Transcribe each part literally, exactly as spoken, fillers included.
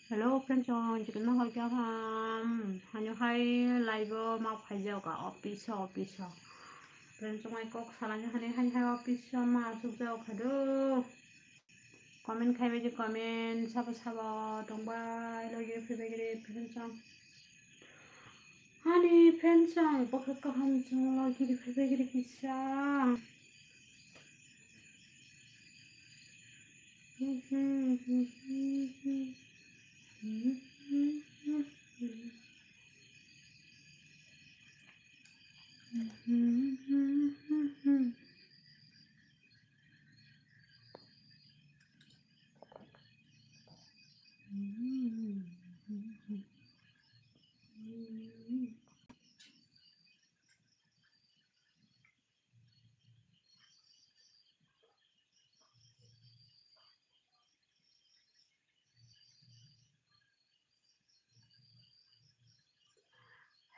Hello friends, ang jikna hor kya ham. Hanyo hai live o ma phai jao ka office o, office o. Friends, mai kok salanya hani hai hai office o ma asuk jao ka do. Comment khai bai di comment, sabo sabo tong bai logi phai bai giri friends ang. Ani friends ang bokha kaham chwng logi phai bai giri kisa.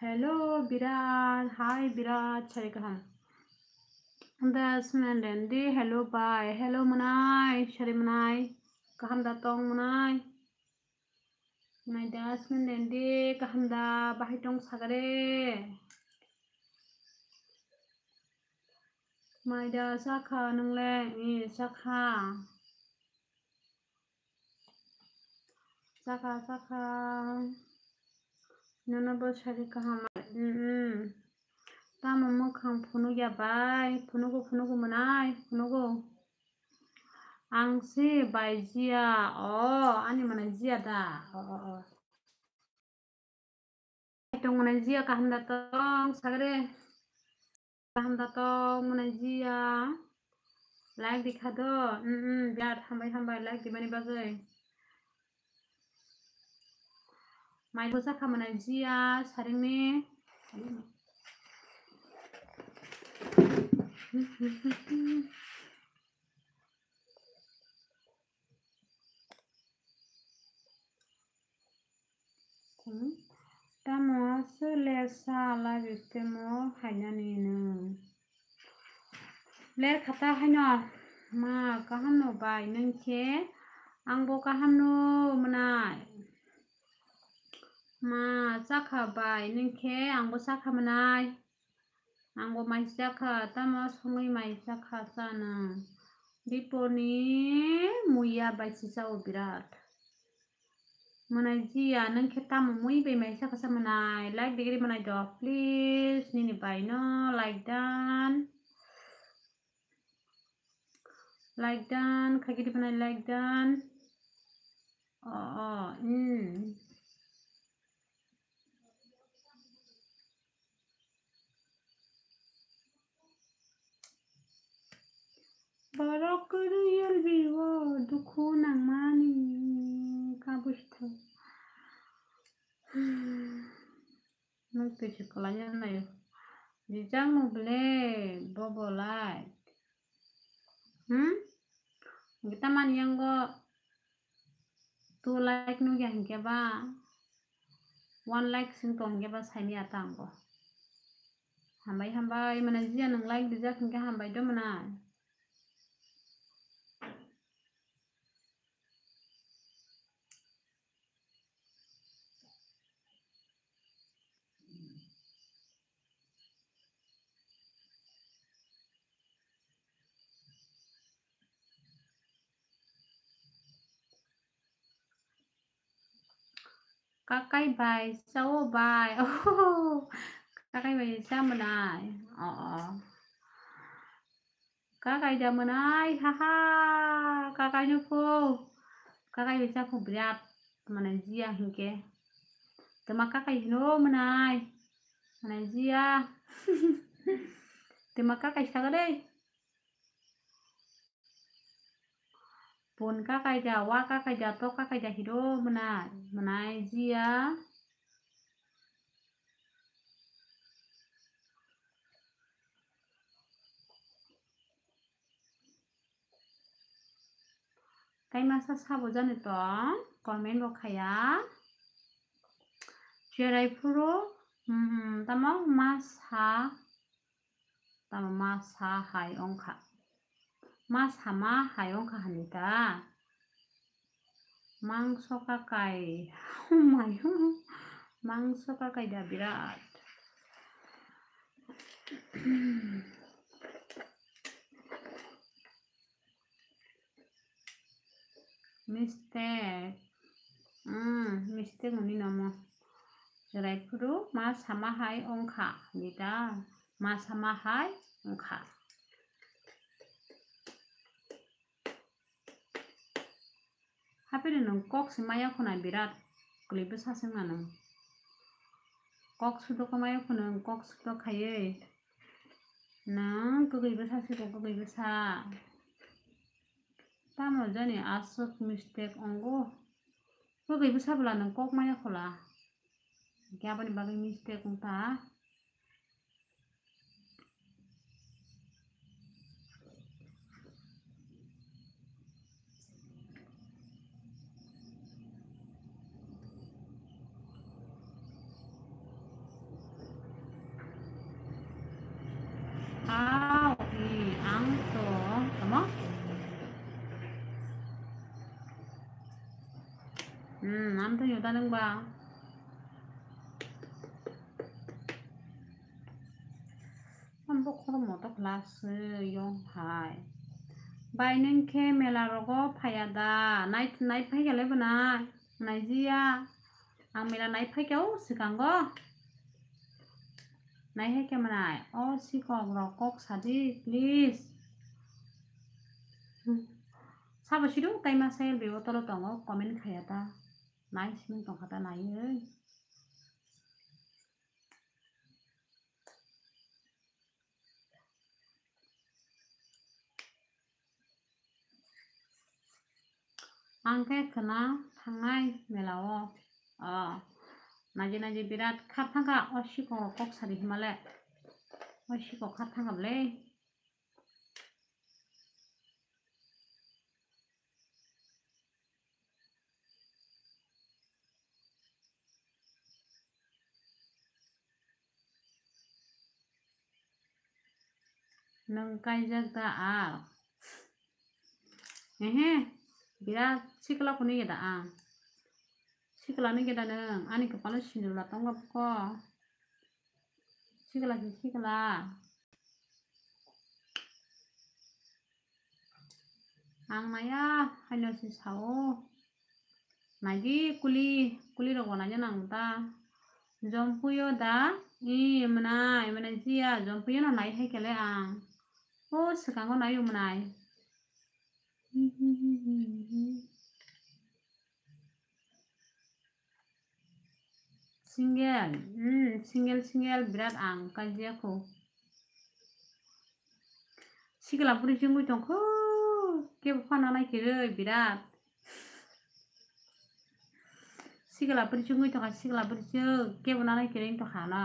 Hello Birat, hi Birat, sari kaham. Anda semen rendi, hello bye, hello mwnai, sari mwnai, kaham da tong mwnai? Mwnai da semen rendi, kaham da, bahai tong sagare? Mai da sakha nwngle, i sakha. Sakha, sakha. Nono bo sari kaham. Mm, mm. Tamo mwkhang phunuk ya bai? Phunugo, phunugo mwnai, phunugo. Ang se bai Jia. O, ani mwnai Jia da. O, o, o. Tong mwnai Jia kaham da tong sagre. Kaham da tong mwnai Jia. Like di kha do. Mm, mm, birat hambai hambai like di mani bagwi. Mai bo sakha mwnai Jia saringni. Hmm? Tamo aswk le sa live stream o hainani nwng? Le khata haino ma kaham no bai nwng khe ang bo kaham no mwnai. Ma chakha bai nwng khe ang bo chakha mwnai. Ang bo mai chakha, tamo songwi mai chakha chana. Biponi muya bai si chao birat. Mwnai Jia, nwng khe tamo mui bai mai chakha sa mwnai? Like degree mwnai do, please. Nini bai no like dan. Like dan, khagidi mwnai like dan. O, o, mm. Borok kwrwi L B o dukhu nangmani kabustho. Nwng twi se kwlai nai. Rijak no ble bobo lai. Hmm? Gita mani yango two like nugya hinkhe ba, one like sing tong hinkhe ba saini ata ango. Hambai, hambai, mwnai Jia nwng like dijak hinkhe hambai do mwnai. Kakai bai sao bai. Oh, kakai bai sa mwnai. Oh, oh. Kakai da mwnai, haha, kakai no pho. Kakai bai sa pho birat mwnai Jia hinkhe. Tama kakai hino mwnai. Mwnai Jia. Tama kakai saga dei. Pun kakai da, wa kakai da, to kakai da hino mwnai, mwnai Jia. Kaimasa sabo jani tong, comment bo khaya. Cherai phuru, hmm, tamo masa, tamo masa hai ongkha. Masa ma hai ongkha hani ta. Mangso kakai. Oh my God. Mangso kakai da birat. Mistake. Hmm, mistake hwnwi nomo. Chwrai phuru ma sama hai wngkha, nita ma sama hai wngkha. Hapini nwng kok se maya khuna birat kwlwi bwsa se wngna nwng. Kok sudok maya khuna nwng kok sudok khaiwi nwng kwgwi bwsa se kok kwgwi bwsa. Tamo jani aswk mistake wngo. Kwgwi bwsa bwla nwng kok maya khula. Hwnkhe aboni bagwi mistake wngkha. Au, i, ang to, tamo? Hmm, ang to yuda nang ba. Ang bo khorokmo to class yong hai. Bai, nwng khe mela rogo phaiya da? Nai, nai phai khe le bwnai. Nai jiya. Ang mela nai phai khe o swkango. Nai hai khe mwnai. O sikhok rok kok sadi, please. Sabo sidu tai ma sai bebo tolo tongo, comment khaiya ta. Nai simi tongkha ta nai oi. Ang khe khwna thangnai mela o. O, naji naji birat kha thangkha, o sikhok kok sadi hima le. O sikhok kha thangkha bwle. Nwng kaijak da al? Ehe, birat sikla kunu ya da ang. Sikla ni geda nwng, ani kwpalo sinjula tongma buko. Sikla se sikla. Ang naya haino se sao. Naidi kuli, kuli rok bo naina nang ta. Jompuyo da, i mwnai, mwnai jiya, jompuyo no nai hai kele ang. O swkango nai o mwnai. Single, hmm, single, single, birat ang kajiya kho. Sikla bwrwi chwngwi tongkho, kebo phano nai kwrwi birat. Sikla bwrwi chwngwi tongkha, sikla bwrwi chwng, kebo nanai kwrwi tongkha no.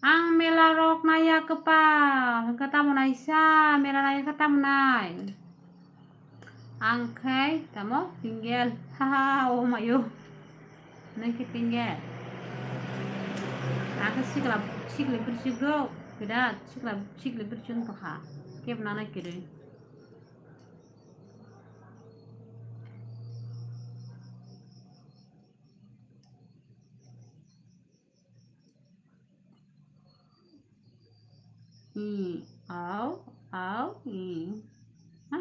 Ang mela rok naiya kwpal, hwnkhe tamo naisa, mela naiya khe tamo nai? Ang khe tamo single, haha, o mayo. Nang khe single. Ang khe sikla, sikla bwrwi chwng rok, birat sikla, sikla bwrwi chwng tongkha, kebo nanai kwrwi. I, au, au, i. Ha?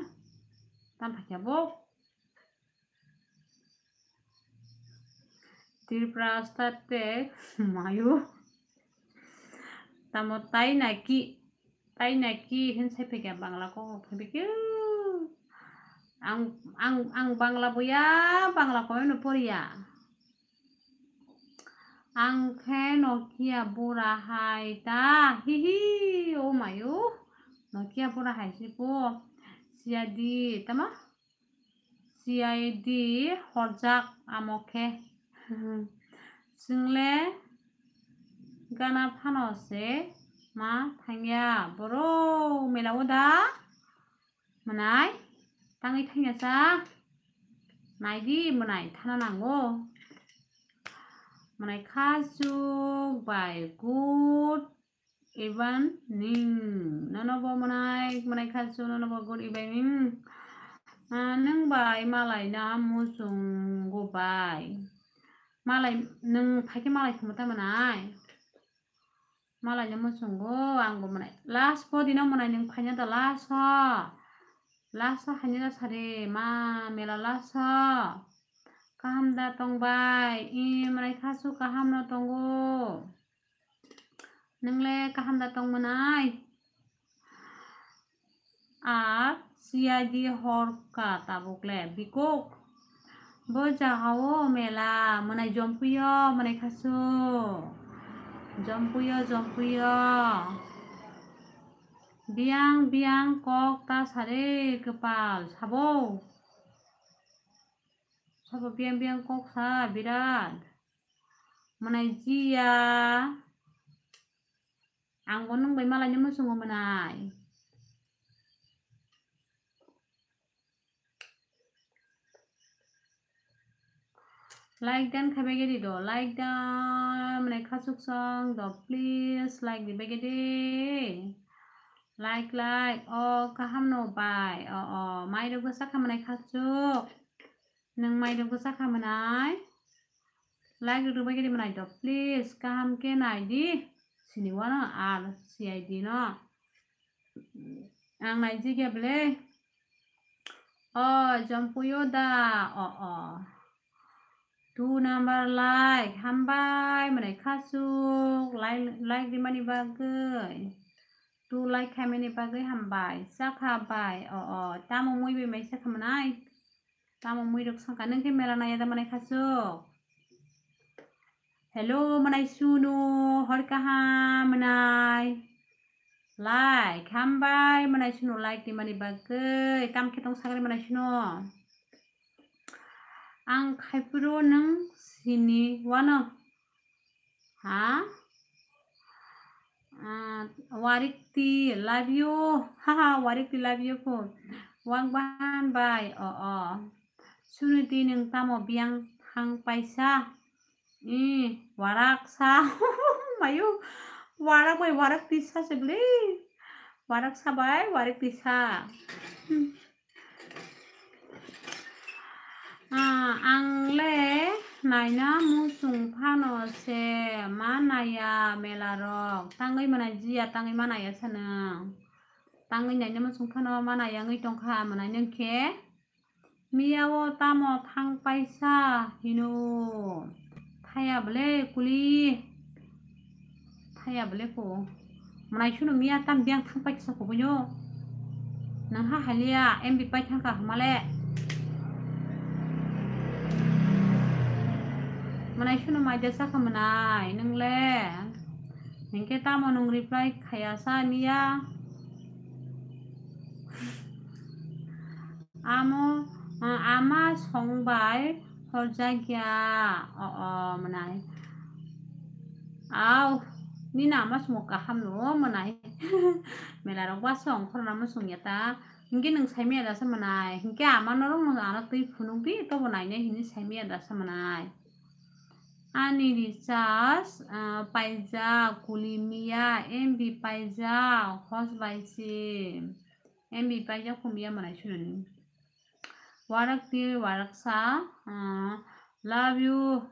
Tam phaikya bo? Tripura state mayo. Tamo tai naki? Tai naki hin sai phikya Bangla kok phai phikya. Ang, ang, ang Bangla boya, Bangla kok no poriya. Ang khe Nokia bura hai ta, hihi, o mayo. Nokia bura hai se po. Siya di, tama? C I D horjak amo khe. Chwngle gana phano se ma thangya. Borok mela o da mwnai tangwi thangya sa. Naidi mwnai thana nango. Mwnai khachuk bai good evening. Nono bo mwnai, mwnai khachuk, nono bo good evening. Ah, nwng bai malai na muchungo bai. Malai, nwng phaikhe malai thwngma tamo nai? Malai na muchungo, ang bo mwnai. Last podi no mwnai nwng phaina da last o. Last o haina da sari ma mela last o. Kaham da tong bai? I mwnai khasu kaham no tongo. Nwng le kaham da tong mwnai? A C I D horka tabuk le bikuk. Bo jagao mela mwnai jompuyo mwnai khasu. Jompuyo, jompuyo. Biyang, biyang kok ta sare kwpal sabo. Sabo biyang, biyang kok sa birat. Mwnai jiya. Ang bo nwng bai malai ni muchungo mwnai. Like dan khai bai gedi do, like dan mwnai khasuk song do, please like di bai gedi. Like, like, o kaham no bai, o, o, mai rok bwsa kha mwnai khasuk. Nwng mai rok bwsa kha mwnai. Like rok bai gedi mwnai do, please kaham khe nai di. Sini wano R C I D no. Ang nai jigya bwle. O, jompuyo da, o, o. Two number like, hambai, mwnai khasuk, like, like rimani bagwi. Two like khaimani bagwi hambai, chakha bai, o, o. Tamo mui bai mai chakha mwnai? Tamo mui rok songkha, nwng khe mela naiya da mwnai khasuk? Hello, mwnai sunu, hor kaham mwnai. Like, hambai, mwnai sunu like rimani bagwi. Tam khe tong sagri mwnai sunu. Ang khaipuro nwng sini wano. Ha? Ah, Warikti, love you. Haha, Warikti, love you po. Wang bahan bai, o, o. Suniti nwng tamo biyang thang paisa? I, waraksa. Mayu, warak bai warak tisa se bwle. Waraksa bai warak tisa. Ah, ang le naina muchung phano se ma naiya mela rok. Tangwi mana jiya, tangwi ma naiya sanang. Tangwi naina muchung phano ma naiya wngwi tongkha, mwnai nwng khe. Miya o tamo thang paisa hino? Thaya bwle kuli. Thaya bwle ko. Mwnai sunu miya tam biyang thang paisa ko boyo. Nang ha haliya M B pai thang ka huma le. Mwnai sunu mai de saka mwnai nung le. Hinkhe tamo nung reply khaya sa miya. Amo, ah, ama song bai horjakya. O, o, mwnai. Au, nini ama song kaham no, mwnai. Mela rok ba song khorna mo song ya ta. Hinkhe nwng sai miya da sa mwnai. Hinkhe ama norok no ano twi phunuk di, tobo nainai hini sai miya da sa mwnai. Ani recharge, ah, paijak, kuli miya, M B paijak, hos bai si. M B paijak kumya mwnai sunani. Warak twi waraksa, ah, love you.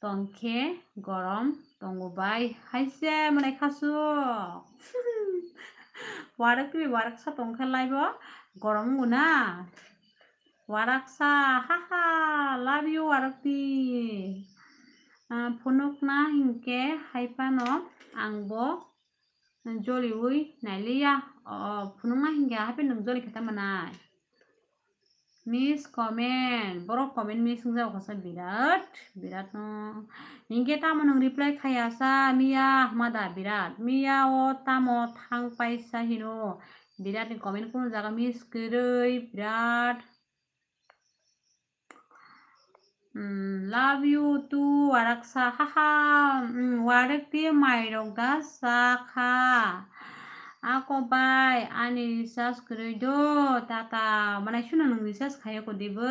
Tongkhe gorom tongo bai. Haise mwnai khasuk. Warak twi waraksa tongkhe laibo gorom wnguna. Waraksa, haha, love you, warakti. Ah, phunukna hinkhe hai phano ang bo joliui nailiya. O, phunukna hinkhe hapheno nwng joli khe ta mwnai. Miss comment, borok comment miss wngjago kasa birat, birat no. Hinkhe tamo nwng reply khaya sa miya hama da birat. Miya o tamo thang paisa hino. Birat ni comment kunu jaga miss kwrwi birat. Mm, love you too, waraksa, haha, mm, warak ti mairok da sakha. Ako bai, ani recharge kwrwi do, tata, mwnai sunu nwng recharge khaiya ko dibo?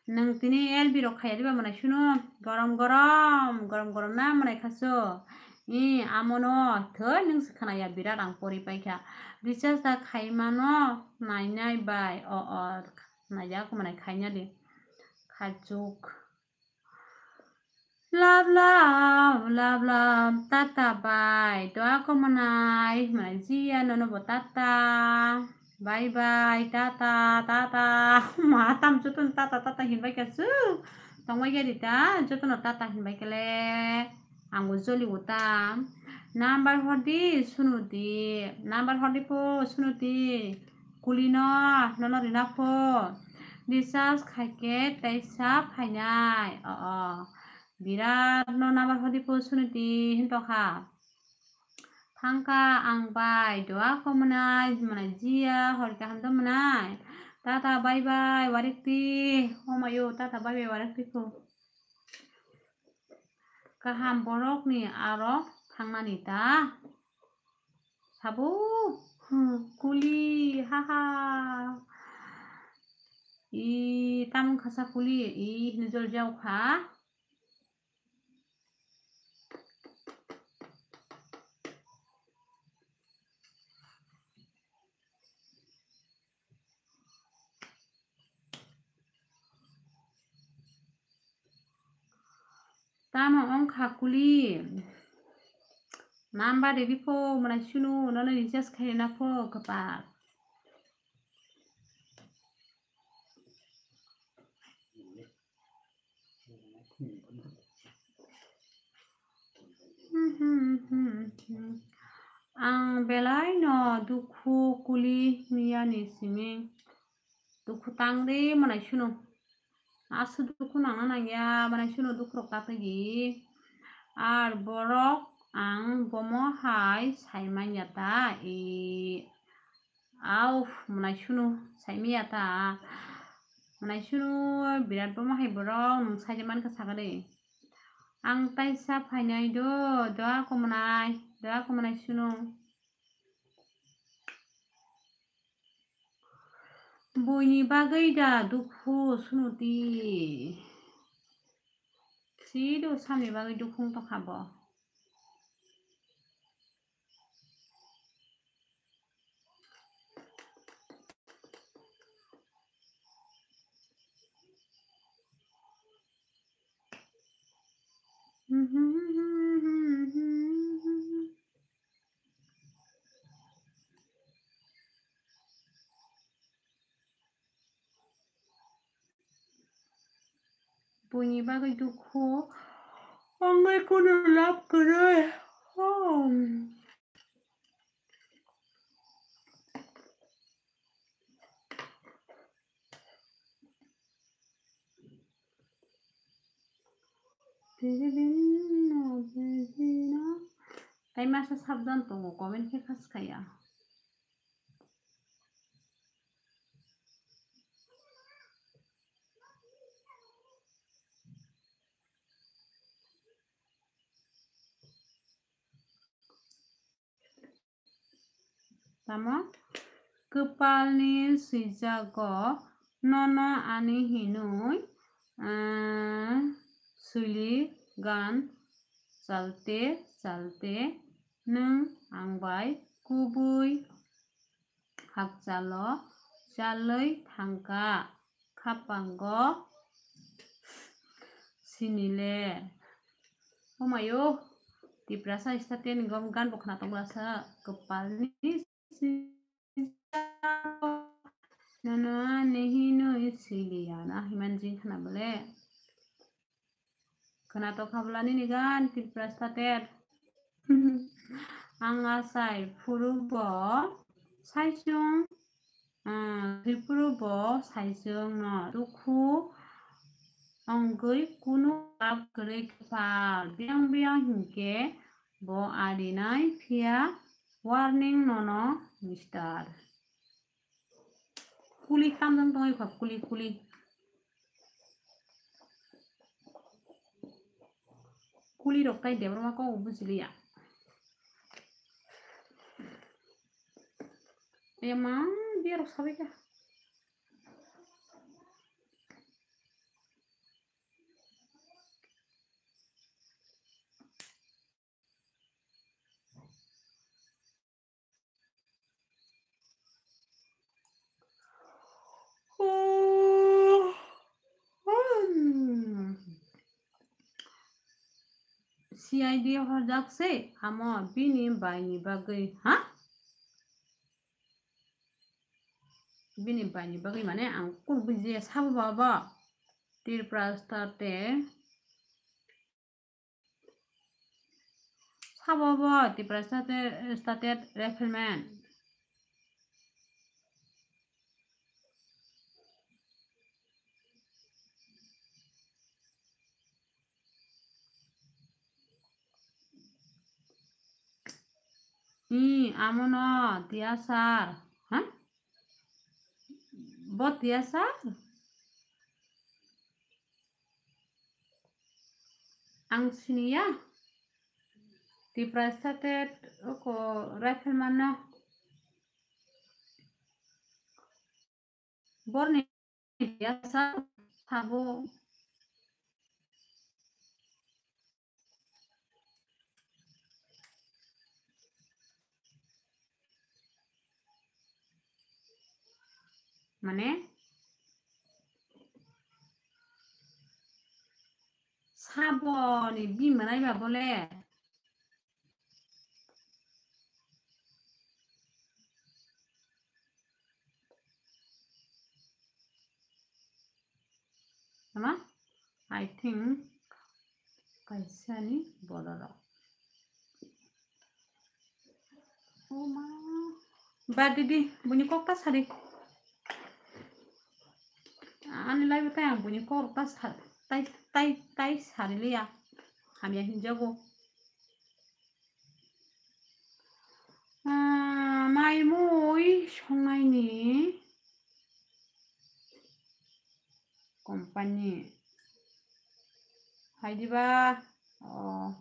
Nwng tini L B rok khaiya diba mwnai sunu? Gorom gorom, gorom gorom na mwnai khasu? I, amono thoi nwng se khwnaya, birat ang pori paikha. Recharge da khaimano nainai bai. O, o, naijak manai khaina di. Khachuk. Love, love, love, love, tata bai. Doa komonai, manai jiya nono bo tata. Bye bye, tata, tata. Ma tam jotono tata, tata hinbai kha su. Tongbai kha di ta, jotono tata hinbai kha le. Ang bo joli o ta. Number hor di, sunu di. Number hor di po, sunu di. Kulino, nono rina pho. Recharge khaikhe teisa phainai. O, o. Birat no number hor di pho, sunu di, hinto kha. Thangkha ang bai, doa komonai, manai jiya, hor kaham to manai. Tata bye bye, warik ti. Omayo, tata bye bye, warik ti pho. Kaham borok ni aro thangnani ta. Sabo, hmm, kuli, haha. I, tamung khasa kuli, i, hinui jol jau kha. Tamo wngkha kuli. Number ridi pho, manai sunu, nono recharge khaina pho, kwpal. Ang belai no dukhu kuli miya ni simi. Dukhu tang de manai sunu. Aswk dukhu nangna nangya, manai sunu dukhu rok ta tagi. Ar borok ang bomo hai sai manya ta, e. Au, manai sunu sai manya ta. Manai sunu birat bomo hai borok nwng sai mankha sakha de. Ang taisa phainai do, doa komonai, doa komonai sunu. Buini bagwi da dukhu sunu di. Sido samni bagwi dukhu wng tongkha bo. Buini bagwi dukhu wngwi kunu lab kwrwi. Tei masa sabjan tongo, comment khe khas khaya. Tamo kwpalni swijago nono ani hinwi, ah, swili gan chalte chalte nwng ang bai kubui hakchalo chalwi thangkha. Khapango sinile. Omayo, Tiprasa state ni gom gan bo khna tongla sa kwpalni si-, nono ani hinwi siliya na himan jing khna bole. Khwnatok kha bwla nini gan Tiprasa state. Ang achai phuru bo saichung, ah, thwi phuru bo saichung no dukhu wngwi kunu lab kwrwi kwpal. Biyang biyang hinkhe bo arinai phiya warning nono mister. Kuli tamjang tongwi kha, kuli, kuli. Kuli rok tai Debbarma kok bujiliya. Ema, biya rok sabai kha. C I D horjak se, amo bini baini bagwi, ha? Bini baini bagwi mane ang kunu bujiya sabo ba bo. Tripura State. Sabo bo Tripura State, State Rifleman. Ih, amo no, T S R. Ha? Bo T S R? Ang siniya. Tripura State oko Rifleman no. Borni biasa sabo. Mane saboni bima naiba bole. Ama, I think kaisani bororok. Oh ma. Ba didi, buini kok ta sari. Ani live tai ang buini kok ta sa-, tai, tai, tai sari liya. Hamya hinjago. Ah, mai mui songnaini company. Hai diba? Oh.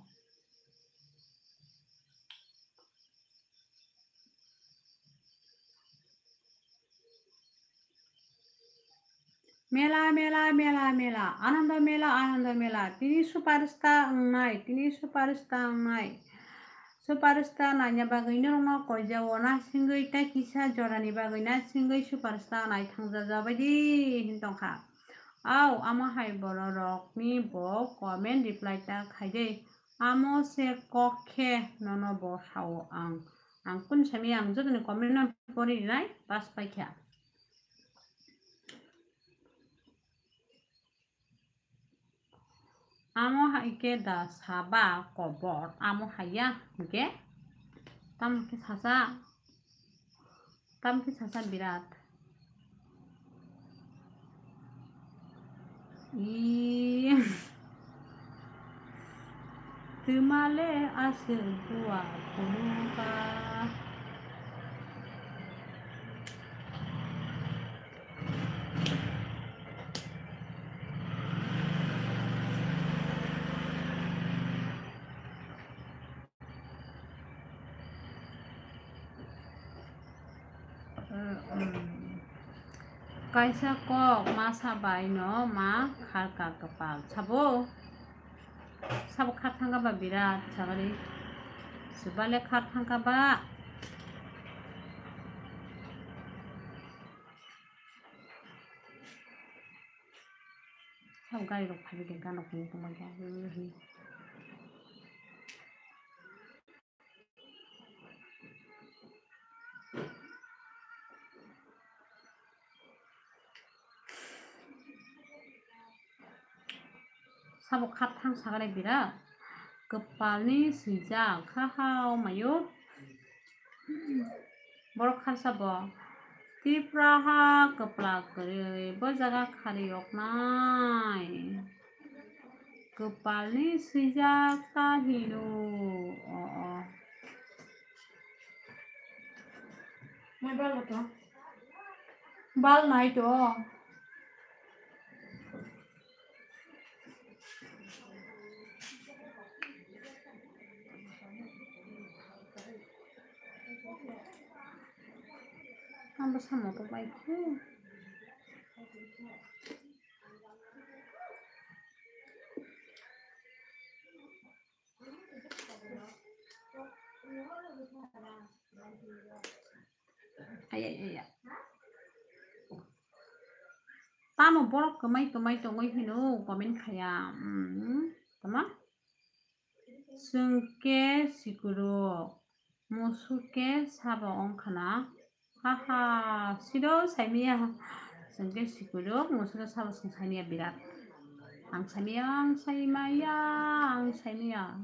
Mela, mela, mela, mela. Anando mela, anando mela. Tini superstar wngnai, tini superstar wngnai. Superstar naina bagwi norokno koijao, nasingwi tei kisa jorani bagwi nasingwi superstar nai thangjajabaidi hin tongkha. Au, amo hai bororokni bo comment reply ta khaidei. Amo se kok khe nono bo sao ang. Ang kun sami ang jotoni comment no pori rinai, pass paikha. Amo hai khe da saba kobor, amo haiya hwnkhe tamo khe sasa, tamo khe sasa birat. Ih, twmale aswk bua phunukha. Kaisa kok masa bai no ma kharka kwpal sabo. Sabo khar thangka ba birat sagari. Subale khar thangka ba. Sabo gari rok phaibai de gana phunuk tongma khe. Sabo khat thang sagare birat kwpalni swijak kha hao mayo. Borok kharsa bo Tripura ha kwpla kwrwi bo jaga khari oknai. Kwpalni swijak ta hino. O, o. Mai bal to. Bal nai to. Ang bo samo to bai khe. Ai, ai, ai, ai. Tamo borok kwmai kwmai tongwi hino comment khaya. Hmm, tama? Chwng khe sikuruk, musuk khe sabo wngkha na? Haha, siro saimaya. Chwng khe sikuruk, musuk khe sabo chwng saimaya birat. Ang saimaya, ang saimaya, ang saimaya.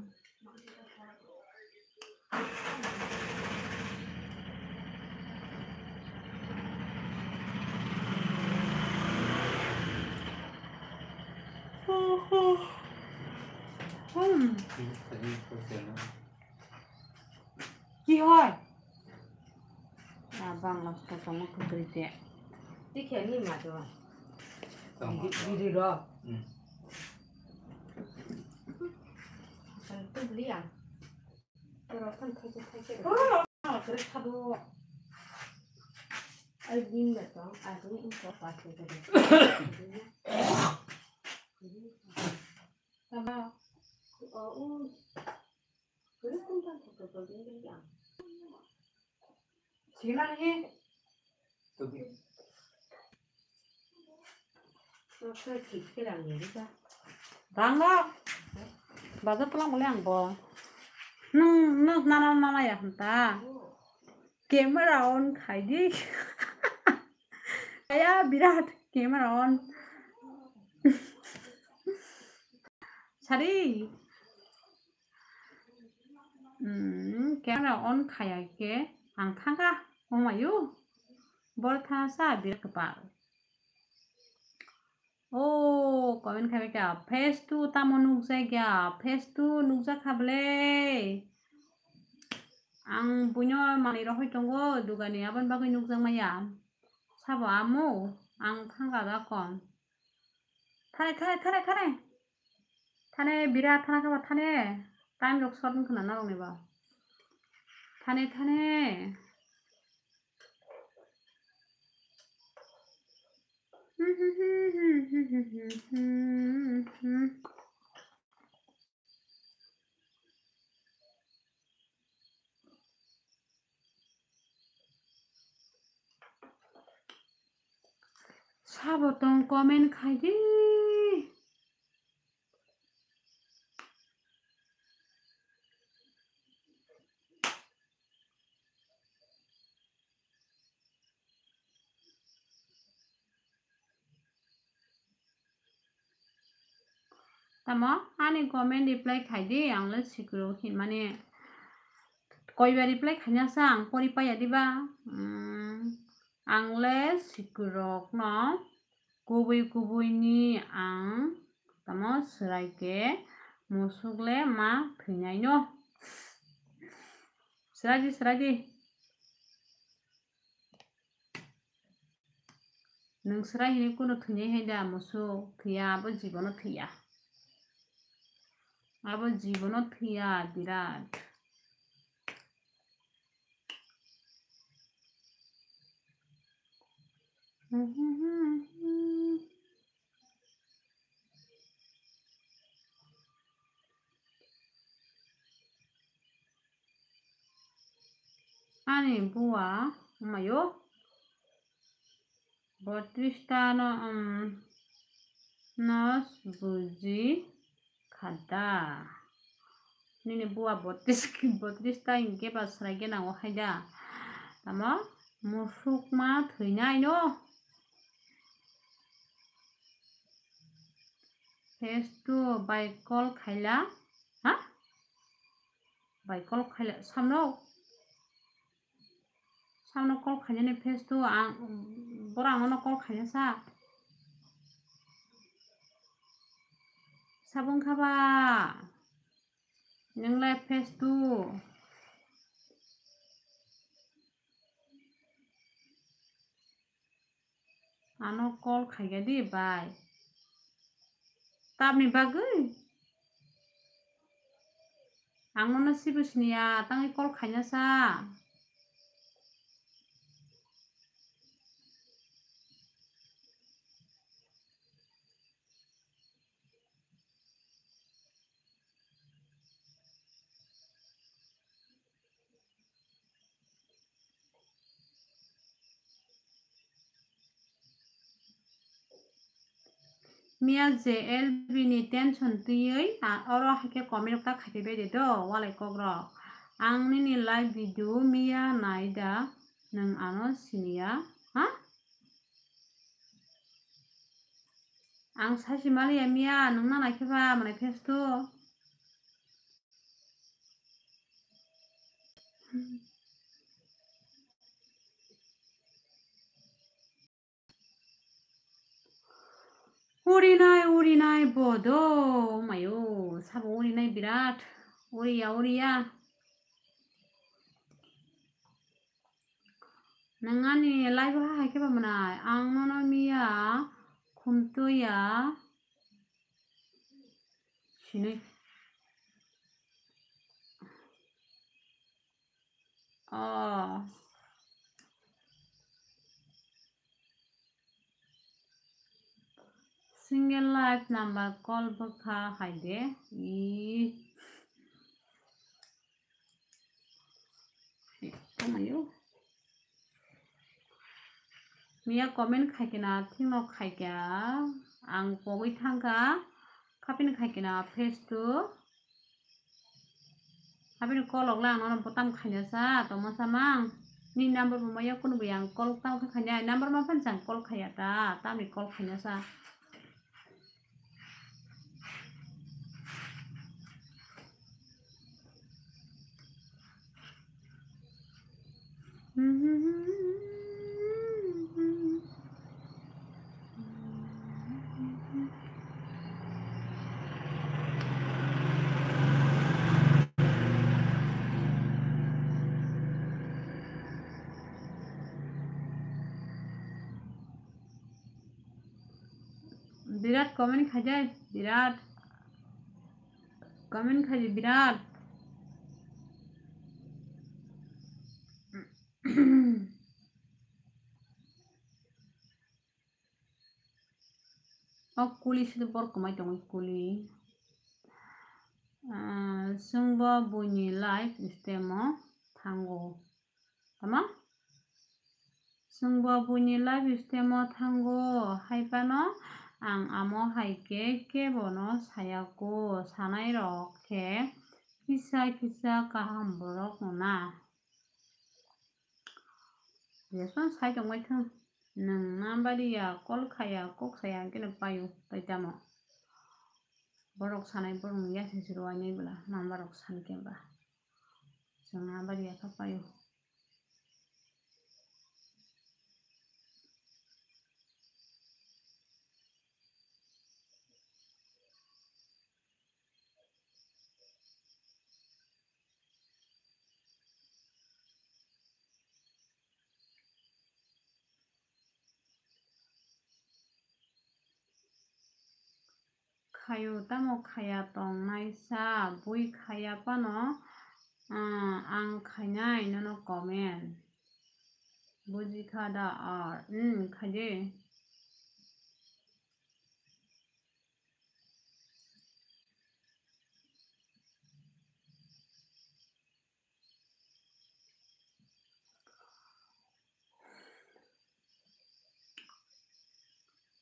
Hmm. Ki hoi? Ah, Bangla song kwtwi te. Tikhe ni ma do. Tama. Biri ro. Hmm. Tubli ang. Toro kan thaise thaise. Oh, kare khado. Ai bin da to, ai bin in to pa se de. Tama. Oh, oh. Kare kan ta to to to bin yang. Sige na ni. Rang no. Bajar pulang boleh ang bo. Nung, nung nana nana ya hanta. Camera on khai di. Aya birat camera on. Sari. Hmm, camera on khaya khe ang thangkha, omayu. Bor thasa birat kwpal. O, comment khai kha, phase two tamo nukjak ya? Phase two nukjak kha ble. Ang buino manwi rohoi tongo, dugani aboni bagwi nukjak maya. Sabo amo, ang thangkha da kon. Thane, thane, thane, thane. Thane, birat thana khe ba thane. Time rok short wngkha na norok ni ba. Thane, thane. Sabo tong comment khai di. Tamo ani comment reply khai di, ang le sikurok hinmani koiba reply khaina sa ang pori paya diba? Hmm, ang le sikurok no kubui kubui ni ang tamo swrai khe musuk le ma thwinai no. Swrai di, swrai di. Nwng swrai hinwi kunu thwinai hai da musuk? Thwiya, abo jibono thwiya. Abo jibono thwiya, birat. Ani bua mayo botris ta no, um, nos buji khada. Nini bua botris, botris ta hinkhe ba swrai gana o hai da. Tamo musuk ma thwinai no. Phase two bai call khaila, ha? Bai call khaila, samno, samno call khainani phase two ang, borok ang no call khaina sa. Sabung khaba, nwngle phase two. Ano call khaikha di bai. Tamni bagwi? Ang nono sibo siniya, tangwi call khaina sa. Miya J L B ni tension twiwi a-, oro haikhe comment rok ta khaipaibai de do, walai kokrok. Ang nini live video miya nai da, nwng ano siniya, ha? Ang sachi maliya miya, nwng na naikhe ba, manai phesto. Urinai, urinai, bodo, mayo, sabo urinai birat, uriya, uriya. Nwng ani live o hai khe ba mwnai, ang nono miya, khumtuya, sinui. Oh. Single life number call bwkha hai de. Ih. Hai, tongmani o. Miya comment khaikhe na thikno khaikha. Ang pogwi thangkha. Khapin khaikhe na face to. Abini call rok le ang nono bwtam khaina sa, tongma sa mang. Ni number bo maya kunu bo yang call tang kha khaina, number ma phan chang call khaya ta, tamni call khaina sa. Birat comment khaijai, birat. Comment khaidi birat. O kuli se bor kwmai tongwi kuli. Ah, chwngbo buini life stemo thango. Tama? Chwngbo buini life stemo thango, hai phano ang amo hai khe kebono sayaku, sanairok khe kisa kisa kaham borok wngna. Jeswan sai tongbai thung, nwng number ya, call khaya, kok saya hwnkhe no paio, tai tamo. Borok sanai borokni yasi se rwinai bwla, number rok san khe ba. Chwng number ya kha paio. Khayo tamo khaya tongnaisa, bui khaya phano, ah, ang khainai nono comment. Bujikha da ar, hmm, khaidi.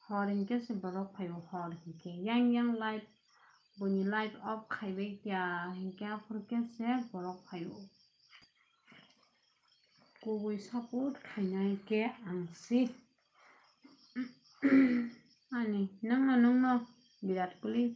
Hor hinkhe se borok phaio, hor hinkhe yang yang live, buini live off khaibai kya hinkhe aphuru khe se borok phaio. Kubui support khainai khe ang si. Ani nangno nungno birat kuli.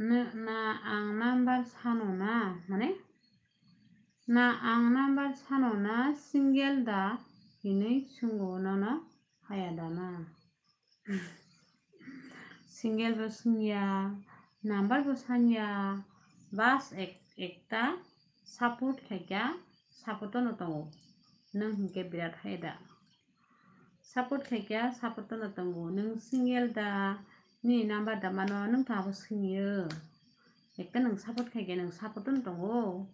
Na, na ang number sano na, mane? Na ang number sano na, single da hinwi sungo nono haya da na? Single bo sungya, number bo sanya, bas ek, ekta support khaikha, support no tongo. Nwng hinkhe birat hai da. Support khaikha, support no tongo. Nwng single da, nini number da mano, nwng tamo singyo. Ekta nwng support khaikha, nwng support no tongo.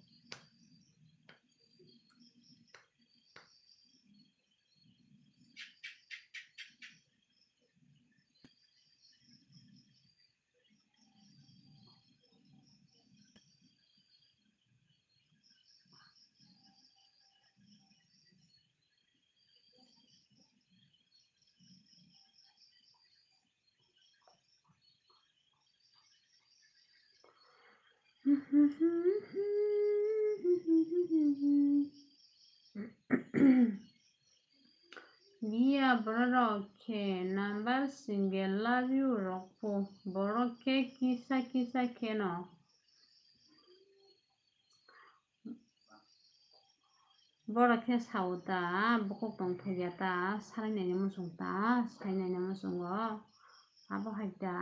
Biya borok khe number single love you rok pho, borok khe kisa kisa kheno. Borok khe sao ta, bukuk tong thokya ta, sarinai ni muchung ta, sainai ni muchungo, abo hai ta.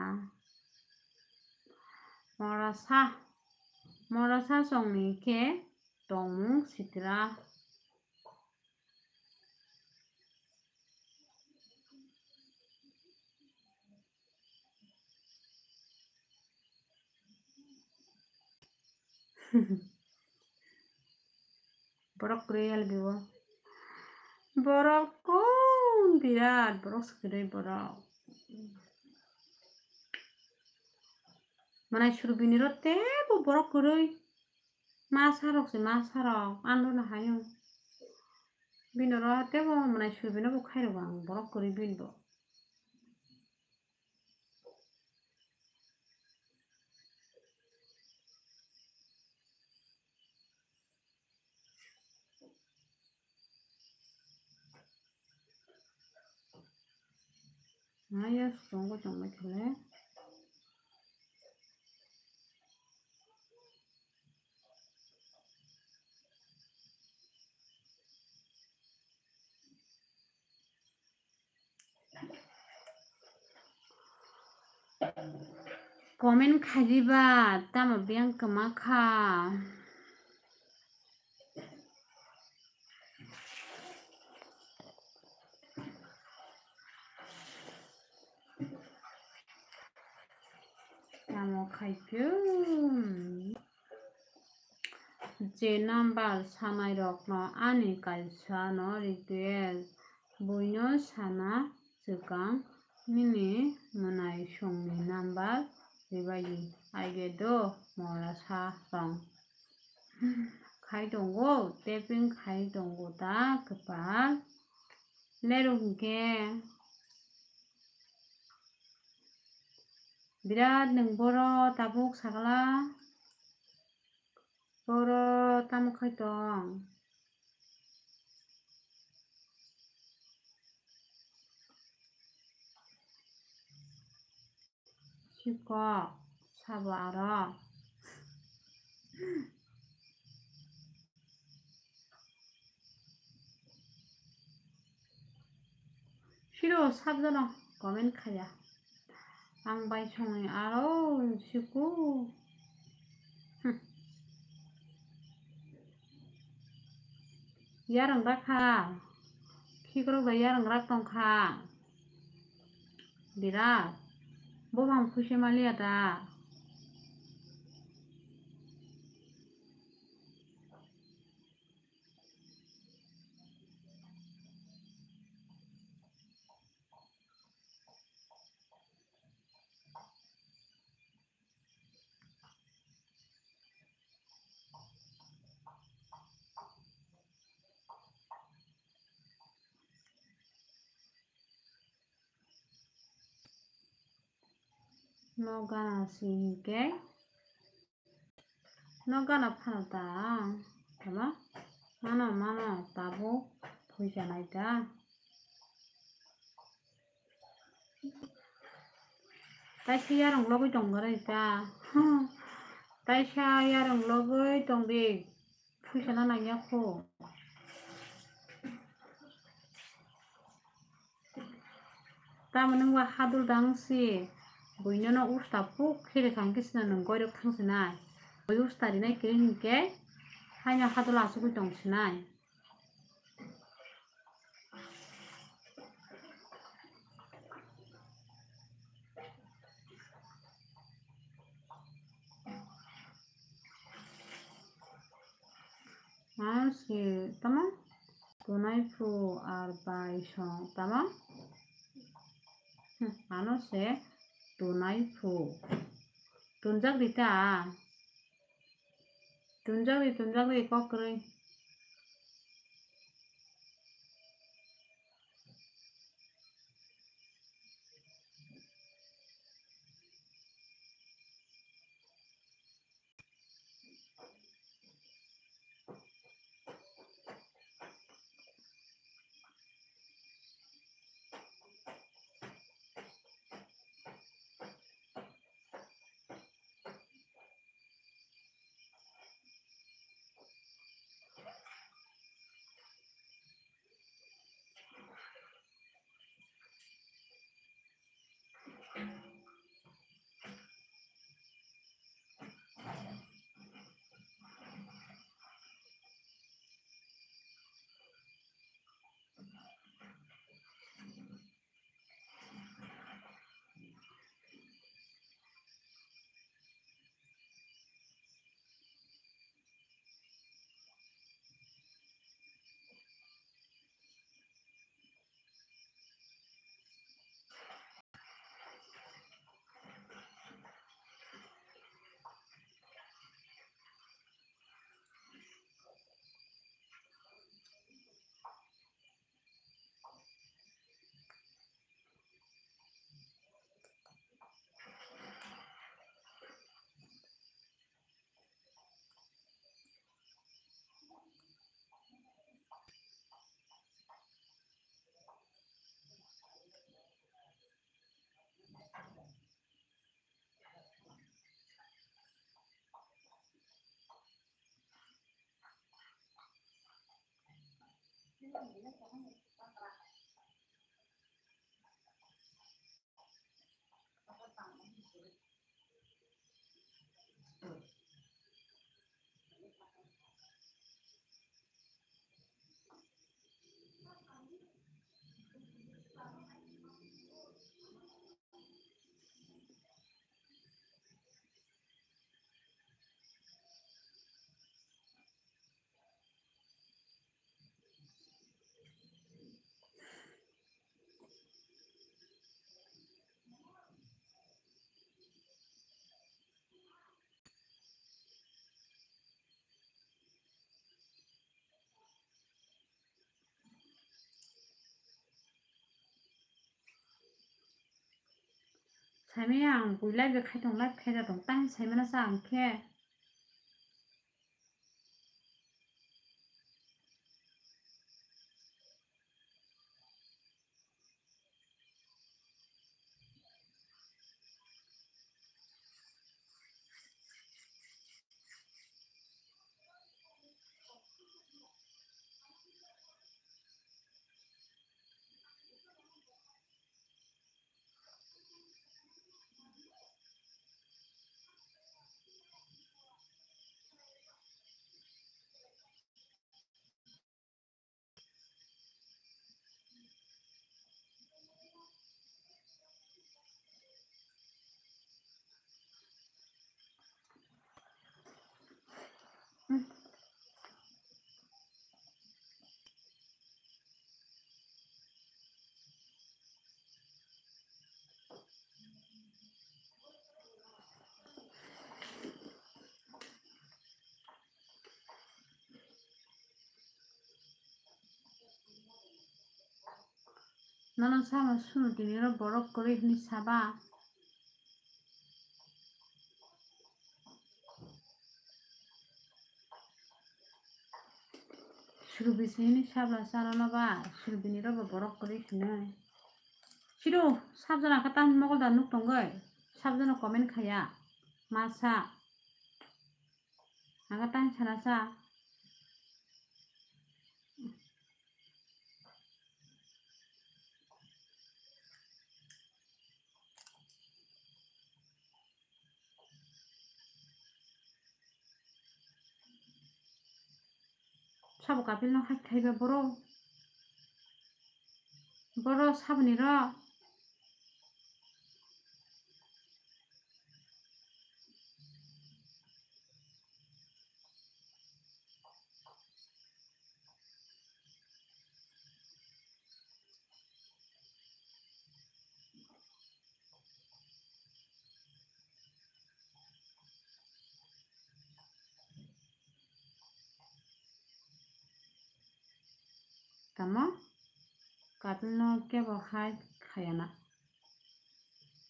Morasa, morasa songni khe tongmung sitra. Borok kwrwi yal bibo. Borok kung birat, borok se kwrwi borok. Manai suru bini ro tebo borok kwrwi. Masa rok se masa rok, ano no hayo. Bini ro tebo manai suru bini bo khairok ang borok kwrwi bini bo. Maya song ko chong mai thale. Comment khaidi ba, tamo biyang kwma kha. Tamo khaikhe. Je number sanairokno ani kaisa no request, buino sana swkang nini mwnaisongni number ribai di, aige do mora sa tong. Khai tongo, tapping khai tongo ta kwpal. Lerok hinkhe birat nwng boro tabuk sakla. Boro tamo khai tong? Sikok sabo aro. Siro sabjano comment khaya. Ang bai songni aro siku. Hmm. Yarang rakha. Khikrok da yarang rak tongkha. Birat. Bo bang phuise maliya da. No gana si hinkhe. No gana phano ta. Tama? Mano, mano, tabuk phuisa nai ta. Taisa yarung logwi tong gori ta. Taisa yarung logwi tong di. Phuisa na nangya kho. Tamo nwng ba hadul dang si, buino no usta puk khe rikha hwnkhe sina nwng goirok thang sinai. Bui usta rinai kwrwi hinkhe haino hadul achugwi tong sinai. Tamo? Tunai phu ar bai song tamo? Hmm, ano se tunai phu. Tunjak di ta. Tunjak di, tunjak di, kok kwrwi. Saimaya ang bui live khaitong, live khaida tong, tang saimana sa ang khe. Nono sama sunu tini oro borok kwrwi hwnwi saba. Suru bisini sabla chana no ba, suru bini robo borok kwrwi hwnwi. Siro, sabjana khe tang mokol da nuk tongoi, sabjana comment khaya, masa, aga tang sana sa. Sabo kapil no hai thaiba boro. Boro saboni ro. Omo Kapil no kebo hai khaya na.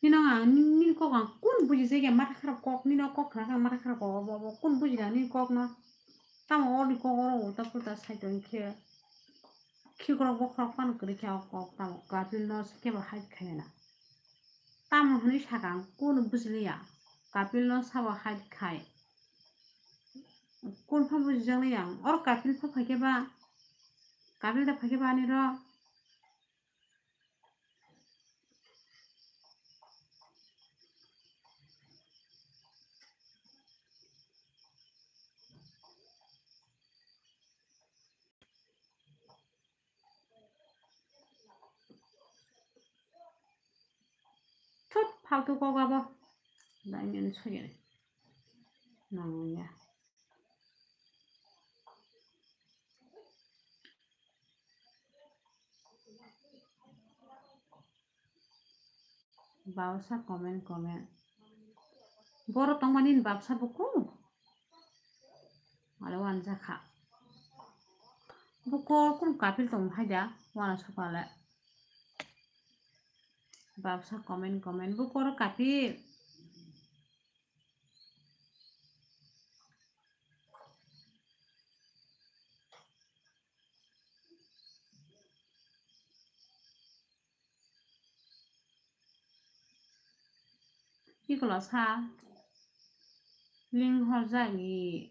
Nino ang ni, ni kok ang kun buji jagya matha kharap kok, nino kok khna kha matha kharap kok, obo, obo kun buji na ni kok no. Tamo ori kok oro ulta pulta sai tong khe. Khikrok bokhorok phano kwrwi khe o kok tamo Kapil no se kebo hai khaya na. Tamo hwnwi sakha ang, kunu bujiliya. Kapil no sabo hai khai. Kun pha bujijak liya ang. Oro Kapil pha phaikhe ba, Kapil da phaikhe ba ani ro. Thut, faltu kok abo. Dai nini soyani. Nangya. Bausa comment, comment. Boro tongmani ni bapsa buku? Ale wanjakha. Buko kum Kapil tong haida, wana sukale. Bapsa comment, comment. Buko ro Kapil. Ikola sa ling horjak i.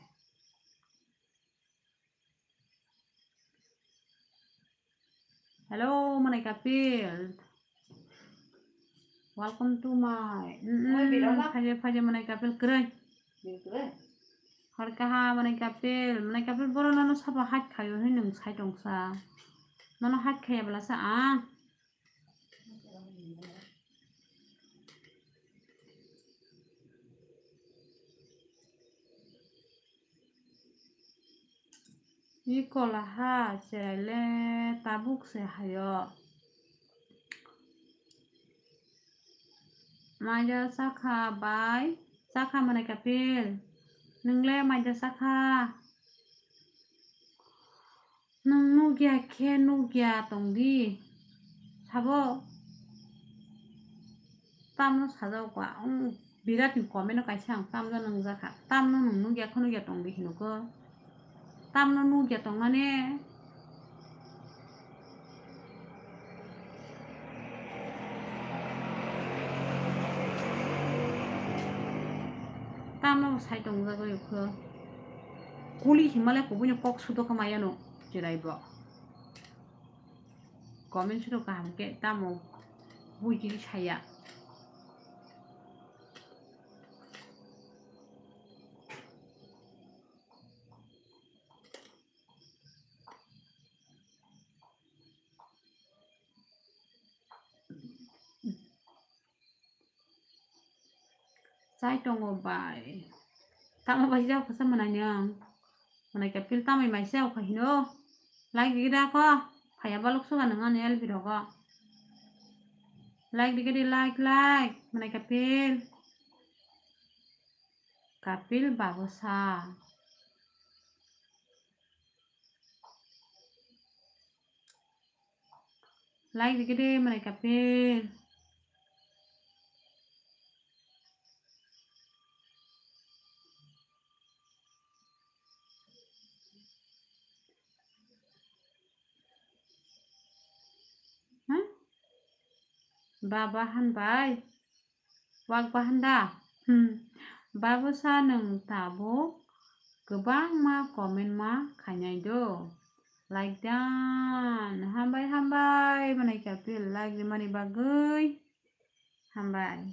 Hello, Manai Kapil. Welcome to my, mm, Oi, Birola. Phaje, phaje, Manai Kapil, kwrwi. Bil kwrwi. Hor kaha, Manai Kapil, Manai Kapil, boro nono sabo hak khayo, hwnwi nwng sai tongsa. Nono hak khaya bwlasa, ah. Ikola ha cherai le tabuk se hayo. Maida chakha bai, chakha Manai Kapil. Nwng le maida chakha. Nwng nugya khe nugya tongdi. Sabo? Tamno sajao kha. Ang birat ni comment o kaisa ang tamno nungjakha. Tamno nwng nugya khe nugya tongdi hinukho. Tamno nugya tongnani. Tamno bo sai tongjagwi kho. Kuli himale kubuino kok sudokha mayano chwraibo. Comment sudok kaham khe tamo buikhe saya. Chai tongo bai. Tamo bai jao kasa manai nang. Manai Kapil tamai mai sao kha hino. Like digi da ko. Phaya balok suga nang ani L B rogo. Like digi di, like, like. Manai Kapil. Kapil Babosa. Like digi de Manai Kapil. Hmm? Baba hambai. Wak bahan da? Hmm. Babosa nwng tabuk kwbangma comment ma khainai do. Like dan. Hambai, hambai, Manai Kapil like rimani bagwi. Hambai.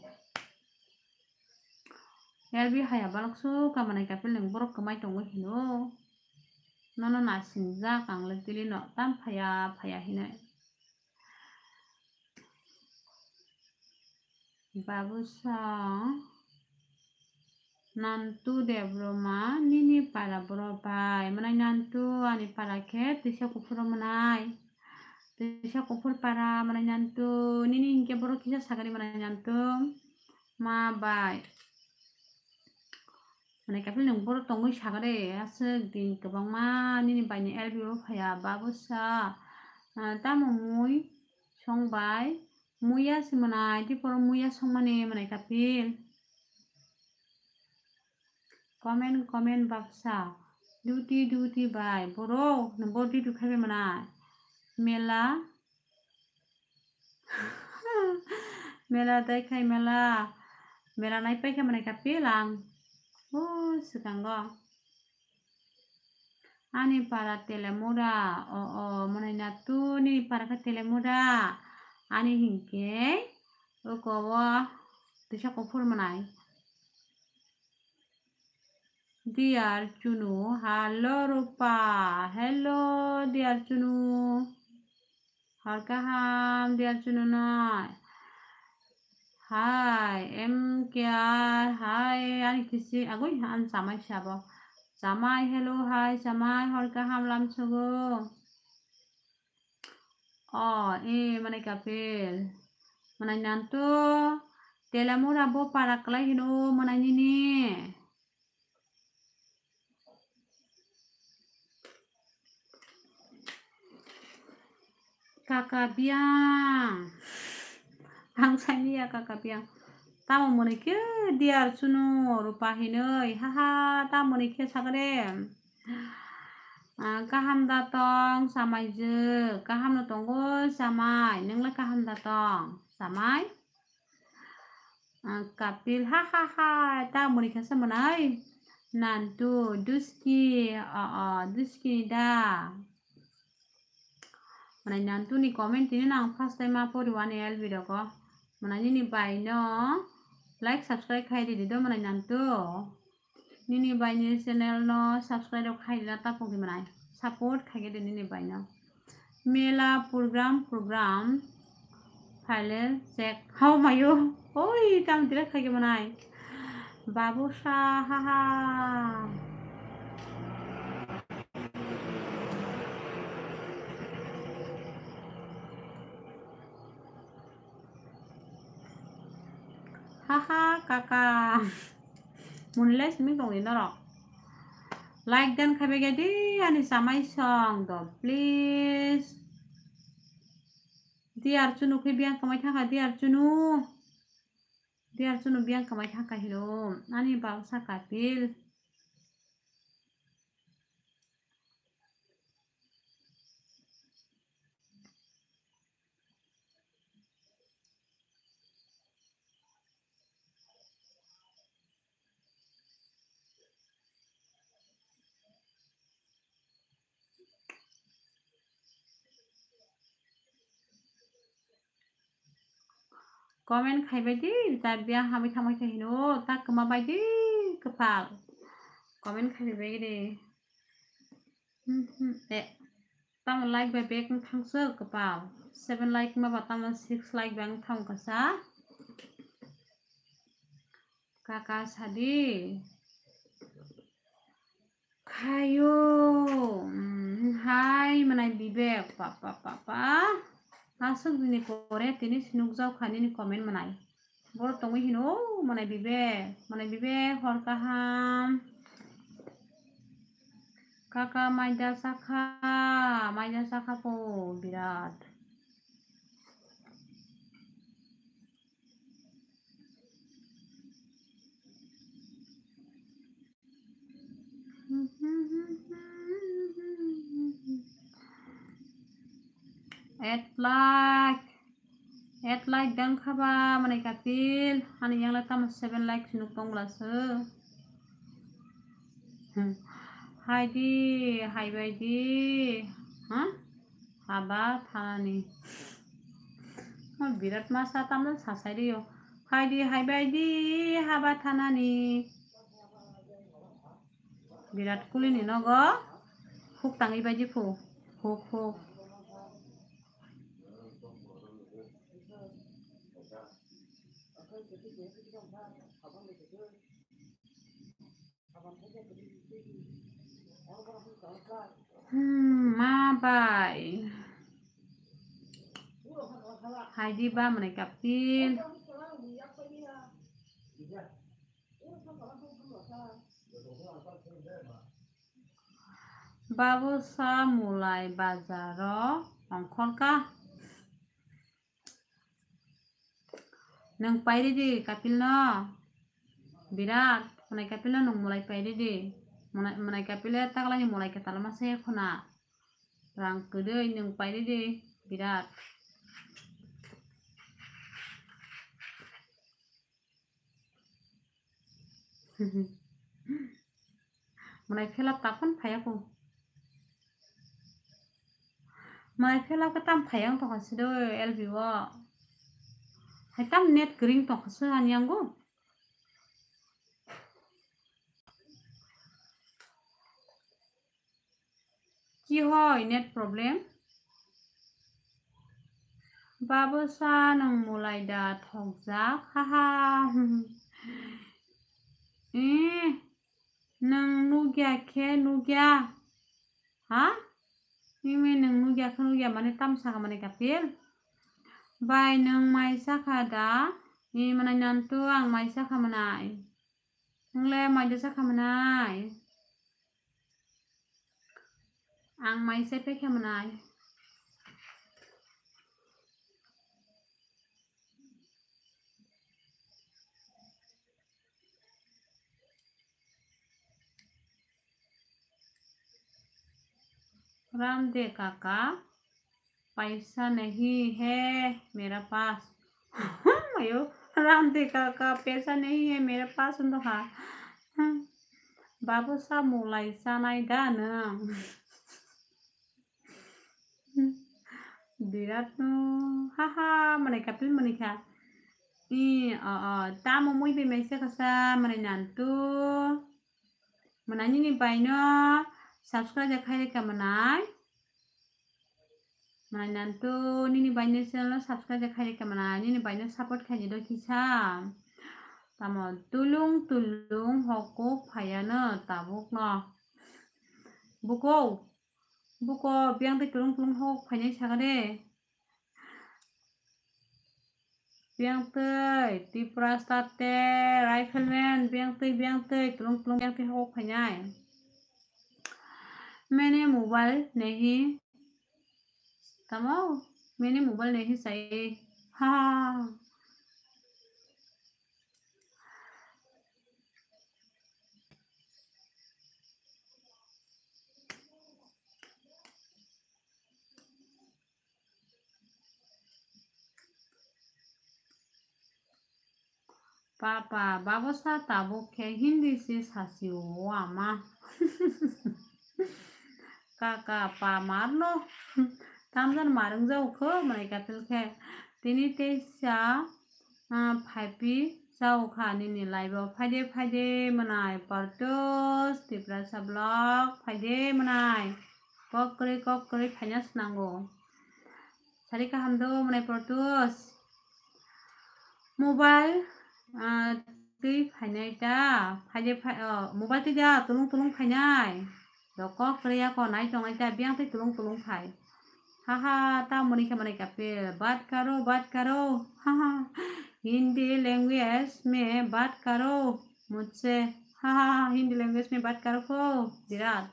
L B haya balok su ka Manai Kapil nwng borok kwmai tongwi hino. Nono nasingjak ang le tili no tam phaya phaya hinai. Babusa Nantu Debbarma nini para borok bai. Manai Nantu ani para khe Twisa Kuphur manai. Twisa Kuphur para manai Nantu nini hinkhe borok kisa sagari manai Nantu ma bai. Manai Kapil nwng borok tongwi sagade aswk din kwbangma nini baini L B o phaya Babusa. Ah, tamo mui song bai? Muya si mwnai, tiporo muya songmani mwnai kapil. Comment, comment baksa. Duty, duty bai. Borok, nwng bo duty khai bai mwnai. Mela. Mela dai khai mela. Mela nai pai khe mwnai kapil ang. O, swkango. Ani para Telemura, o, o, mwnai natu, nini para khe Telemura. Ani hinkhe, oko o, tisa kuphur mwnai. Dear Chunu, hello Rupa, hello dear Chunu. Hor kaham, dear Chunu noi. Hi, M K R, hi, ani kisi, agoi, an chamai sabo. Chamai, hello, hi, chamai, hor kaham lamsogo. O, e, mwnai kapil. Mwnai nantu, Telemura bo para kwlai hino, mwnai nini. Kaka biyang. Ang saini ya kaka biyang. Tamo mwnwi khe dear Chunu Rupa hinwi. Haha, tamo mwnwi khe sagre. Ah, kaham da tong, samaijwk. Kaham no tongo, samai. Nwng le kaham da tong, samai? Ah, Kapil, ha, ha, ha, ta mwnwi kha sa mwnai? Nantu, Duski, o, o, Duski ni da. Mwnai Nantu ni comment tini no ang first time ma pori wani L B rogo. Mwnai nini bai no like, subscribe khai ridi do, mwnai Nantu. Nini bai ni channel no subscribe rok khai rina ta pokdi mwnai. Support khai di nini bai no. Mela program, program. File check. How mayo? Oi, tam tira khai mwnai. Babu sa, ha, ha. Haha, kaka. Mwnwi lai simi tongdi norok. Like dan khai bai di ani chamai song do, please. Dear Chunu khe biyang kamai thangkha, Dear Chunu. Dear Chunu biyang kamai thangkha hino. Ani bangsa Kapil. Comment khai bai di, ta biyang hamwi tangmai khe hino, ta kwma bai di kwpal. Comment khai bai di. Hmm, hmm, eh. Tamo like bai bek wng thangsa kwpal. Seven like ma ba tamo six like bai wng thang kasa. Kaka sadi. Khayo. Hmm, hai mwnai Bibek. Pa, pa, pa, pa. Aswk dini pore tini sinukjak kha nini comment mwnai. Borok tongwi hino, mwnai Bibek, mwnai Bibek, hor kaham. Kaka maida sakha, maida sakha po birat. Eight lakh. Eight lakh dang khaba mwnai Kapil. Ani yang la tamo seven lakh nuk tong la se. Hmm. Hai di, hai bai di. Ha? Haba thanani. Ma birat masa tamno sasai rio. Hai di, hai bai di, haba thanani. Birat Kohli ni nogo huk tangwi bai di phu. Huk, huk. Hmm, ma bai. Hai di ba mwnai Kapil. Babu sa mulai bazaro Ongkhorka. Nwng pairidi Kapil no. Birat, mwnai Kapil no nwng mwlai pairidi. Mwnai, mwnai Kapil taklani mwlai kwtal ma se khuna. Rang kwdwi nwng pairidi Birat. Mwnai phela taphun phaiya ko. Mwnai phela khe tam phaiya wng tongkha sido L B o. Hai tam net kring tongkha se ani yango. Ki hoi net problem? Babusa nwng mwlai da thokjak, haha. Eh, nwng nugya khe nugya. Ha? Mimi nwng nugya khe nugya mane tam sakha mane Kapil. Bai nwng mai sakha da? Ni mwnai nantu ang mai sakha mwnai. Nwng le mai da sakha mwnai. Ang mai se pekha mwnai. Ramdev काका, पैसा नहीं है मेरा पास। Ayo, रामदेव काका, पैसा नहीं है मेरा पास, wng tongkha. Babusa mwlai chanai da nwng? Birat no, haha, mwnai Kapil mwnai kha. I, o, o, tamo mui bai mai se kasa mwnai nantu. Mwnai nini bai no subscribe khai rikha mwnai. Mwnai nantu nini bai no channel no subscribe khai rikha mwnai. Nini bai no support khai di do kisa. Tamo tulung tulung hokuk phaiya no tabuk no. Buko. Buko, biyang twi tulung tulung hok phainai sakha de. Biyang twi, Tipra State, Rifleman, biyang twi, biyang twi, tulung tulung biyang twi hok phainai. मैंने मोबाइल नहीं, tamo, मैंने मोबाइल नहीं चाहिए. Ha. Papa, babusa tabuk khe Hindi se sasi o ama. Kaka, pa marno. Tamjan marung jau kho, mwnai Kapil khe. Tini teisa, ah, phaipi jau kha nini live o. Phaide, phaide, mwnai Partos, Tiprasa vlog, phaide, mwnai. Kok kwrwi, kok kwrwi phaina swnango. Sari kaham do, mwnai Partos. Mobile, ah, twi phainai ta, phaide phai, oh, mobile twi da, tulung tulung phainai. Rokok kwrwi ya ko nai tongnai ta, biyang twi tulung tulung phai. Haha, ta mwnai khe mwnai Kapil, बात करो, बात करो. Haha, Hindi language में बात करो मुझसे. Haha, Hindi language में बात करो ko, Birat.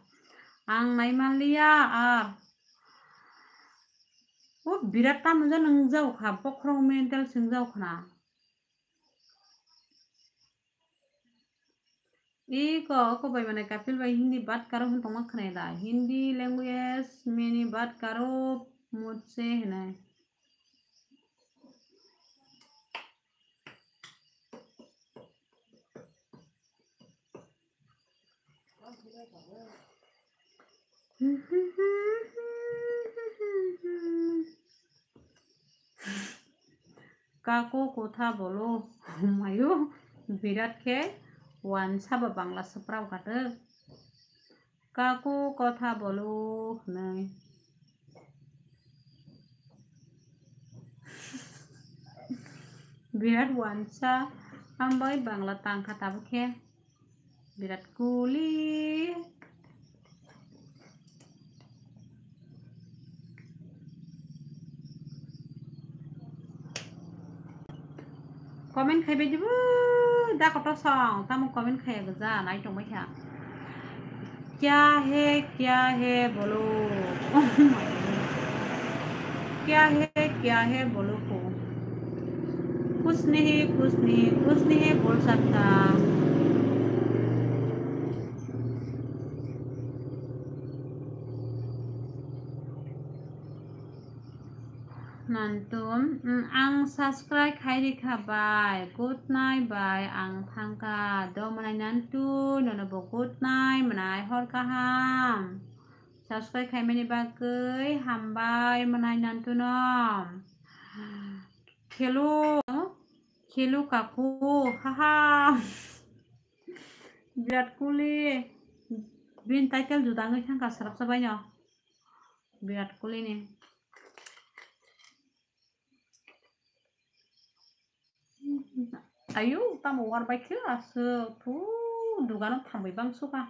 Ang nai manliya, ar. O Birat ta nungja nungjao kha, bokhorok mental swngjao khna. Iko, oko bai mane Kapil bai Hindi बात करो hwn tongma khna da. Hindi language में बात करो मुझसे hwnwi. কাকু কথা বলো. Mayo, Birat khe wansa ba Bangla swprao katok. Kaku kotha bolo hwnwi. Birat wansa, ang bai Bangla tangkha tabuk khe. Birat kuli. Comment khai bai dibo da kotor song, tamo comment khai gja nai tong bai kha. Kya hai, kya hai bolo. Oh my God. क्या है, क्या है बोलो को। कुछ नहीं, कुछ नहीं, कुछ नहीं बोल सकता। Nantum, mm, ang subscribe khai rikha bai. Good night bai, ang thangkha. Do mwnai nantu, nono bo good night, mwnai hor kaham. Subscribe khaimani bagwi hambai, mwnai nantu no. Khelu, khelu kaku, haha. Virat Kohli, bini title juda wngwi thangkha, swrapsa baino. Virat Kohli ni. Ayo, tamo war bai khe aswk, thu, dugano thamwi bang suka.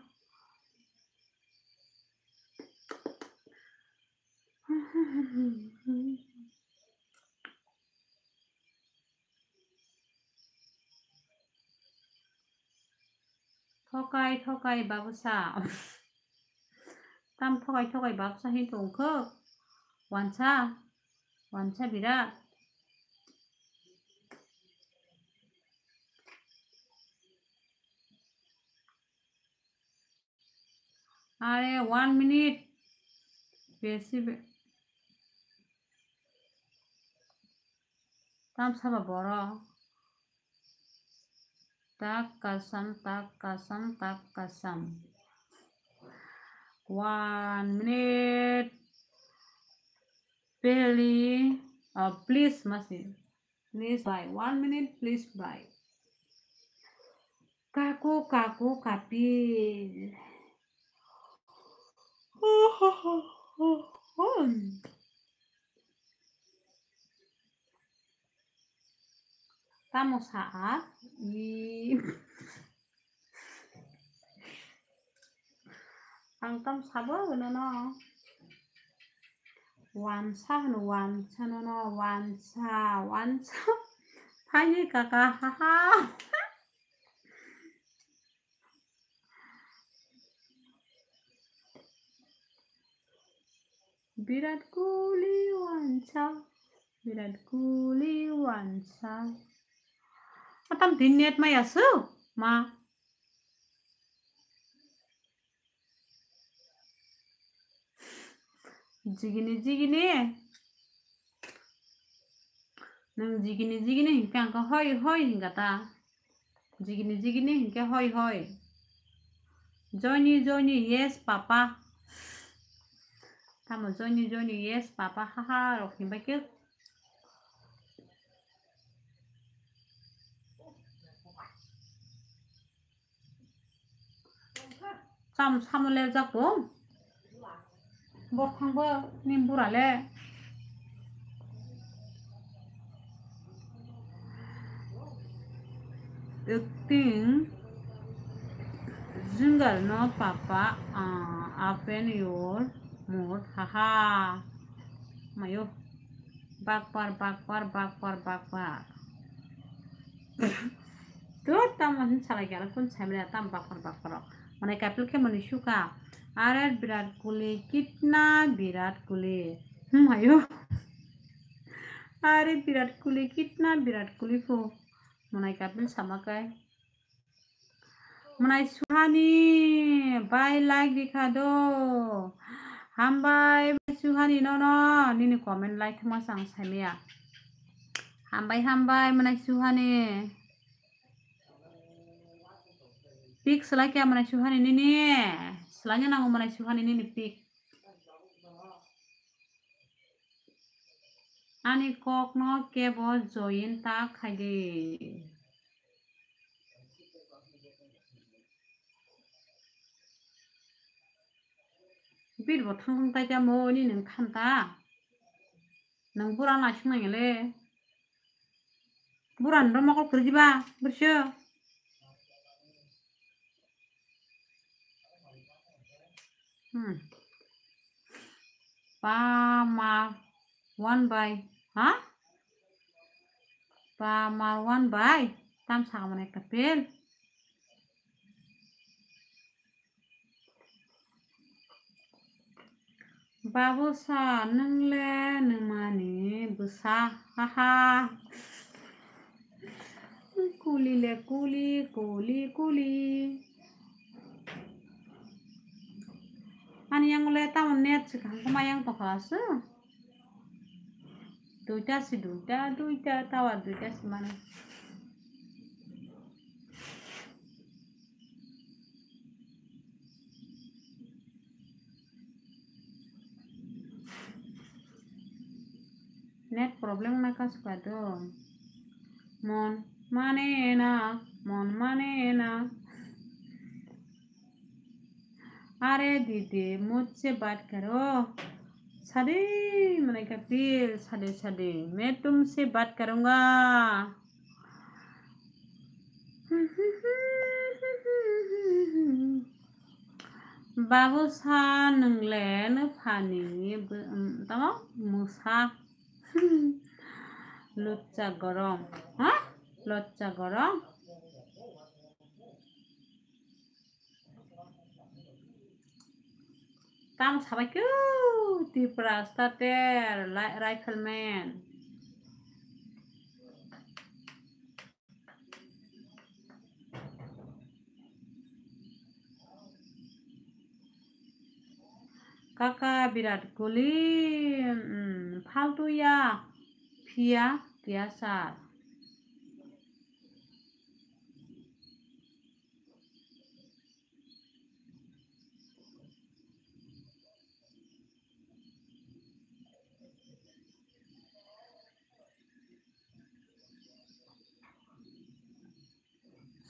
Thokai, thokai, babusa. Tam thokai, thokai, babusa hin tongkho? Wansa, wansa birat. Are, one minute. Besi be-, tam saba boro. Tak kasam, tak kasam, tak kasam. One minute. Pehli, uh, please, masi. Please, bhai. One minute, please, bhai. Kaku, kaku, kapil. Tamo sa a? I. Ang tam sabo hwno no. Wansa hwno, wansa no no, wansa, wansa. Phaini kaka, haha. Virat Kohli wansa, Virat Kohli wansa. Atam din net mai asu, ma. Jigini, jigini. Nwng jigini, jigini hinkhe ang khe hoi, hoi hinkha ta. Jigini, jigini hinkhe hoi, hoi. Joini, joini, yes, papa. Tamo joini, joini, yes, papa, haha, rok hinbai khe. Cham samo lerjak bo. Bor thangbo ni bura le. Acting jungle no papa, ah, open your mouth, haha. Mayo. Bakpar, bakpar, bakpar, bakpar. Tur tamo hin salai khe, alai kun saimanya tam bakpar, bakpar rok. Mane kapil khe mani suka. Are Virat Kohli, kitna Virat Kohli. Hmm, ayo. Are Virat Kohli, kitna Virat Kohli pho. Mane kapil sama kai. Mwnai Suhani, bai like rikha do. Hambai, Mwnai Suhani, nono, nini comment like thwngma chang saimaya. Hambai, hambai, Mwnai Suhani. Pic swlai khe Mwnai Suhani nini. Swlaina nango Mwnai Suhani nini pic. Ani kokno kebo join ta khaidi. Bir bo thang thang tai tamo ni nung khan ta. Nung bura na sung nang le. Bura ndo mokol kwrwi diba, bwrwiso. Hmm. Pamar one by, ha? Pamar one by, tam saka mane kapil. Babusa, nwng le nwngmani bwsa, haha. Kuli le kuli, kuli, kuli. Ani yang le tamo net se kaham koma yang tongkha se. Duita se duita, duita tower duita se mano. Net problem na kasu ka do. Mon mane na, mon mane na. अरे दीदी, मुझसे बात करो। Sadi, mane kapil, sadi, sadi. मैं तुमसे बात करूंगा। Babusa, nwng le nwphani bw-, um, tamo? Mwsa. Lotsa gorong. Ha? Lotsa gorong. Tamo sabai khe Tripura State Rifleman. Kaka Birat Kohli, um, faltu ya, phiya, phiya sir.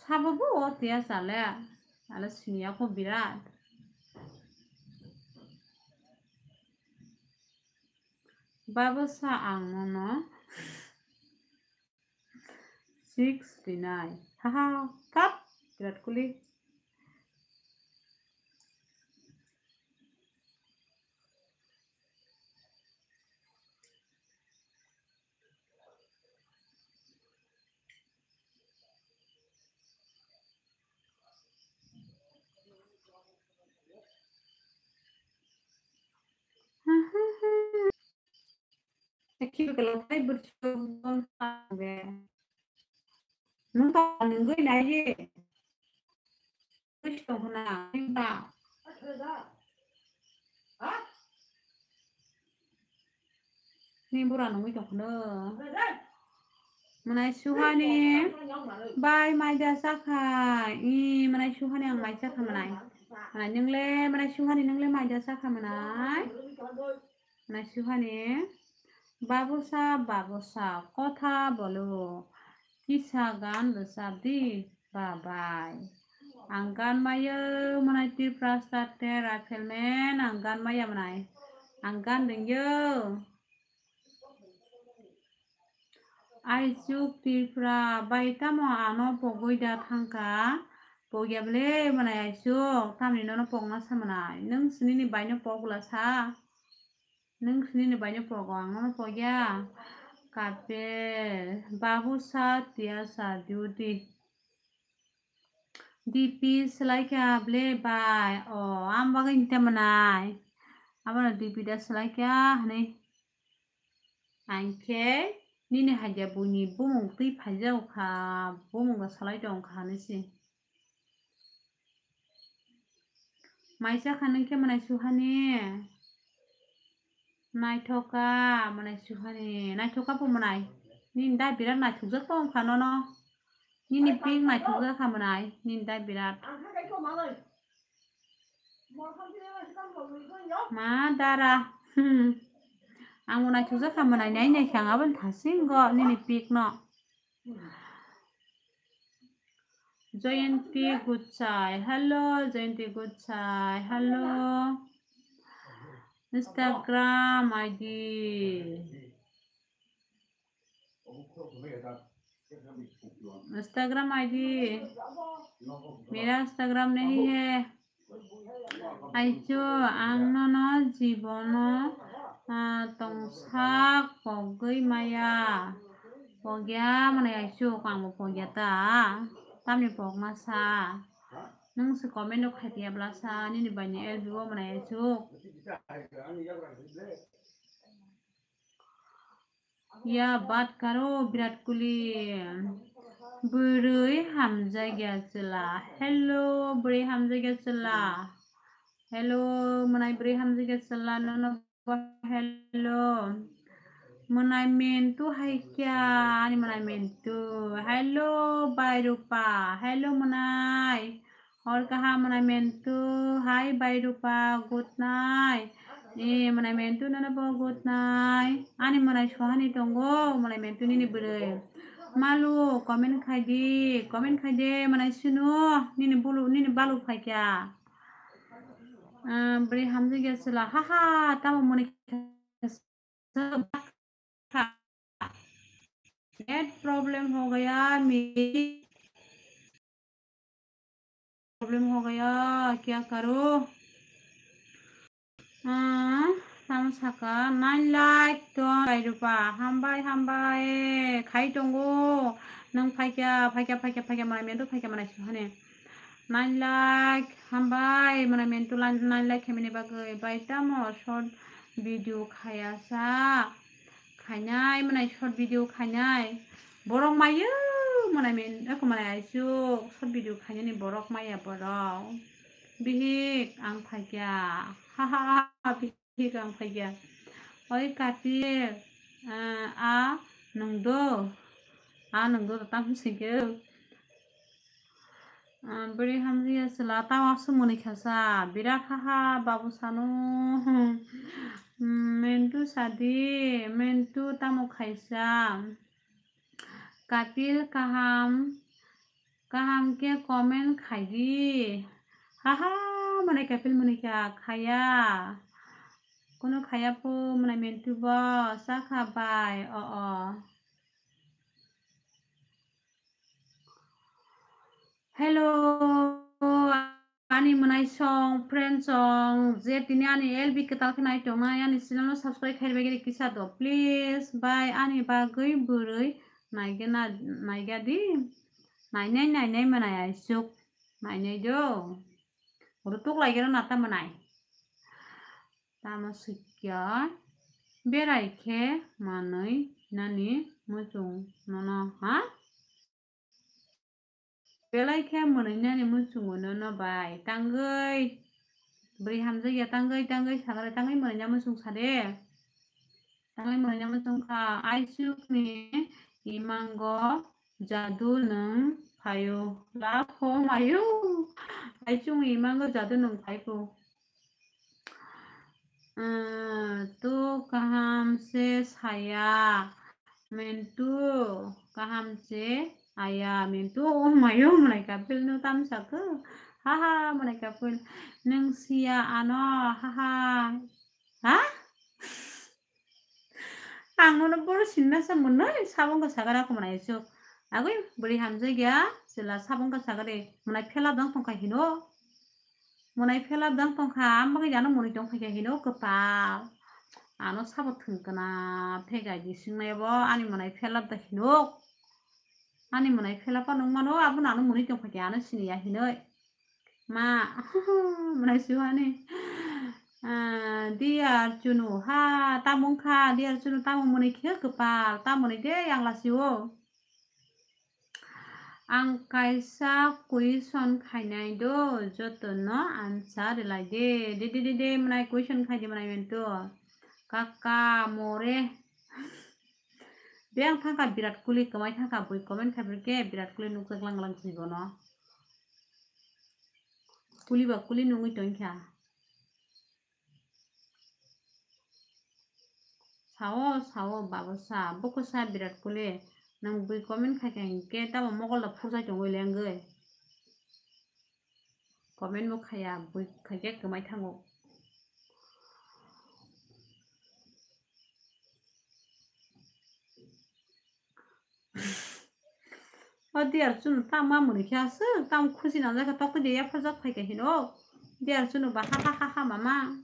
Sabo bo o tiya sale, ale siniya ko birat. Babusa ang nono sixty nine. Haha, kap, Virat Kohli. Akil kalau tadi bersyukur. Nung tak nungguin aja. Ni bura nungwi tongkhono. Mwnai suhani bai maida sakha. I mwnai suhani ang mai sakha mwnai. Mwnai nwngle mwnai suhani nwngle maida sakha mwnai. Mwnai suhani babusa babusa kotha bolo. Kisa gan bwsa di. Bye bye. Ang gan mayo mwnai Tripura State Rifleman, ang gan maya mwnai. Ang gan ringyo. Aisuk Tripura bai tamo ano pogwi da thangkha. Pogya bwle mwnai aisuk, tamni nono pokna sa mwnai. Nwng sinini baino pokla sa. Nwng sinini baino pogo, ang nono pogya. Kapil, babusa tiya sa duty. D P swlaikha ble bai. O, ang bagwi hinte mwnai. Abono D P da swlaikha hwnwi. Ang khe nini haida buini bumung twi phaijago kha, bumung da swlai tong kha hwnwi se. Maisa kha nung khe mwnai suhani. Naithoka mwnai suhani. Naithoka bo mwnai. Nini da birat naithokjak tong kha nono. Nini pink naithokjak kha mwnai. Nini da birat. Ma dara. Hmm. Ang bo naithokjak kha mwnai. Nai nai khe ang aboni thasingo nini pink no. Jayanti Guchai. Hello, Jayanti Guchai. Hello. Instagram I D. Instagram I D. मेरा Instagram नहीं है. Aichu, ang nono jibono, ah, tongsak pogwi maya. Pogya mwnai aichu, ang bo pogya ta. Tamni pokma sa. Nwng se comment rok khai tiya bwlasa nini bai ni L B o mwnai aisuk. Ya bat karo Virat Kohli. Bwrwi hamjakya chwla. Hello, bwrwi hamjakya chwla. Hello, mwnai bwrwi hamjakya chwla, nono bo hello. Mwnai Mentu hai kya, ani mwnai Mentu. Hello, bai Rupa. Hello, mwnai. Hor kaham mwnai Mentu, hai bai Rupa, good night. E, mwnai Mentu nono bo good night. Ani mwnai Sohani tongo, mwnai Mentu nini bwrwi. Malu, comment khai di, comment khai de, mwnai Sunu, nini bulu, nini balu phaikya. Ah, bwrwi hamjakya chwla, ha ha, tamo mwnai Net problem ho gaya, meri problem ho gaya, kya karo? Ah, tamo saka, nine like ton, bai Rupa, hambai, hambai, khai tongo, nwng phaikya, phaikya, phaikya, phaikya, mwnai Mentu phaikya, mwnai Sohani. Nine like, hambai, mwnai Mentu nine like khaimani bagwi, bai tamo short video khayasa. Khainai mwnai short video khainai. Borok maiyo mwnai men, eko mwnai aisuk short video khainani borok maya borok. Bihik ang phaikya. Ha ha ha, bihik ang phaikya. Oi Katil, ah, a nwng do. A nwng do tamo singke. Ah, bwrwi hamjakya chwla, tamo aswk mwnwi khasa, birat haha, babu sanu. Hmm, Mentu sadi, Mentu tamo khaisa. Kapil kaham, kaham khe comment khaidi. Haha, mwnai Kapil mwnwi kha, khaya. Kuno khaya phu, mwnai Mentu bo, sakha bai, o, o. Hello, ani mwnai song, friend song, je tini ani L B kwtal khe nai tongnai, ani channel no subscribe khairwi kisa do, please, bai ani bagwi bwrwi naigena, naigadi, nainai, nainai mwnai aisuk, nainai do, rutuk laigero nata mwnai. Tamo sikya berai khe manwi nani muchung nono ha? Belai khe mwnwi nani muchungo nono bai tangwi. Bwrwi hamjakya tangwi tangwi sagare tangwi mwnwi na muchung sade. Tangwi mwnwi na muchung kha aisukni imango jadu nwng phaio. Lapho mayo. Aisukni imango jadu nwng phaikho. Ah, tu kaham se saya. Mentu kaham se aya. Mentu, oh mayo, mwnai Kapil no tam sakho. Haha, mwnai Kapil. Nwng siya ano, haha. Ha? Ang nono boro sinna sa mwnwi sabong ka sagara ko mwnai aisuk. Agwi bwrwi hamjakya chwla sabong ka sagari mwnai phela dang tongkha hino. Mwnai phela dang tongkha, ang bagwi ano mwnwi tongkha khe hino kwpal. Ano sabo thwngkna phegai di singnai bo ani mwnai phela da hino. Ani mwnai phela pa nung mano, abo nano mwnwi tongkha khe ano siniya hinoi. Ma, mwnai suhani. Ah, dear Chunu, ha, tamo wngkha, dear Chunu, tamo mwnwi khe kwpal, tamo mwnwi de yang lasio. Ang kaisa question khainai do, jotono answer rwlai de. De, de, de, de, mwnai question khai di mwnai mento. Kaka, more. Be ang thangkha Virat Kohli kwmai thangkha bui comment khai phirkhe Virat Kohli nukjak lang lang si bono. Kuli ba kuli nungwi tongkha. Sao, sao, babo sa, boko sa Virat Kohli. Nang bui comment khai khai hinkhe tamo mokol da phurjai tongwi lengwi. Comment bo khaya, bui khaikhe kwmai thango. O dear Chunu tamo mwnwi khe aswk, tamo khusi nangjak khe tokti de yapharjak phaikha hino. Dear Chunu ba ha ha ha ha mama.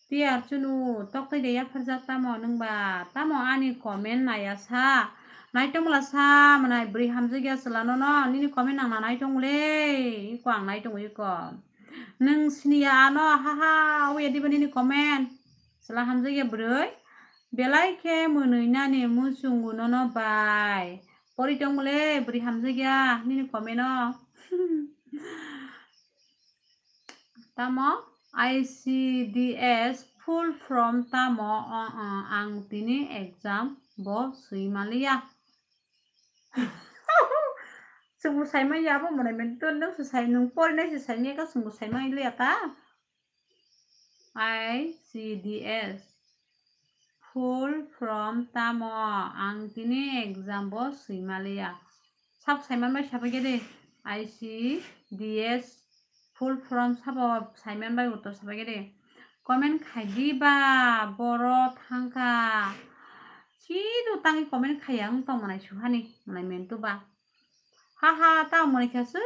Dear Chunu, tokti de yapharjak tamo nwngba? Tamo ani comment naya sa? Naitong mula sa mwnai bwrwi hamjakya chwla nono, nini comment nang na naitong le, iko ang naitong iko. Nwng siniya ano, haha, oya diba nini comment? Chwla hamjakya bwrwi, belai khe mwnwi nani muchungo nono bai. Pori tong mole bwrwi hamjakya nini comment o. Tamo I C D S full form tamo, o, o, ang tini exam bo swi maliya. Chwngbo saimanya abo mwnai mento, nwng se sai, nwng porinai se saimanya kha, chwngbo saimanya ta. I C D S full form tamo, ang tini exam bo swi maliya. Sab saiman bai sabai khe de, I C D S full form sabo saiman bai uttor sabai khe de. Comment khai di ba, boro thangkha. Chido tangwi comment khaiya wng tong mwnai suhani, mwnai mento ba. Haha, ta mwnwi kha se,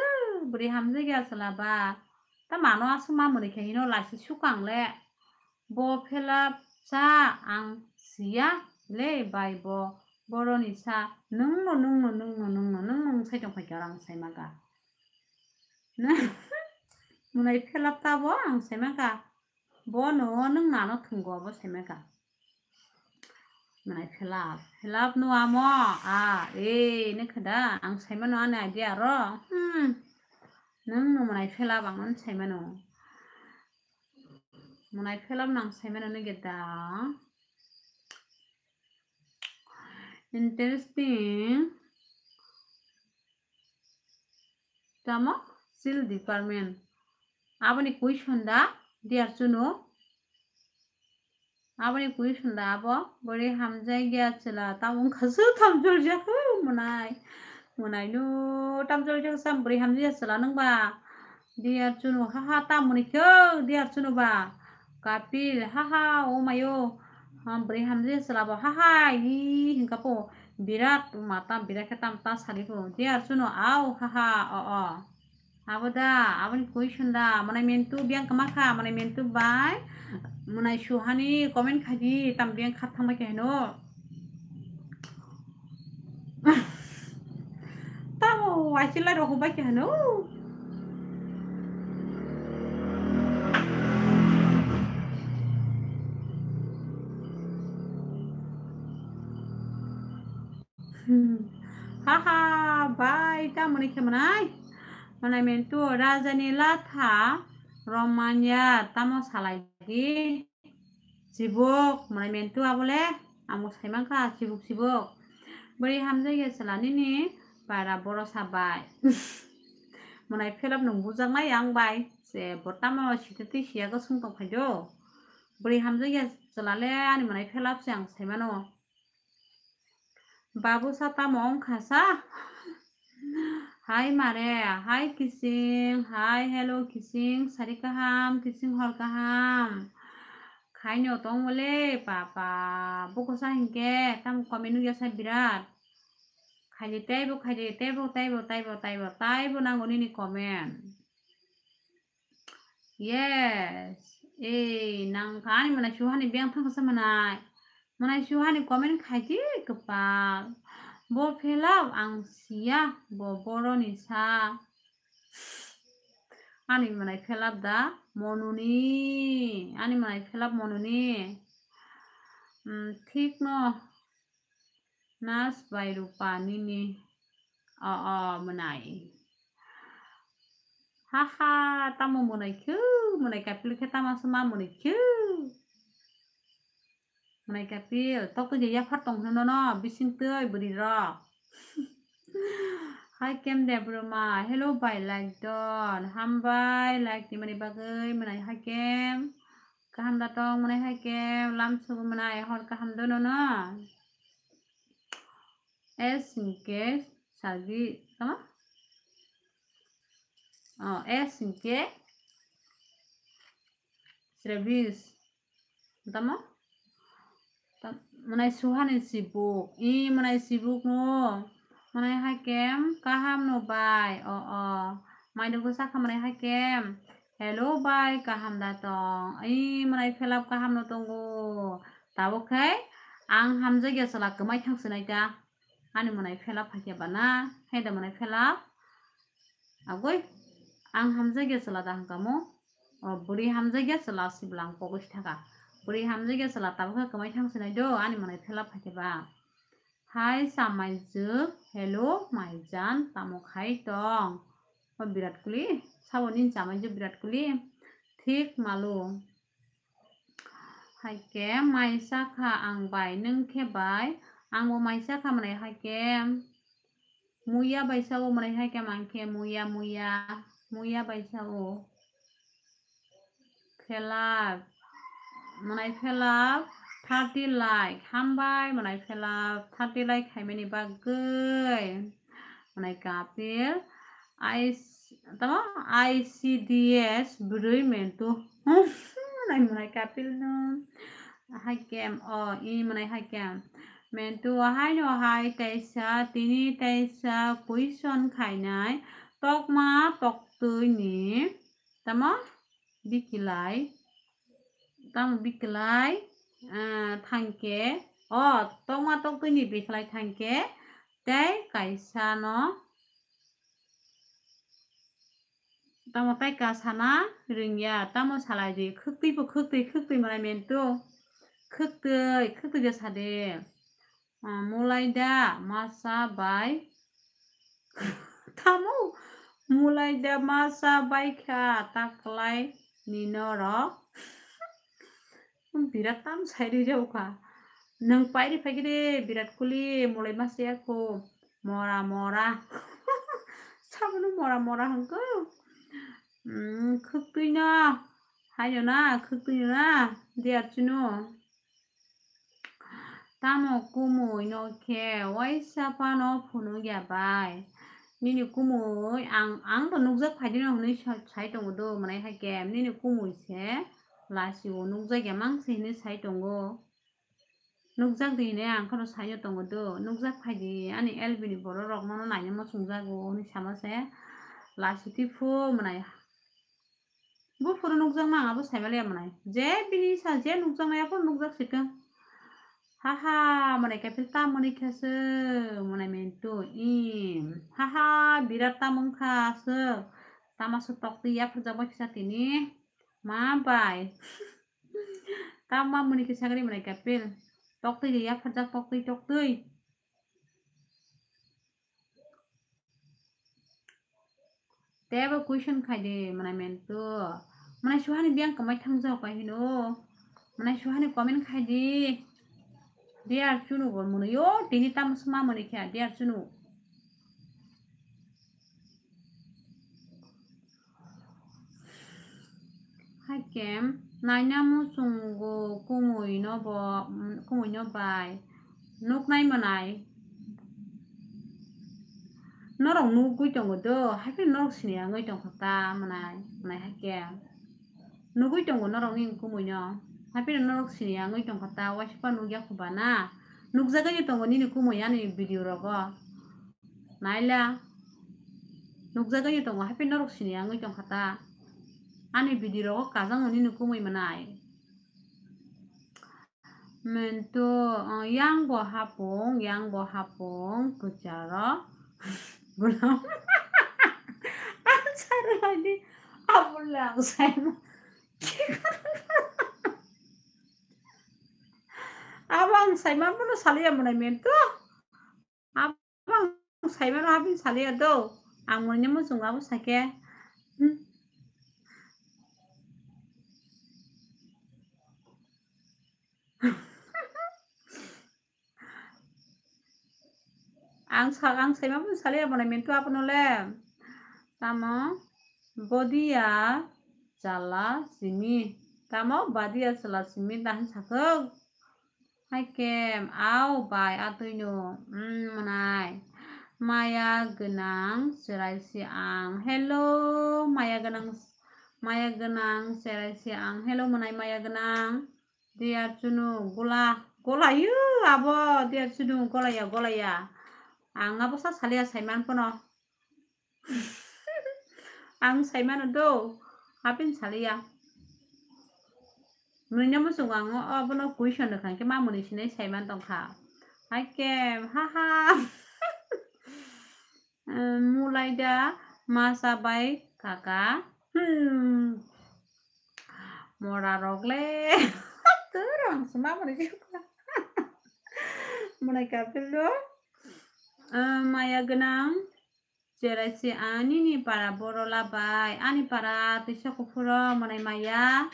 bwrwi hamjakya chwla ba. Ta mano aswk ma mwnwi kha hino laisi sukang le. Bo phelap cha ang siya le bai bo boroni sa. Nwngno, nwngno, nwngno, nwngno, nwngno wng sai tong phai khe oro ang sai maka. Mwnai phelap ta bo ang sai maka. Bono nwng nano thwngo abo saimaka. Mwnai phelap, phelap no amo, a, e, nwkha da, ang saimano ani idea ro. Hmm. Nwng no mwnai phelap ang no saimano. Mwnai phelap no ang saimano nugeta. Interesting. Tamo? Sil department. Aboni question da, dear Chunu. Aboni question da abo, bwrwi hamjakya chwla, tamo wngkha se tamjol jak, mwnai. Mwnai no tamjol jak sam bwrwi hamjakya chwla nwng ba. Dear Chunu, haha, tamoni khe, dear Chunu ba. Kapil, haha, o mayo. Ham bwrwi hamjakya chwla bo, haha, hi, hingka po. Birat mata, birat khe tam ta sari po. Dear Chunu, au, haha, o, o. Abo da, aboni question da, mwnai mentu biyang kama kha, mwnai mentu bai, mwnai suhani comment khai di, tam biyang kha thangbai khe heno. Tamo waisila rok bai khe heno. Hmm. Haha, bai, tamoni khe mwnai? Mwnai mentu rajani latha romanya tamo salai di. Chibuk, mwnai mentu abole, amo saimankha, chibuk, chibuk. Bwrwi hamjakya chwla nini para boro sa bai. Mwnai phelap nwng bujaknai yang bai. Se bo tamo sitwtwi siya gosong tong phai do. Bwrwi hamjakya chwla le ani mwnai phelap se ang saimano. Babu sa tamo wngkha sa? Hai mare, hai kising, hai hello kising, sari kaham, kising hor kaham. Khaino tong wale, papa, buko sa hinkhe, tamo comment nugya sa birat. Khaidi teibo, khaidi teibo, teibo, teibo, teibo, teibo nango nini comment. Yes. Ei, nang kha ani mwnai suhani biyang thangsa mwnai. Mwnai suhani comment khai di kwpal. Bo phelap ang siya, bo boroni sa. Ani mwnai phelap da monuni. Ani mwnai phelap monuni. Hmm, thik no. Nas bai rupa nini. O, o, mwnai. Haha, tamo mwnai khe, mwnai kapil khe tamo se ma mwnai khe. Mwnai kapil, tok twi je yaphar tong hino no, bising twi bwrwi rok. Hai kem de broma, hello bai like don, hambai like ni mani bagwi mwnai hai kem. Kaham da tong mwnai hai kem, lam sugu mwnai hor kaham dono no. S hinkhe sagi, tamo? Oh, S hinkhe Travis. Tamo? Tam-, mwnai suhani sibuk. I mwnai sibuk no. Mwnai hai kem kaham no bai. O, o. Mai dugo sakha mwnai hai kem. Hello bai, kaham da tong? I mwnai phelap kaham no tongo. Tabuk khai ang hamjakya chwla kwmai thang sinai ta. Ani mwnai phela phaikhe bana, hai da mwnai phela. Agoi, ang hamjakya chwla da hwnkha mo? O bwrwi hamjakya chwla sibla ang pogwi thaka. Bwrwi hamjakya chwla tabukhe kwmai thang sinai do, ani mwnai phela phaikhe ba. Hai chamaijuk, hello maijan, tamo khai tong? O birat kuli, sabo nini chamaijuk birat kuli. Thik malu. Haikhe mai sakha ang bai, nwng khe bai? Angbo mai sakha mwnai haikhe. Muya bai sao mwnai haikhe, ang khe muya, muya, muya bai sao. Phelak. Mwnai phelak thirty like. Hambai mwnai phelak thirty like khaimani bagwi. Mwnai Kapil. I, tamo I C D S bwrwi mentu. Mwnai, mwnai Kapil no. Haikem, o, i mwnai haikem. Mentu haino hai taisa, tini taisa question khainai. Tokma toktwini. Tamo bikilai, tamo bikilai, ah, thangkhe, o tokma toktwini bikilai thangkhe, tei kaisa no, tamo tei kasana ringya, tamo salai di, khwktwi bo khwktwi, khwktwi mwnai mentu, khwktwi, khwktwi de sade. Ah, mulai da masa bai. Tamo mulai da masa bai kha ta kwlai ni norok. Birat tam sai ri jau kha. Nwng pairi phai khe de birat kuli mulai masa ya kho. Mora mora. Sabono mora mora hwnkhe. Hmm, khwktwi no. Haino na, khwktwi no na. Diya chino. Tamo kumui no khe waisa phano phunukya bai. Nini kumui ang, ang to nukjak phaidino hwnwi sa-, sai tongo do, mwnai haikhe nini kumui se lasi o nukjakya mang se hwnwi sai tongo. Nukjak di hwnwi ang kheno saino tongo do, nukjak phaidi ani L B ni borok rok mano naina muchungjago hwnwi sama se lasi twi phu mwnai. Buphuru nukjaknang abo saimaliya mwnai. Je bini sa je nukjaknai aphuru nukjak sikha. Haha, mwnai kaphil tamoni khasw, mwnai mentu, im. Haha, birat tamung kha aswk. Tama swk toktwi yapharjak bai kisa tini. Ma bai. Tama muni kisa gari mwnai kaphil. Toktwi yapharjak, toktwi, toktwi. Tebo question khai di, mwnai mentu. Mwnai suhani biyang kwmai thangjak pai hino. Mwnai suhani comment khai di. Dear chunu bo mwnwi yo, tini tamo sma mwnwi khe, dear chunu. Haikem, naina muchungo kumui no bo, kumui no bai. Nuknai mwnai. Norok nugwi tongo do, haiphano norok sini wngwi tongkha ta mwnai, mwnai haike. Nugwi tongo norok nini kumui no, haiphano norok sini wngwi tongkha ta, waisa phano nukya kho ba na. Nukjagwi tongo nini kumui ani video rogo. Naila. Nukjagwi tongo, haiphano norok sini wngwi tongkha ta. Ani video rogo kajangno nini kumui mwnai. Mentu, uh, yang bo hapung, yang bo hapung, kwcharo. Gulam. Ang saro lagi. Abole ang saima. Abo ang saima bono saliya mwnai mentu. Abang saimano abini saliya do. Ang mwnai muchungo abo sakhe. Hmm. Ang sa-, ang saimano saliya mwnai mentu abono le. Tamo bodia chala simi. Tamo badia chala simi dahan sakhe. Haikem, au bai atwino, mm, mwnai. Maya gwnang cherai si ang. Hello, maya gwnang, maya gwnang cherai si ang. Hello, mwnai maya gwnang. Dear chunu, gola, gola yo, abo, dear chunu, gola ya, gola ya. Ang abo sa saliya saiman pono. Ang saimano do, abini saliya. Mwnwino muchungo ang abono question rwkha, hwnkhe mamoni sinai saiman tongkha. Haikem, haha. Molaida masa bai kaka. Hmm. Mora rok le. Twrang se ma mwnwi jukha. Mwnai kapil do. Ah, maya gwnang. Cherai se ani ni para boro labai. Ani para twisa kuphuro mwnai maya.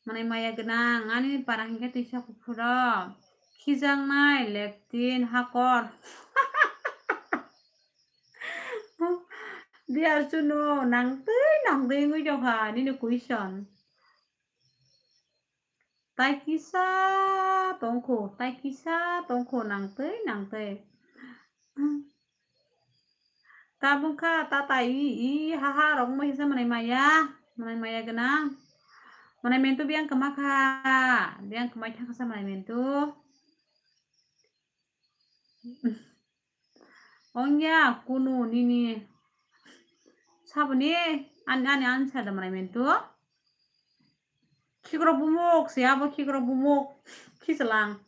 Mwnai maya gwnang. Ani ni para hinkhe twisa kuphuro. Khijaknai leptin hakor. Dear Chunu, nang twi nang twi wngwi tongkha nini question. Tai kisa tongkho, tai kisa tongkho nang twi nang twi. Tabuk kha tata i, i, ha, ha, rok wngma kisa mwnai maya, mwnai maya gwnang. Mwnai mentu biyang kwma kha, biyang kwmai thang kha sa mwnai mentu. Ongya kunu nini saboni ani, ani answer da mwnai mentu. Khikrok bumuk se abo khikrok bumuk khisalang.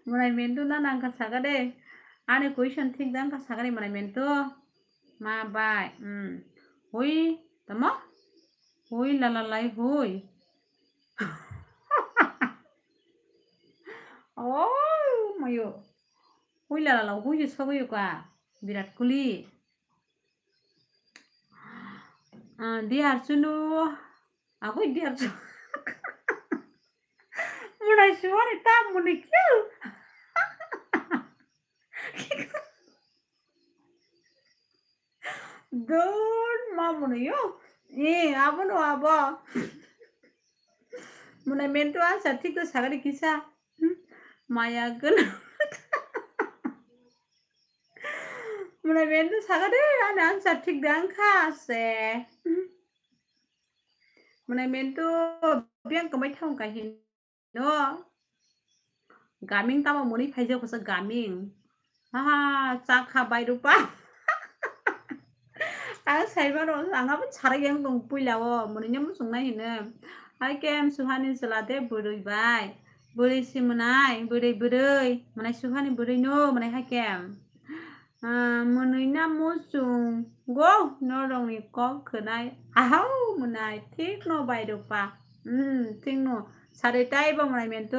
Mwnai mentu na nang kha saka de. Ani question thik da wngkha saka de mwnai mentu. Ma bai. Hmm. Hui tamo? Hui la la lai hui. Oh, mayo. Hui la la la hui sogwi ka. Virat Kohli. Ah, Dear Chunu. Agoi Dear Chunu. Mwnai suari ta mwnwi kyu. Don ma mwnwi yo. Eh, abo no abo. Mwnai mentu answer thik to sagari kisa. Hmm, maya gwnang. Mwnai mentu sagari ani answer thik da wngkha se. Hmm. Mwnai mentu biyang kwmai thang kha hin. No. Gaming tamo mwnwi phaijak kho gaming. Ha ha, chakha bai rupa. Ang saimano, ang abo sarai yang tong puila o, mwnwi no muchung nai hino. Hai kem suhani chwla de bwrwi bai. Bwrwi si mwnai, bwrwi bwrwi. Mwnai suhani bwrwi no, mwnai hai kem. Ah, mwnwi na muchungo norokni kok khwnai. Ahau mwnai, thikno bai rwkha. Hmm, thikno. Sari taibo mwnai mentu.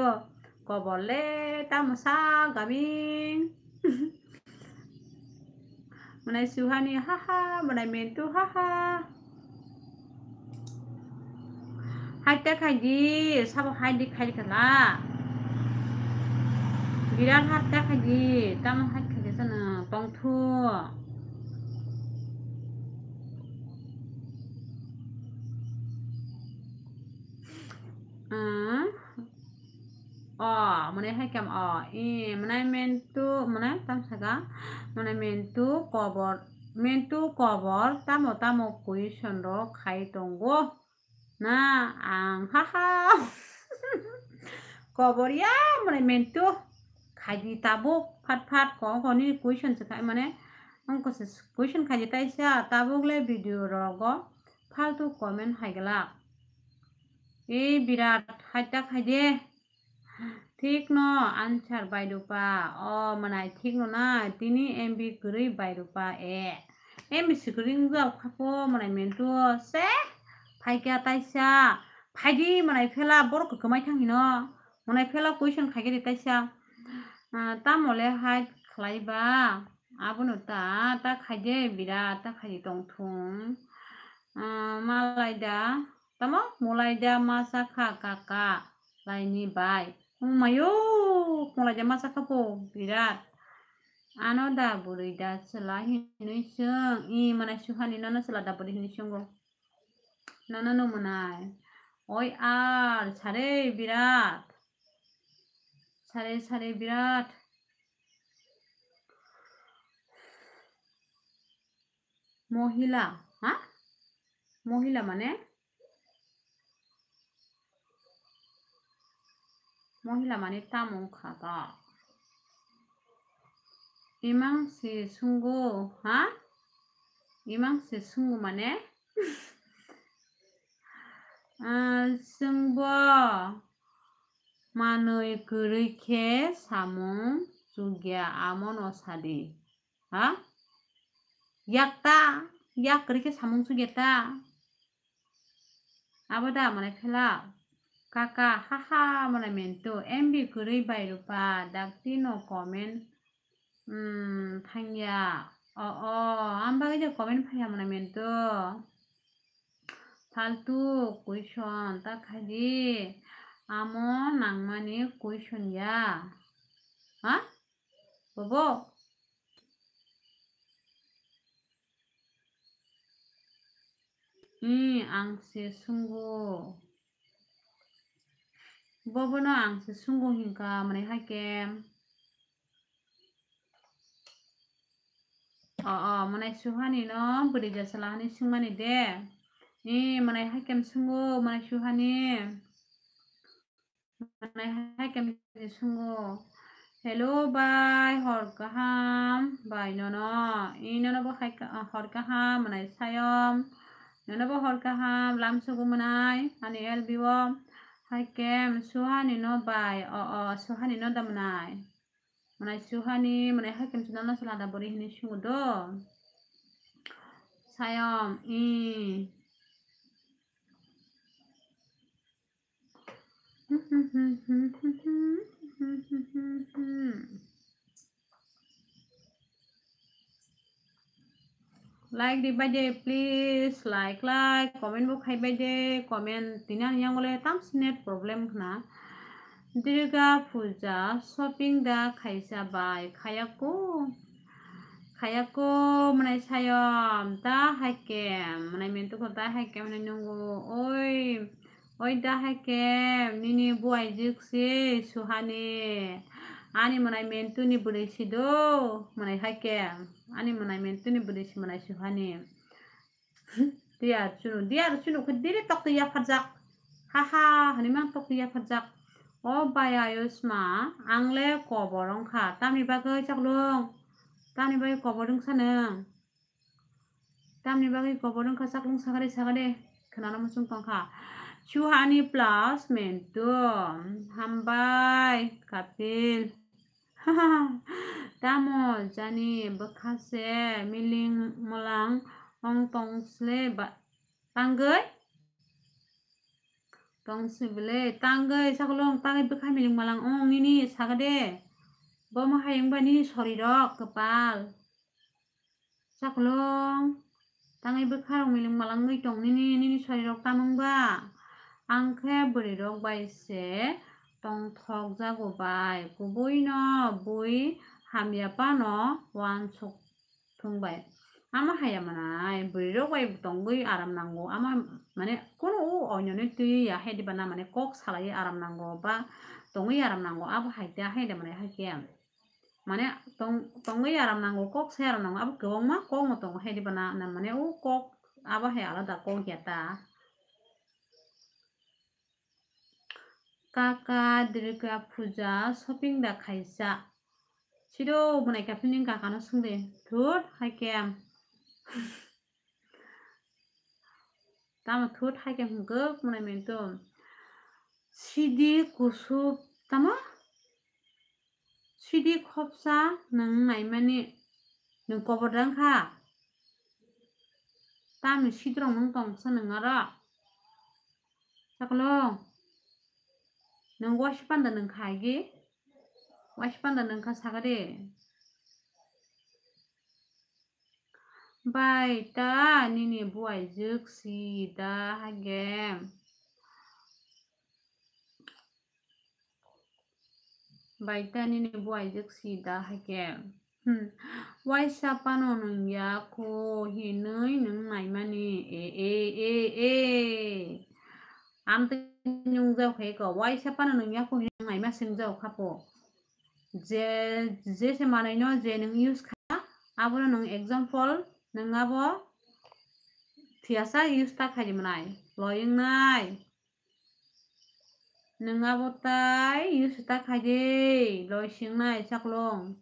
Kobor le tamo sa gaming. Mwnai suhani haha, mwnai mentu haha. Haita khaidi, sabo haidi khai khala. Birat haita khaidi, tamo hai khaidi sana tongthu. Ah. O, mwnai hai kam o, i, mwnai mentu, mwnai tam saka, mwnai mentu kobor, mentu kobor, tamo tamo question rok khai tongo na, ang haha. Kobor ya, mwnai mentu, khaidi tabuk, phat phat, kok kok nini question se khai, mane, ang kose question khaidi taisa, tabuk le video rogo, faltu comment hai glak. Ei Birat, haita khaide. Thikno answer bai rupa. O mwnai thikno na, tini M B kwrwi bai rupa e. M B si kwrwi wngya khapo mwnai mentu se. Phaikya taisa. Phaidi mwnai phela borok kwmai thang hino. Mwnai phela question khaikhe de taisa. Ah, tamo le hai khlai ba. Abono ta, ta khaide Birat, ta khaidi tongthung. Ah, malai da. Tamo molaida masa kha kaka laini bai. Mayo, molaida masa kha po birat. Ano da bwrwi da chwla hinwi swng. I mwnai suhani nono chwla da bwrwi hinwi swngw. Nono no mwnai. Oi ar sare birat. Sare sare birat. Mohila, ha? Mohila mane? Mohila mane tamo wngkha ba? Imang se sungo, ha? Imang se sungo mane? Ah, chwngbo manwi kwrwi khe samung chukya, amono sadi. Ha? Yak ta, yak kwrwi khe samung sugya ta. Abo da mwnai phela. Kaka, haha, mwnai mentu. M B kwrwi bai rupa, dakti no comment, hmm, thangya. O, o, ang bagwi je comment phaiya mwnai mentu. Faltu question ta khaidi. Amo nangmani question ya. Ha? Bobo? Ih, ang se sungo. Bobono ang se sungo hinka, mwnai haike. O, o, mwnai Suhani no bwrwi jasala hani singmani de. Ih, mwnai haike sungo, mwnai Suhani. Mwnai haike sungo. Hello, bai, hor kaham, bai, nono. I nono bo hai ka-, hor kaham, mwnai Sayom. Nono bo hor kaham, lam sugu mwnai, ani L B o. Haike, Suhani no bai, o, o, Suhani no da mwnai. Mwnai Suhani, mwnai haike chwla no chwla da bwrwi hini sungo do. Sayom, i. Like di bai de, please, like, like, comment bo khai bai de, comment tini ani yango le tamsi net problem khna. Durga Puja shopping da khaisa bai, khayako, khayako, mwnai Sayom, da haike, mwnai mentu ko da haike, mwnai nungo, oi, Oi da haike, nini buai jwk si Suhani. Ani mwnai mentu ni bwrwi si do, mwnai haike. Ani mwnai mentu ni bwrwi si mwnai Suhani. Diyar chunu, diyar chunu khe diri tok twi yapharjak. Ha ha, hani mang tok twi yapharjak. O bai Ayushma, ang le kobor wngkha. Tamni bagwi chaklung? Tamni bagwi kobor wngsa nwng? Tamni bagwi kobor wngkha chaklung sagade sagade khwnana muchung tongkha. Suhani plus mentu. Hambai Kapil. Tamo jani bwkha se miling malang ong tong sle ba tangwi? Tong sibile tangwi chaklung tangwi bwkha miling malang ong nini sagade. Bo ma hai wngba nini sorirok kwpal. Chaklung, tangwi bwkha rok miling malangwi tong nini, nini sorirok tamung ba? Ang khe bwrwi rok bai se tongthok jago bai, kubui no bui hamya phano uansuk thung bai. Ama haya manai bwrwi rok bai tongwi aram nango, ama mane kunu u oinoni twi ya hai diba na, mane kok salai aram nango ba tongwi aram nango, abo hai ta hai de mane hai khe. Mane tong-, tongwi aram nango, kok sai aram nango, abo kwbangma kokno tongo hai diba na, na mane o kok abo hai alada kok ya ta. Kaka Durga Puja shopping da khaisa. Sido mwnai Kapil ni kaka no swngdi. Thut hai khe. Tamo thut hai khe hwnkhe mwnai mentu. Sidi kusuk tamo? Sidi khopsa nwng naimani nwng kobor dang kha? Tamni sidrong nwng tongsa nwng aro? Chaklung, nwng waisa panda nwng kha agi? Waisa panda nwng kha saka de. Bai ta nini buai jwk si da hage. Bai ta nini buai jwk si da hage. Hmm. Waisa pano nwng ya kho hinwi nwng naimani. E, e, e, e. Amtwi nwng jao khe ko. Waisa pano nwng ya kho hinwi nwng naima swng jao kha po. Je, je se manwi no je nwng use kha, abono nwng example, nwng abo thiyasa use ta khai di mwnai, loi wngnai. Nwng abo tai use ta khai di, loi si wngnai chaklung.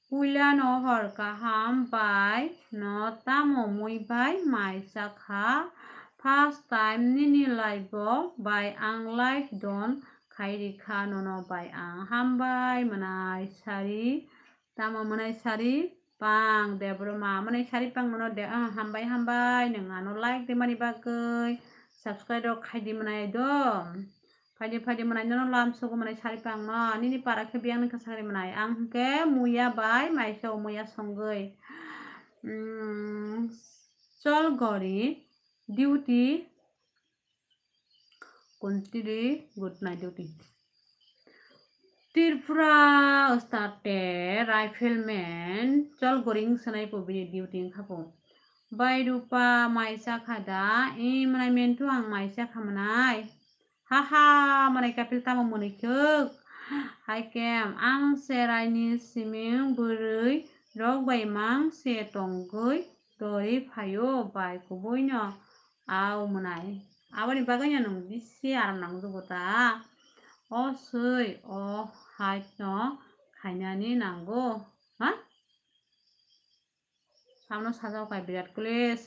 Puila no hor kaham bai no tamo mui bai mai chakha. First time nini live o bai ang like don khai rikha nono bai ang. Hambai mwnai sari Tamo mwnai sari pang Debbarma, mwnai sari pang mano de, ah, hambai, hambai, nwng ano like de mani bagwi, subscribe rok khai di mwnai do. Phaidi, phaidi mwnai nono lam sugo mwnai sari pang no, nini para khe biyang ni kwchang ri mwnai. Ang hwnkhe muya bai maisa o muya songwi. Mm, chol gori duty. Continue, good night duty. Tripura State Rifleman chol goring swnai po bini duty wngkha po. Bai Rupa mai chakha da, i mwnai mentu ang mai chakha mwnai. Ha ha, mwnai kapil tamo mwnwi khuk. Hai kem, ang se raini siming bwrwi rok bai mang se tongwi tori phaio bai kubui no. Au mwnai. Aboni bagwi no nwng bisi aram nangjugo ta. O swi, o hai no khainani nango. Ha? Samno sajao kai Virat Kohli.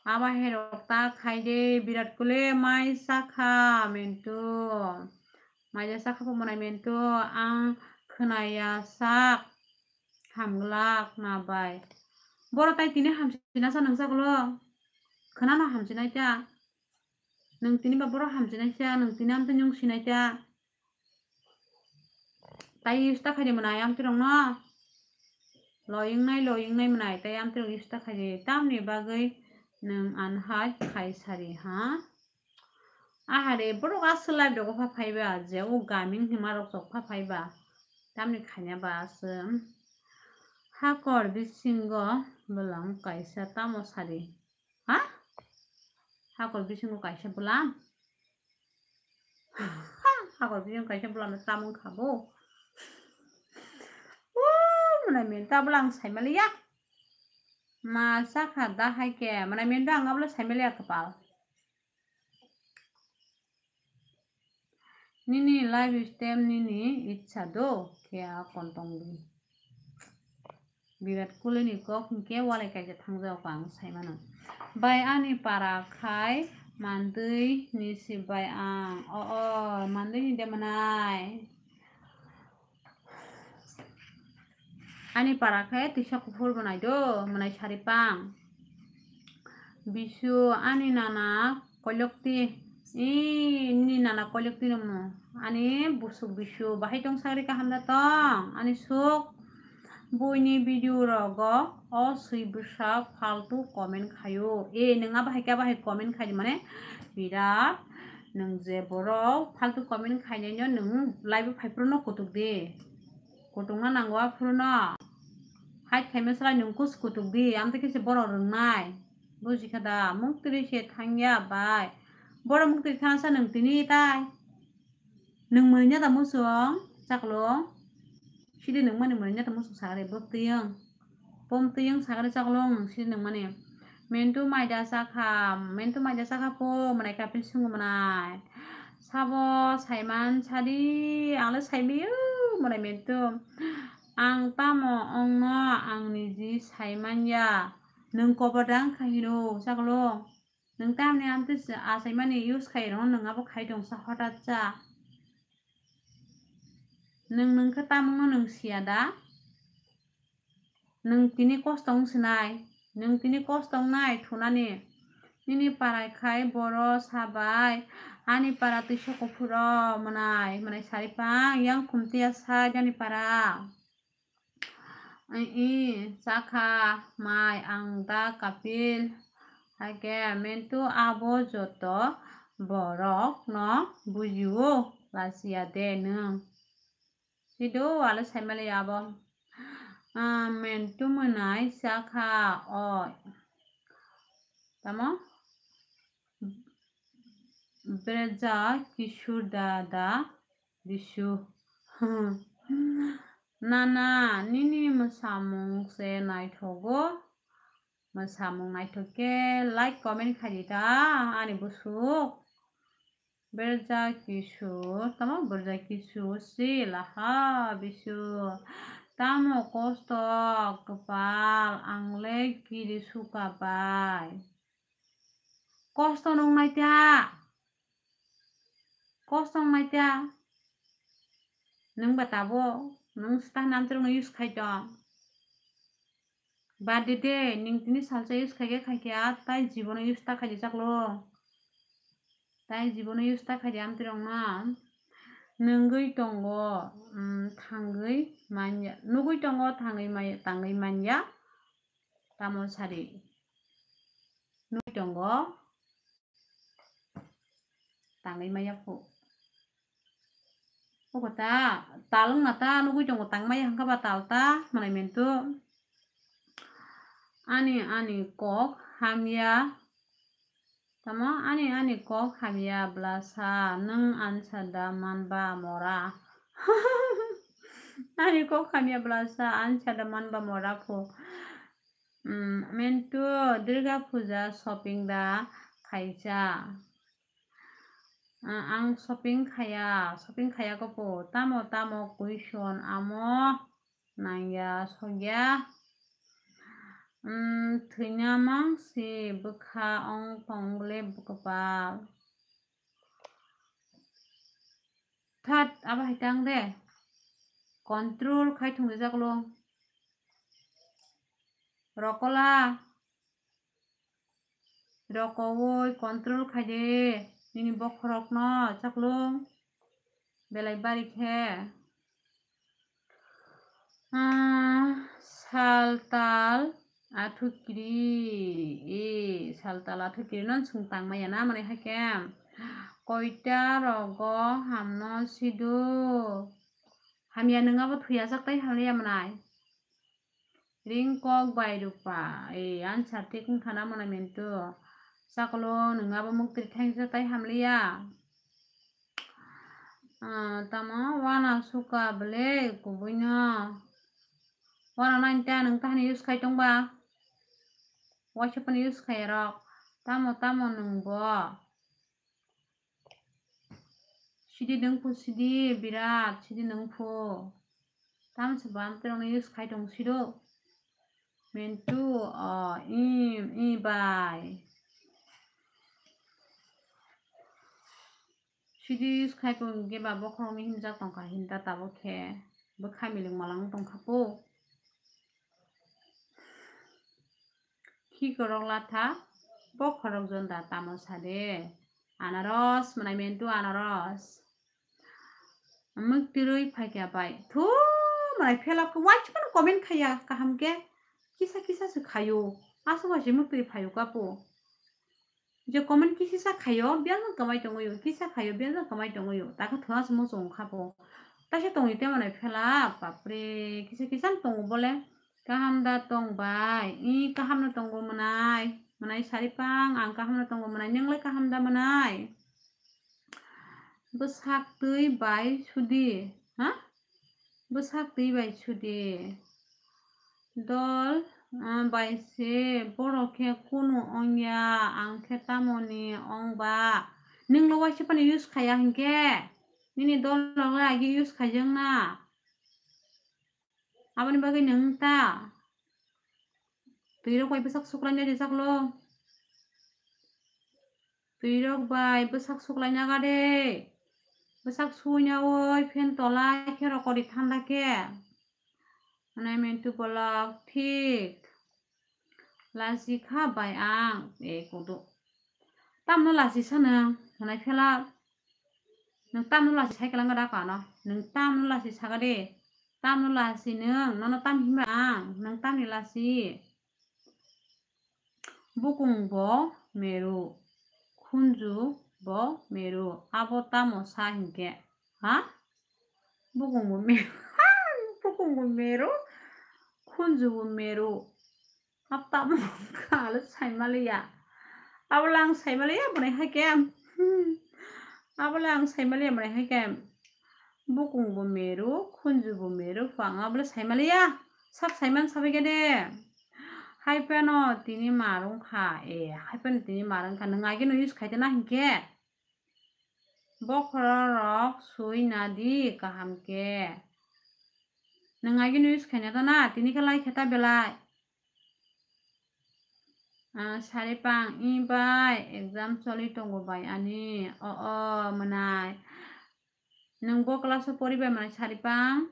Aba herok ta khai de Virat Kohli mai sakha mentu. Mai ja sakha po mwnai mentu ang khwnaya sak. Hamglak na bai. Boro tai tini hamsina sa nwng saklo. Khwnano hamsinai ta. Nwng tini ba boro hamsinai sa, nwng tini amtwi nwng sinai ta. Tai use ta khaidi mwnai amtwi rokno. Loyingnai, loyingnai mwnai tai amtwi rok use ta khaidi. Tamni bagwi nwng anhai khai sari ha. Ahare borok aswk live rogo pha phaiba je o gaming hima rok chok pha phaiba. Tamni khaina ba aswk. Hakor bisingo bwlang kaisa tamo sari. Ha? Hakor bisingo kaisa bwlam? Hakor bisingo kaisa bwlam no tamung kha bo. O, mwnai men ta bwlang saimaliya. Ma sakha da hai khe, mwnai men ta ang abla saimaliya kwpal. Nini lifestyle nini ichha do khe a kontong di. Virat Kohli ni kok hinkhe walai kaisa thangjao ang saimano. Bai ani para khai mandwi ni si bai ang. O, o, mandwi ni de mwnai. Ani para khe tisa kuphur mwnai do, mwnai sari pang. Bisu ani nana koilokti, i, nini nana koilokti no mo. Ani busuk bisu bahai tong sagri kaham da tong, ani suk buini video rogo o swi bwsa faltu comment khaio. E, nwng abo hai khe abo hai comment khai di mane birat nwng je borok faltu comment khainai no nwng live o phai phuru no kutuk di. Kutukna nango aphuru no. Hait khaima slai nwng kus kutuk di, amtwi khe se borok rwngnai. Buji kha da, muktwi se thangya bai. Borok muktwi thangsa nwng tini tai. Nwng mwnwi nata musung, chaklung. Sidi nwng mani mwnwi nata musung sagri, bwktwi wng. Pomtwi wng sagri chaklung, nwng sidi nwng mani. Mentu maida sakha, mentu maida sakha po, mwnai kapil sungu mwnai. Sabo saiman sadi, ang le saimio, mwnai mentu. Ang tamo ongno ang niji saimanya. Nwng kobor dang kha hino, chaklung. Nwng tamni amtwi achaimani use khai rwno nwng abo khai tongsa hothat cha. Nwng nwng khe tamungno nwng siya da? Nwng tini kosto wng sinai, nwng tini kosto wngnai thunani. Nini parai khai boro sabai, ani para twisa kuphuro mwnai, mwnai sari pang, yang khumtiya sai ani para. I, i, chakha mai ang da kapil. Haikhe mentu abo joto borok no bujio, lachiya de nwng. Sido walo saimali abo. Ah, mentu mwnai chakha o. Tamo? Berja Kishore dada bisu. Nana, nini mwsamung se naithogo. Mwsamung naithok khe like comment khai di ta, ani busuk. Berja Kishore, tamo Berja Kishore si laha bisu. Tamo kosto kwpal, ang le kiri suka bai. Kosto nung nai ta. Kosto nung nai ta. Nwng ba tabo Nwng swtahna amtwrwngno use khai tong. Bad de de, nwng tini salsa use khai khe khai khe, ah, tai jibono use ta khai di chaklo. Tai jibono use ta khai di amtwrwngno. Nwngwi tongo, um, thangwi manya. Nugwi tongo thangwi mai-, tangwi manya. Tamo sari. Nugwi tongo. Tangwi maya phu. Obo ta, tal wngna ta nugwi tongo, tang maya hwnkha ba tal ta, mwnai mentu. Ani, ani kok hamya. Tamo, ani, ani kok hamya blasa, nwng ansa da manba mora. Ani kok hamya blasa, ansa da manba mora phu. Mm, mentu Durga Puja shopping da khaisa. Ah, ang shopping khaya, shopping khaya kopo. Tamo, tamo question amo nangya sogya. Mm, thwina mang si bwkha ong tong le bwkapal. That abo hai tang de. Control khai thung rijak lo. Rokola. Rokoui control khai de. Nini bokhorokno chaklo. Belai bari khe. Ah, sal tal athukiri, e, sal tal athukiri non sung tang maya na, mane haike koita rogo hamno sidu. Hamya nwng abo thuyajak tai hamliya mwnai. Ring kok bai rupa, e, answer thik wngkha na mwnai mentu. Chaklo nwng abo muktwi thaisa tai hamliya. Ah, tamo wana suka bele kubuino. Wana nang ta nwng tahani use khai tongba. Waisa phano use khai rok. Tamo, tamo nwng bo. Sidi nwng phu, sidi birat, sidi nwng phu. Tamo se bam terong use khai tong sido. Mentu, o, im, i bai. Sidi use khai tong ge ba bokhorokni himjak tongkha hinta tabuk khe bwkha miling malang tongkha po. Khikorok latha bokhorok jonda tamo sade. Anaros mwnai mentu anaros. Mwktwirwi phaikha bai. Thu, mwnai phelak khe waisa phano comment khaiya kaham khe. Kisa kisa se khaio. Aswk waisa mwktwirwi phaio kapo. Je comment kisisa khaio, biyang kamai tongwi, kisa khaio, biyang kamai tongwi. Takha thua se muchung khapo. Taisa tongwi te mwnai phelak, bapre, kisa kisa tongo bole. Kaham da tong bai? I kaham no tongo mwnai. Mwnai sari pang, ang kaham no tongo mwnai. Nwnglai kaham da mwnai? Bwsak twi bai sudi, ha? Bwsak twi bai sudi. Dol, ah, bai se borok khe kunu ongya, ang khe tamoni ongba. Nwng lo waisa phano use khaiya hinkhe? Nini dol rok le agi use khaijak na. Aboni bagwi nwng ta twirok bai bwsak suklaina rijak lo. Twirok bai bwsak suklaina gade. Bwsak suinaui phen tolai khe rokori thanda khe. Mane mentu bolok thik. Lasi kha bai ang, e kudu. Tamno lasi sa nwng, hwnai phela. Nwng tamno lasi sai kwlangkha da kano. Nwng tamno lasi saka de. Tamno lasi nwng, nono tam himba ang, nwng tamni lasi. Bukung bo meru, khunju bo meru, abo tamo sa hinkhe? Ha? Bukung bo meru, bukung bo meru, khunju bo meru. Hapta mungkha alo saimaliya. Abola ang saimaliya bwnai haikhe. Hmm. Abola ang saimaliya bwnai haikhe. Bukung bo meru, khunju bo meru, phang abola saimaliya. Sak saiman sabaikhe de. Haiphano tini mar wngkha. E, haiphano tini mar wngkha. Nwng ageno use khaitana hinkhe. Bokhorok rok sui nadi kaham khe. Nwng ageno use khaina ta na, tini khe lai khe ta belai. Ah, sari pang, i bai, exam choli tongo bai ani. O, o, mwnai. Nwng bo class o pori bai mwnai sari pang?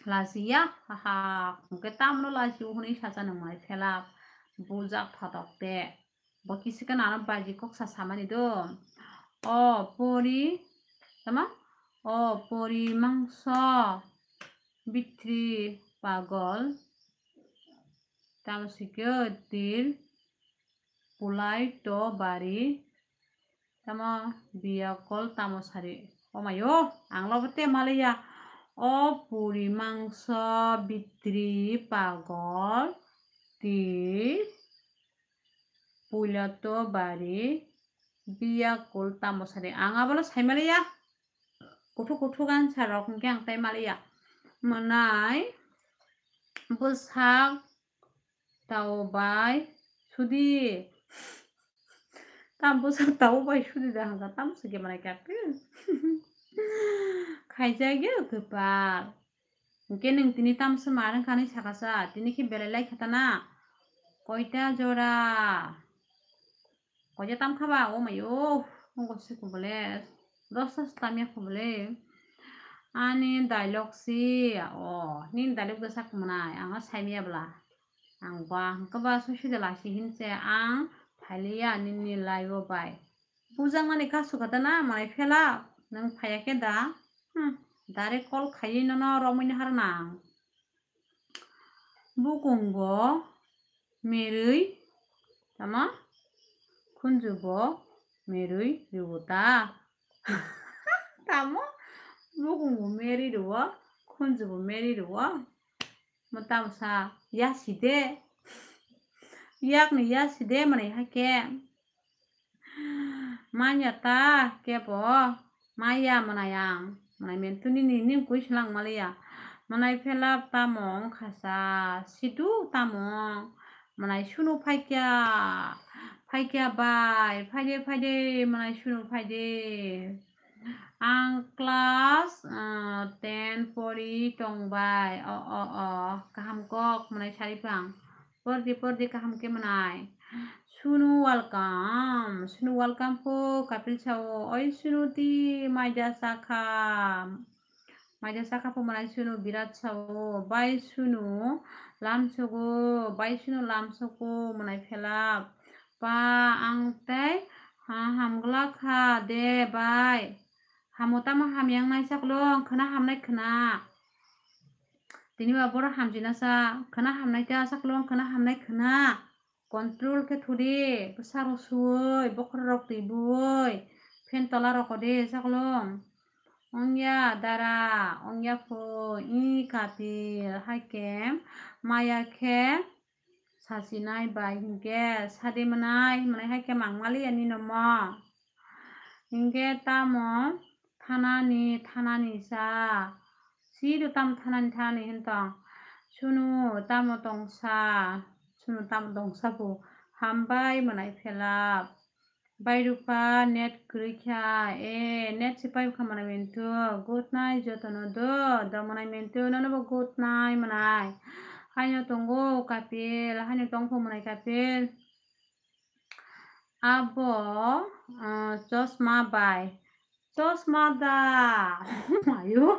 Lajiya, haha, hwnkhe tamno lajio hwnwi sacha nung mai phelak, bujak thotok te. Bo kisi khe nano baji kok sa samani do. O pori, tama? O pori mangso, bitri pagol, tamo sikhe til, pulai to bari, tamo biyakol tamo sari. O mayo, ang lobo te maliya. O puri mangso, bitri pagol, til, puila to bari, biyakol tamo sari. Ang abono sai maliya. Kuthuk kuthuk answer rok hwnkhe ang tai maliya. Mwnai bwsak tao bai sudi. Tam bwsak tao bai sudi da hwnka tam se khe mwnai kha. Khaijak ya kwpal. Hwnkhe nwng tini tamse mar wngkha hinwi sakasa, tini khe belai lai kha ta na. Koita jora? Koita tam kha ba? O mayo, wngkha se kubole. Dosta se tam ya kubole. Ani dialogue si, o, nini dialogue da sak mwnai, ang sai maya bwla. Ang ba hwnkhe ba sosi da lasi hinse ang phailiya nini live o bai. Bujaknani kasu kha ta na, mwnai phela, nwng phaiya khe da? Hmm, direct call khaiwi nono romwi nahar nang. Bukung bo merwi, tama? Khunju bo merwi rwo ta? Tamo? Bukung bo merwi rwo, khunju bo merwi rwo. Mo tamo sa, yasi de. Yakni yasi de mwnai hakhe. Manya ta kebo, maya mwnai ang. Mwnai mentu nini nim kui slang maliya. Mwnai phela tamo wngkha sa, sidu tamo. Mwnai sunu phaikya, phaikya bai, phaide phaide mwnai sunu phaide. Ang class, ah, ten pori tongbai. O, o, o, kaham kok mwnai sari phang. Pordi, pordi, kaham khe mwnai. Sunu welcome. Sunu welcome pho Kapil sao. Oi Sunu di maida sakha. Maida sakha pho mwnai Sunu birat sao. Bai Sunu lamsogo. Bai Sunu lamsogo mwnai phela. Pa ang tei ha hamgla kha de bai. Hamo tamo hamyang nai saklo ang khna hamnai khna. Tini ba boro hamjina sa khna hamnai ta saklo ang khna hamnai khna. Control khe thudi, bwsarok suwui, bokhorok twi buwui, fan tola rokode saklong. Ongya dara, ongya pho, i kapil, haikhe maya khe sasinai bai hinkhe sadi mwnai, mwnai haikhe mangmali ani nomo. Hinkhe tamo thanani, thanani sa. Sido tamo thanani thanani hintong. Sunu tamo tongsa. Sunu tamo tongsa bo. Hambai mwnai phelap. Bai Rupa net kwrwi kha. E, net se pai kha mwnai mentu. Good night jotono do. Do mwnai mentu nono bo good night mwnai. Haino tongo Kapil. Haino tongpho mwnai Kapil. Abo, ah, chosma bai. Chosma da. Ayo.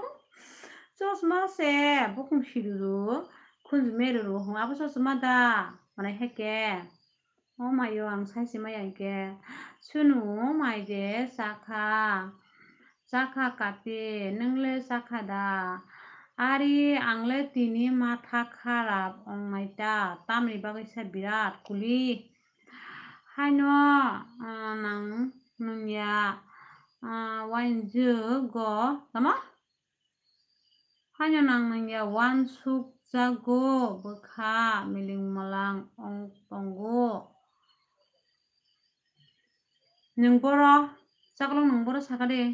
Chosma se bukung siruru, khunju meruru. Hung abo chosma da. Mwnai heke. O mayo ang sai se maya heke. Sunu mai de sakha. Sakha Kapil, nwng le sakha da? Ari ang le tini matha kharap wngnai ta. Tamni bagwi sa birat kuli. Haino, ah, nang nungya, ah, wainjwk go, tamo? Haino nang nungya wansuk jago bwkha miling malang ong tongo. Nwng boro, chaklong nwng boro saka de.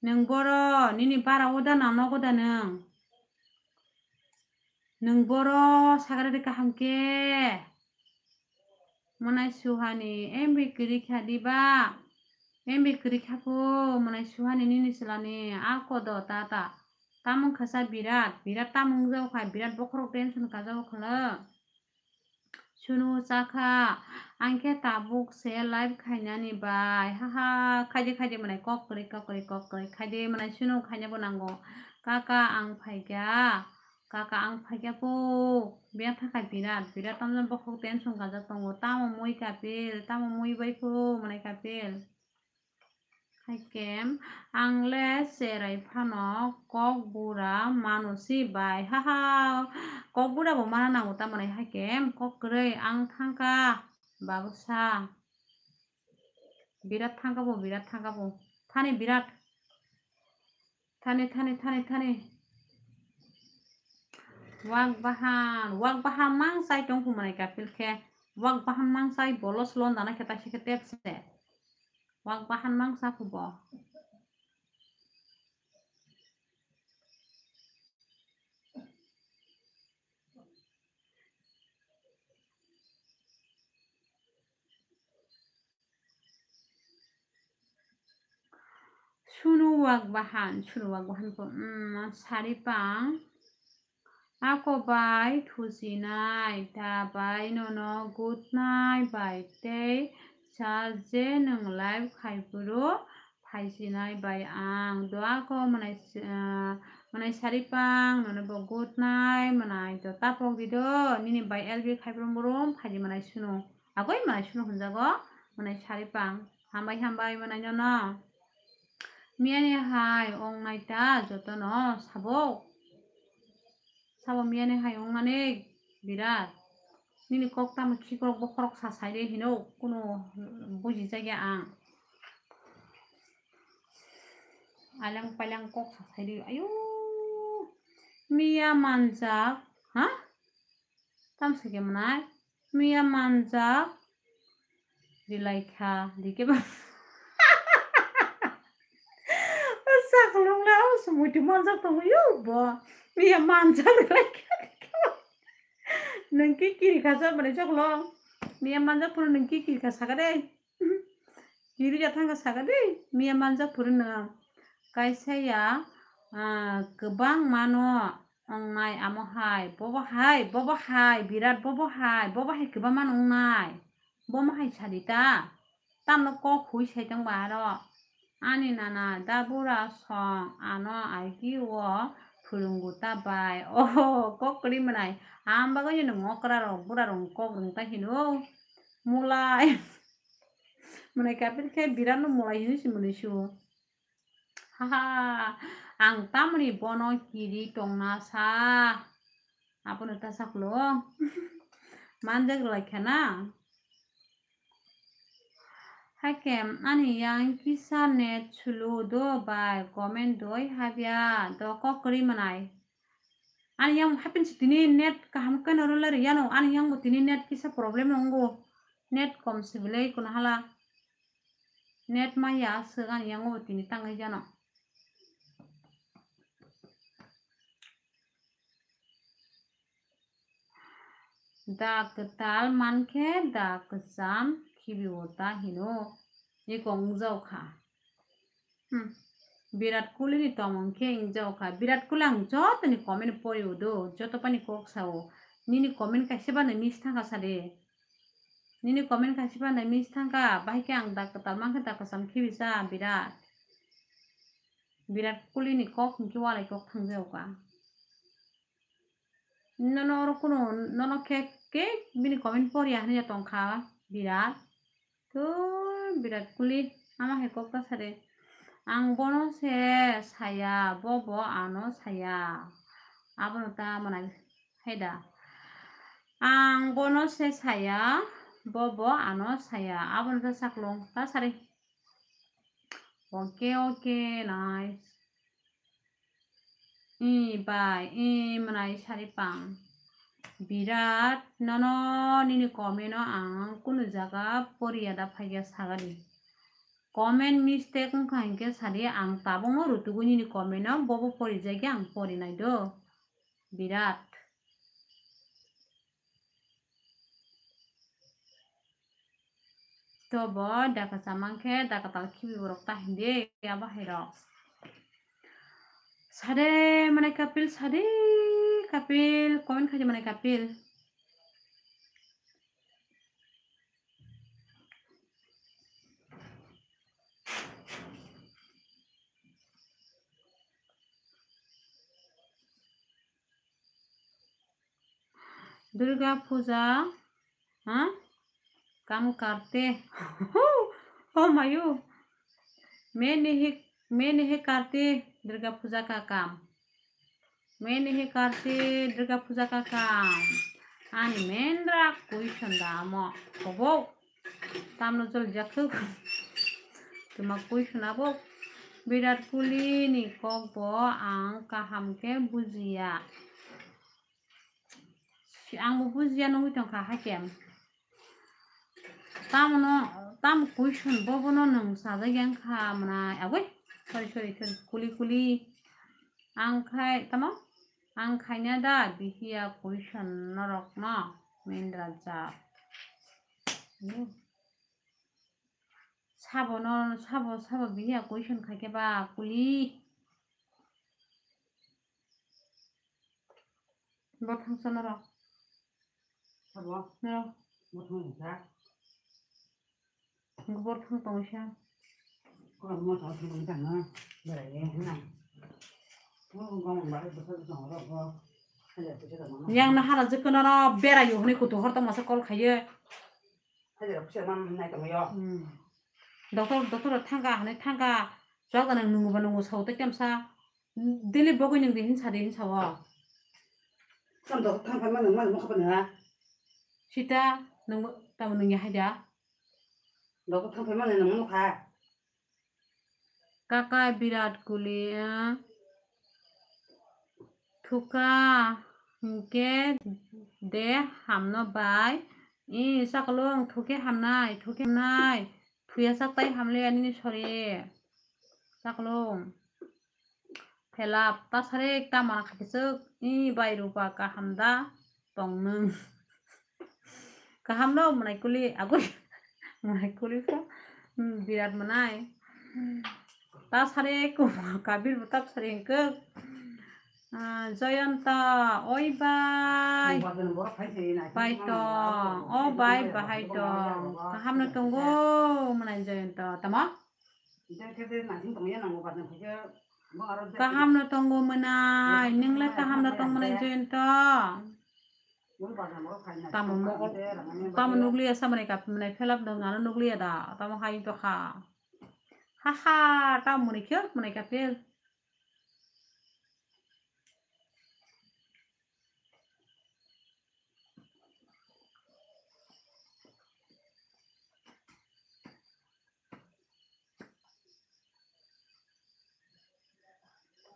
Nwng boro, nini bara o da na nogo da nwng? Nwng boro sagra de kaham khe. Mwnai suhani M B kwrwi kha diba? M B kwrwi kha pho mwnai suhani nini chwlani a kodo ta ta. Tamung kha sa birat, birat tamung jago kha, birat bokhorok tension ka jago khwlw. Sunu chakha, ang khe tabuk se live khainani bai. Haha, khaide khaide mwnai kok kwrwi, kok kwrwi, kok kwrwi. Khaide mwnai sunu khaina bo nango. Kaka ang phaikha, kaka ang phaikha pho. Biyang thangkha Birat, Birat tamjani bokhok tension gajak tongo. Tamo mui Kapil, tamo mui bai pho, mwnai Kapil. Haikem, ang le cherai phano kok bura mano si bai. Haha, kok bura bo mana nango tamoni haikem, kok kwrwi ang thangkha, babusa. Birat thangkha bo, Birat thangkha bo. Thani Birat. Thani, thani, thani, thani. Wak bahan, wak bahan mang chai tong phu mwnai Kapil khe. Wak bahan mang chai bolos lon dana khe taisa khe tep se. Wak bahan mang cha phu bo. Sunu wak bahan, sunu wak bahan pho, mm, sari pang. Ako bai thusinai, ta bai nono good night bai tei sa je nwng live khai phuru phaisinai bai ang. Do ako mwnai, ah, mwnai sari pang, nono bo good night mwnai to tapok di do, nini bai L B khai phuru murum phaidi mwnai sunu. Agoi mwnai sunu hwnjago, mwnai sari pang. Hambai hambai mwnai nono. Miyani hai wngnai ta jotono sabo. Sabo miyani hai wngnani Birat. Nini kok tamo khikrok bokhorok sa sai de hino kuno buji jakya ang. Alang palang kok sa sai de. Ayo. Miya manjak. Ha? Tamsa khe mwnai? Miya manjak. Rilaikha, dike ba. Saklong le, o sumui twi manjak tongo, yo bo. Miya manjak rilaikha, dike ba. Nwng ki kiri kha sa, bwrwi saklong. Miya manjak phuru nwng ki kiri kha saka de. Kiri kha thangkha saka de. Miya manjak phuru nwng. Kaisa ya, ah, kwbang mano. Wngnai amo hai, bobo hai, bobo hai, Birat bobo hai, bobo hai kwbangma wngnai. Bomo hai sadi ta. Tamno kok hui sai tong ba aro. Ani nana da bura song ano aigi o phwrwngo ta bai. Oho, kok kwrwi mwnai. Ang bagwi no okra rok, bura rok kok rwng ta hino. Mulai. Mwnai Kapil khe Birat no mulai hino si mwnwi su. Haha, ang tamoni bono kiri tongna sa. Abono ta saklo. Manjak lai khana. Haike ani yang kisa net sulu do bai comment doi habya do kok kwrwi mwnai. Ani yang hapin si tini net kaham khe no rwlai riyano, ani yang bo tini net kisa problem wngo. Net kom si belai kono hala. Net maya aswk ani yango bo tini tangwi jano. Da kwtal mankhe da kwcham khibi o ta hino. Eko wngjao kha. Hmm. Virat Kohli ni tongmung khe wngjao kha. Virat Kohli ang joto ni comment pori o do, joto pani kok sao. Nini comment kaisa ba nai miss thangkha sade. Nini comment kaisa ba nai miss thangkha, bahai khe ang da kwtal mankhe da kwcham khibi sa Virat. Virat Kohli ni kok hinkhe walai kok thangjao ka. Nono oro kuno, nono khe, khe bini comment poriya hinwi tongkha Virat. Thuu, Virat Kohli, ama hai kok ta sade. Ang bono se saya, bo bo ano saya. Abono ta mwnai hai da. Ang bono se saya, bo bo ano saya. Abono ta saklong ta sari. Okay, okay, nice. Ee bai, ee mwnai sari pang. Virat, nono nini comment o ang kunu jaga poriya da phaikha sagadi. Comment mistake wngkha hinkhe sadi, ang tabukno rutugwi nini comment o, bobo porijakya ang porinai do. Virat. Tobo da kwcham mankhe da kwtal khibi borok ta hindi abo hai rok. Sade mane Kapil, sade Kapil, comment khaidi mane Kapil. Durga Puja, ha? Kam karte. Oh mayo. Main nahi, main nahi karte Durga Puja ka kam. Main nahi karte Durga Puja ka kam. Ani main ra question da mo. Kobo. Tamno jol jakuk. Tuma question abo. Virat Kohli ni kok bo ang kaham khe bujiya. Si ang bo bujiya nungwi tongkha haikhe. Tamono, tamo question bo bono nwng sajagya wngkha mwnai. Agoi, sorry, sorry, sorry, kuli kuli. Ang khai, tamo? Ang khaina da bihiya question norokno, Mindra jak. Sabo no, sabo, sabo bihiya question khaikhe ba kuli. Bo thangsa norok. Sabo? Norok. Bo thangsa. Gubor thang tongsa. Ko mo thang thang tang na. Berai ye na. Mo ko mo ba ko thang tong ro ko. Yang na hara jikko no berai yo hwnwi kutu hor tong masa call khaiye. Hmm. Doctor, doctor thangka hwnwi thangka. Chwk da nang nungu ba nungu sao tei kemsa. Daily bogwi nung di hinsa di hinsa o. Tamo doctor thang phaima nung mano nukha phaina. Sita nung tamo nung ya haida. Doctor thang phaima nung mano kha. Kaka Virat Kohli, eh, thuka hinkhe de hamno bai. I sakolong thuke hamnai, thuke hamnai. Thuya sak tai hamle ani sori. Sakolong. Phelap, ta sare ta mana khatisuk, i bai rupa kaham da tong nung. Kaham no mwnai kuli, agoi mwnai kuli ko, hmm, birat mwnai. Ta sare ko kabir bo ta sare ko. Ah, Joyanta, oi bai. Bai tong, o bai bahai tong. Kaham no tongo mwnai Joyanta, tamo? Kaham no tongo mwnai, nwng le kaham no tong mwnai Joyanta. Tamo mokol, tamo nukliya sa mwnai kap mwnai phelap dong ano nukliya da, tamo hai to kha. Ha ha, tamo mwnai khe mwnai kap phel.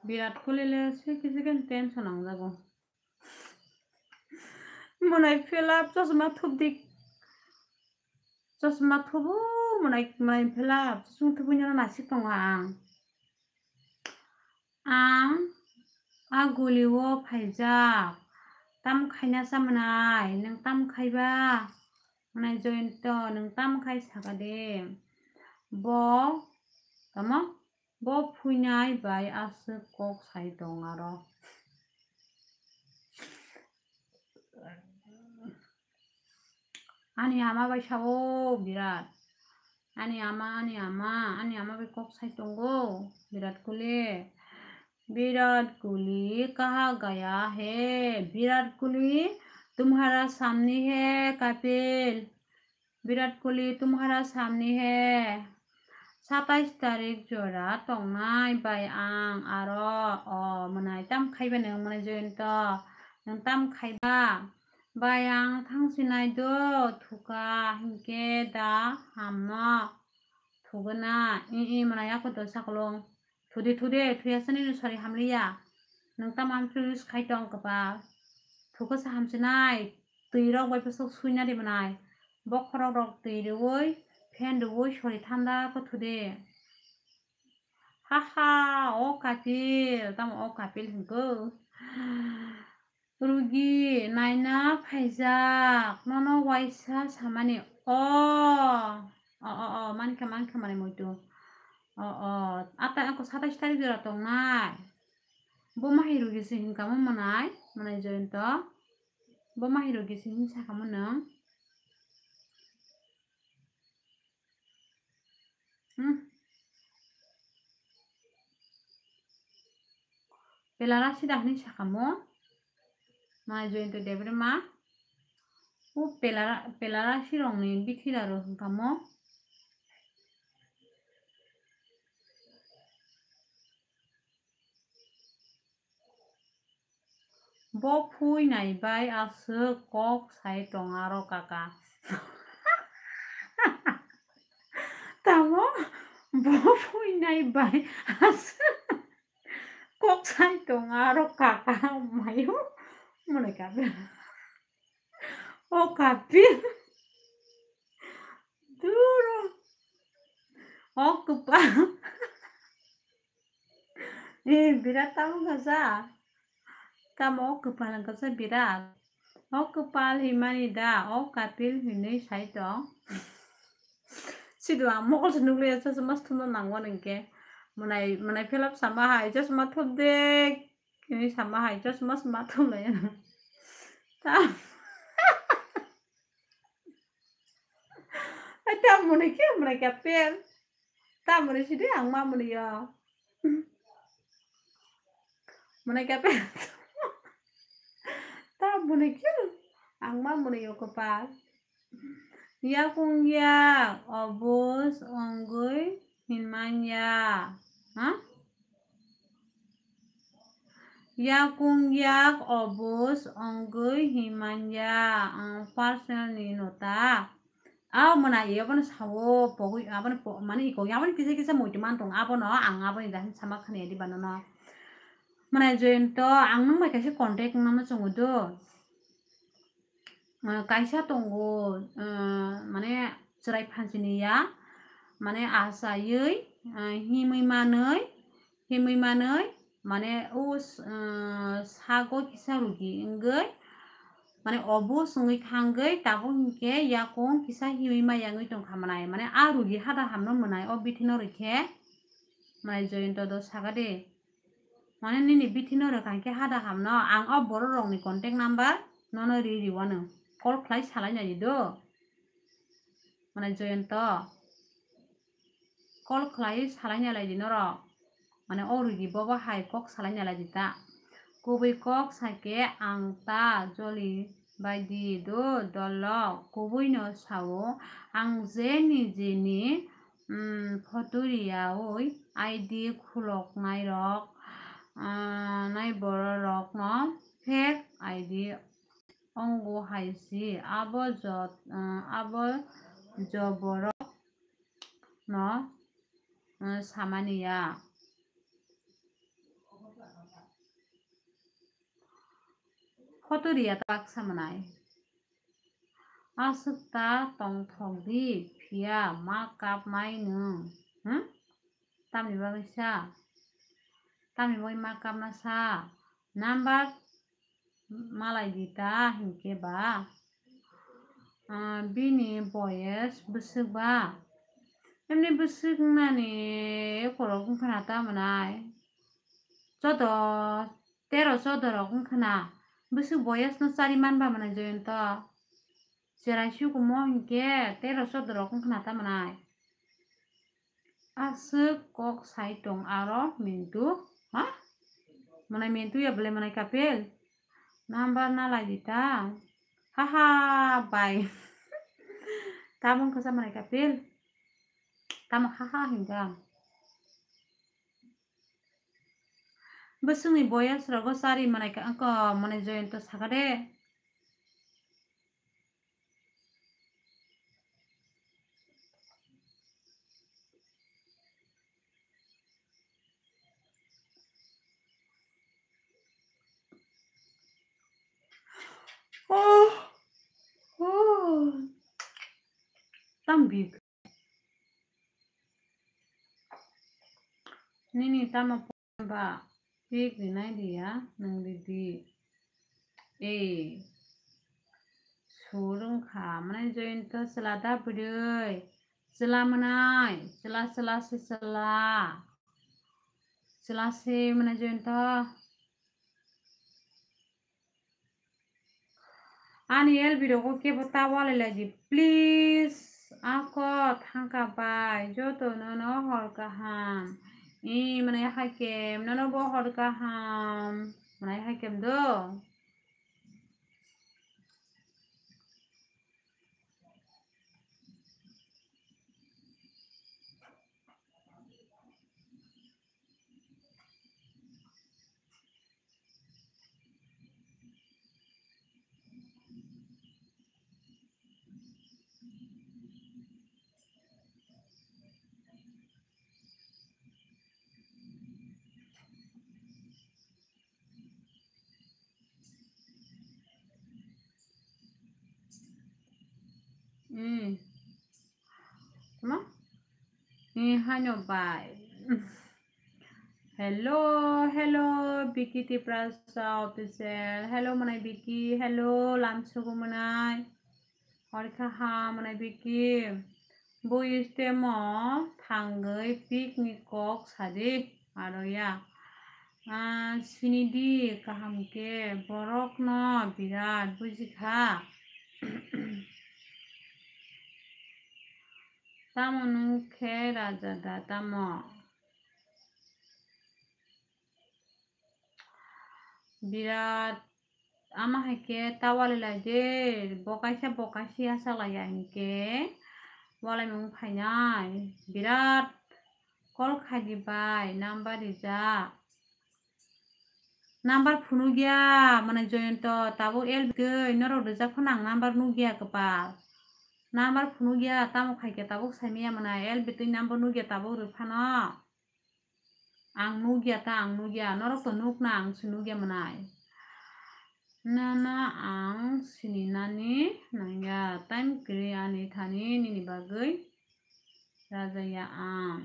Virat Kohli le se kisi khe tension nangjago. Mwnai phelap chosma thupdi. Chosma thubu mwnai, mwnai phelap chosma thubui no nasik tongo ang. Ang a guli o phaijak. Tam khaina cha mwnai, nwng tam khaiba? Mwnai Joyanta, nwng tam khai saka de? Bo, tamo? Bo phuinai bai aswk kok sai tong aro. Ani ama bai sao birat. Ani ama, ani ama, ani ama bai kok sai tongo birat kuli. Virat Kohli kaha gaya hai, Virat Kohli tumhara samne hai, Kapil. Virat Kohli tumhara samne hai. Satais tarik jora tongnai bai ang aro o mwnai tam khaiba nwng mwnai Joyanta, nwng tam khaiba? Bai ang thangsinai do thuka hinkhe da hamno thugana i i mwnai ako do sakolong. Thude, thude, thuya sani no sori hamliya. Nwng tamo amtwi use khai tong kwpal. Thukasa hamsinai, twi rok bai bwswk suina ri mwnai. Bokhorok rok twi rwui, fan rwui sori thanda khe thude. Ha ha, o Kapil, tamo o Kapil hwnkhe. Rugi naina phaijak, nono waisa samani. O, o, o, o, mankha, mankha, mwnai muitu. O, o, ata, ako satais tarik jora tongnai. Bo mahi rugi se hinkha mo mwnai, mwnai Joyanta. Bo mahi rugi se hin sakha mo nwng. Hmm. Pelara sida hwnwi sakha mo. Mwnai Joyanta Debbarma. O pelara, pelara sirokni bithila rw hwnkha mo. Bo phui nai bai aswk kok sai tong aro kaka. Tamo bo phui nai bai aswk kok sai tong aro kaka mayo mone kaka. O kapil. Duro. O kwpal. Eh, birat tamo kasa. Tamo o kwpal kasa birat. O kwpal himani da, o kapil hinwi sai tong. Sidu ang mokol se nukliya chosma thumna nango ningke. Mwnai, mwnai philap sama hai chosma thupde. Kini sama hai chosma sma thumlai. Ta. Ai ta mwnai khe mwnai khe pel. Ta mwnai sidi ang ma mwnai yo. Mwnai khe pel. Ta mwnai khe ang ma mwnai yo kwpal. Yakung yak obus ongwi hinmanya. Ha? Yakung yak obus ongwi hinmanya. Ang personal ni nota. Aw mwnai abono sawo pogwi abono po-, mani iko abono kisa kisa muitu man tong abono ang aboni dahin sama khani adi banono. Mwnai Joyonto ang nung bai kaisa contact nangno chongo do. Ah, kaisa tongo, ah, mane chwrai phanchini ya, mane achaiwi, ah, himwi manwi, himwi manwi, mane o s-, ah, sago kisa rugi wngwi, mane obo swngwi thangwi tabuk hinkhe yakung kisa himwi maya wngwi tongkha mwnai, mane a rugi hada hamno mwnai o bithi no rikhe, mwnai Joyonto do sakadi. Mane nini bithi no rwkha hinkhe hada hamno ang o borok rokni contact number nono ri riwano call khlai salai nai di do. Mane Joyonto call khlai salai nai lai di norok. Mane o rugi bobo hai kok salai nai lai di ta. Kubui kok sakhe ang ta joli bai di do dolok. Kubui no sao ang je nijini, um, photo riyaui I D khuloknairok, ah, nai bororokno fake I D ongo hai si. Abo jot-, ah, abo joborokno, ah, samani ya. Photo riya ta baksa mwnai. Aswk ta tongthok di, phiya ma kap mai nwng. Hmm? Tamni bagwi sa? Tamni bagwi ma kapna sa? Number malai di ta hinkhe ba? Ah, bini boyes bwswk ba? Emni bwswk wngnani ekorok wngkha na ta mwnai? Joto tero chodo rok wngkha na, bwswk boyes no chari man ba mwnai Joyonto? Cherai sukumo hinkhe tero chodo rok wngkha na ta mwnai? Aswk kok sai tong aro Mintu, ha? Mwnai Mintu ya belai mwnai kapil? Number na lai di ta. Haha, bai. Tamo wngkha sa mwnai kapil? Tamo haha hinkha? Bwswkni boyes rogo chari mwnai ka, wngkha mwnai Joyonto sakha de. Oh, oh. Tam big. Nini tamo ba pik rinai riya nwng ridi. Ei, sur wngkha mwnai Joyonto chwla da bwrwi? Chwla mwnai, chwla, chwla se chwla. Chwla se mwnai Joyonto. Ani L B rogo kebo ta walai lai di, please. Ako thangka bai, joto nono hor kaham. I mwnai haikem, nono bo hor kaham. Mwnai haikem do. Haino bai. Hello, hello, Vicky Tiprasa official. Hello, mwnai Vicky. Hello, lamsugo mwnai. Orkha ha mwnai Vicky. Bui stemo thangwi picnic kok sadi. Aro ya. Ah, sinidi kaham khe borokno birat bujikha. Tamo nung khe raja da tamo? Birat ama hai khe ta walai lai de, bo kaisa bo kaisa ya sa lai ya hinkhe walai mung phainai. Birat call khai di bai, number rijak. Number phunukya mwnai Joyonto, tabuk L B twi norok rijak phano ang number nukya kwpal. Number phunukya tamo khaikhe tabuk saimaya mwnai L B twi number nukya tabuk rwphano. Ang nukya ta ang nukya, norok to nukna ang se nukya mwnai. Nono ang sininani nangya, time kwrwi ani thani nini bagwi rajaya ang.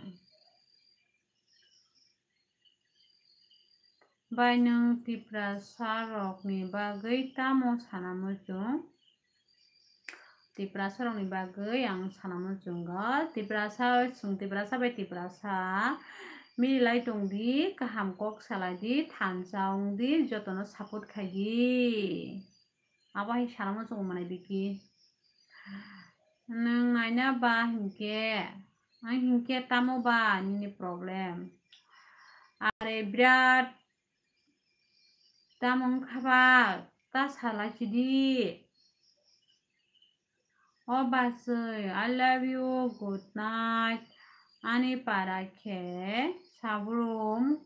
Bai nwng Tiprasa rokni bagwi tamo sana muchung? Tiprasa rokni bagwi ang sana muchungo. Tiprasa, chwng Tiprasa bai Tiprasa mililai tong di, kaham kok salai di, thansa wng di, jotono support khai di. Abo hai sana muchungo mwnai Vicky. Nwng naina ba hinkhe, ang hinkhe tamo ba nini problem? Are birat tamo wngkha ba ta salai sidi. O bachwi, I love you, good night. Ani para khe Sabrum,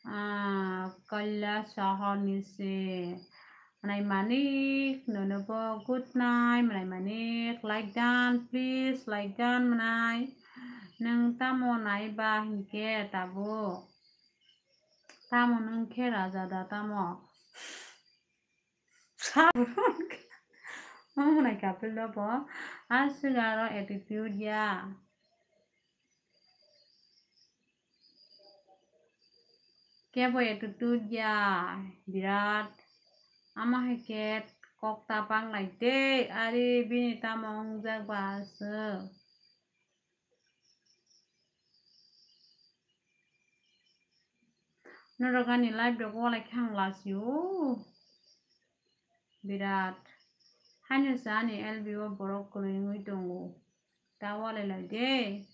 ah, Kaila Sahar ni se. Mwnai manik, nono bo good night, mwnai manik, like dan, please, like dan mwnai. Nwng tamo nai ba hinkhe tabuk? Tamo nwng khe raja da tamo? Sabuk. Omo nai kapil no bo. Aswk aro attitude ya. Kebo attitude ya. Birat. Ama hai khe kok ta panglai de. Ari bini tamo wngjak ba aswk. Norok ani live rok walai khe ang lasio. Birat. Haino se ani L B o borok kwrwi wngwi tongo. Ta walai lai de.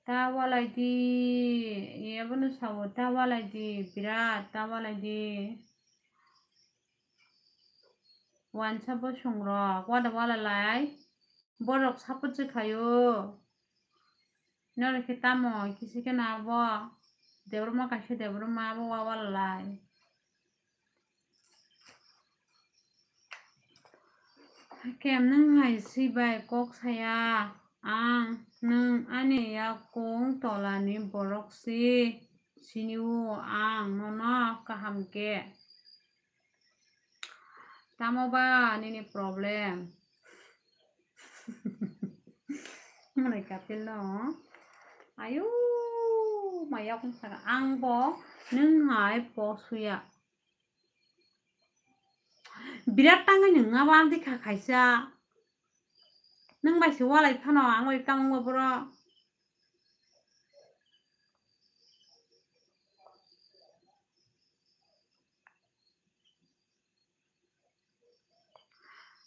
Ta walai di, abono sao ta walai di, birat ta walai di. Wansa bosong rok wada wala lai, borok support se khaio. Norok khe tamo kisi khe na abo Debbarma kaisa Debbarma abo wa wala lai. Hakem nwng hai swibai kok saya, ang nwng ani yakung tolani borok si, sini o ang nono kaham khe. Tamo ba nini problem? Mwnai kapil no. Ayo, maya kung saka ang bo nwng hai po suya. Birat tangwi nwng abo ang dikha khaisa. Nwng bai se walai phano ang bai tamo wngba boro.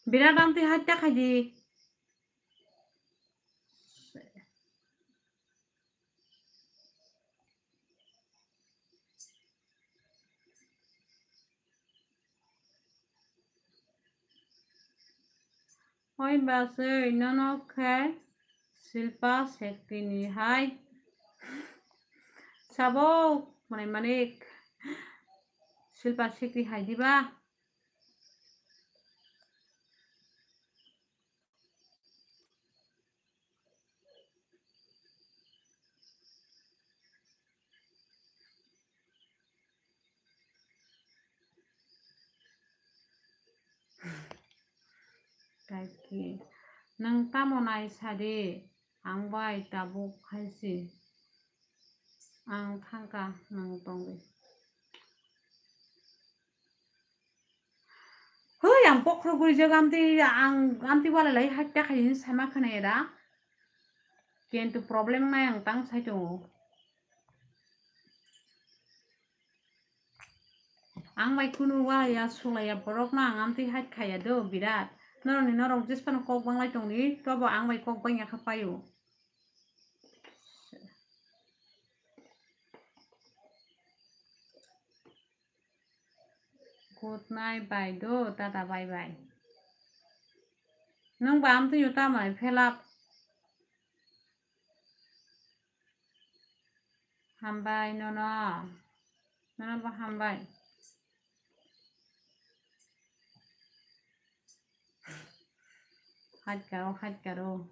Birat ang twi hatta khaidi. Oi bachwi, nono khe Silpa Sekti ni hai sabo mwnai manik. Silpa Sekti hai diba? Kaiki. Nwng tamo nai sadi, ang bai tabuk hai si. Ang thangka nwng tongwi. Hoi, ang bokhorok guri jaga amtwi, ang amtwi walai lai hai ta khai saima khwnaya da. Kintu problem nai ang tang sai tongo. Ang bai kunu walaya sulaya borok no ang amtwi hai khaya do birat. Norok ni norok jespano kok banglai tongdi, tobo ang bai kok bangya kha paio. Good night, bye do, tata, bye bye. Nwng ba amtwi o tamo nai phelap. Hambai nono. Nono bo hambai. Haitkaro, haitkaro.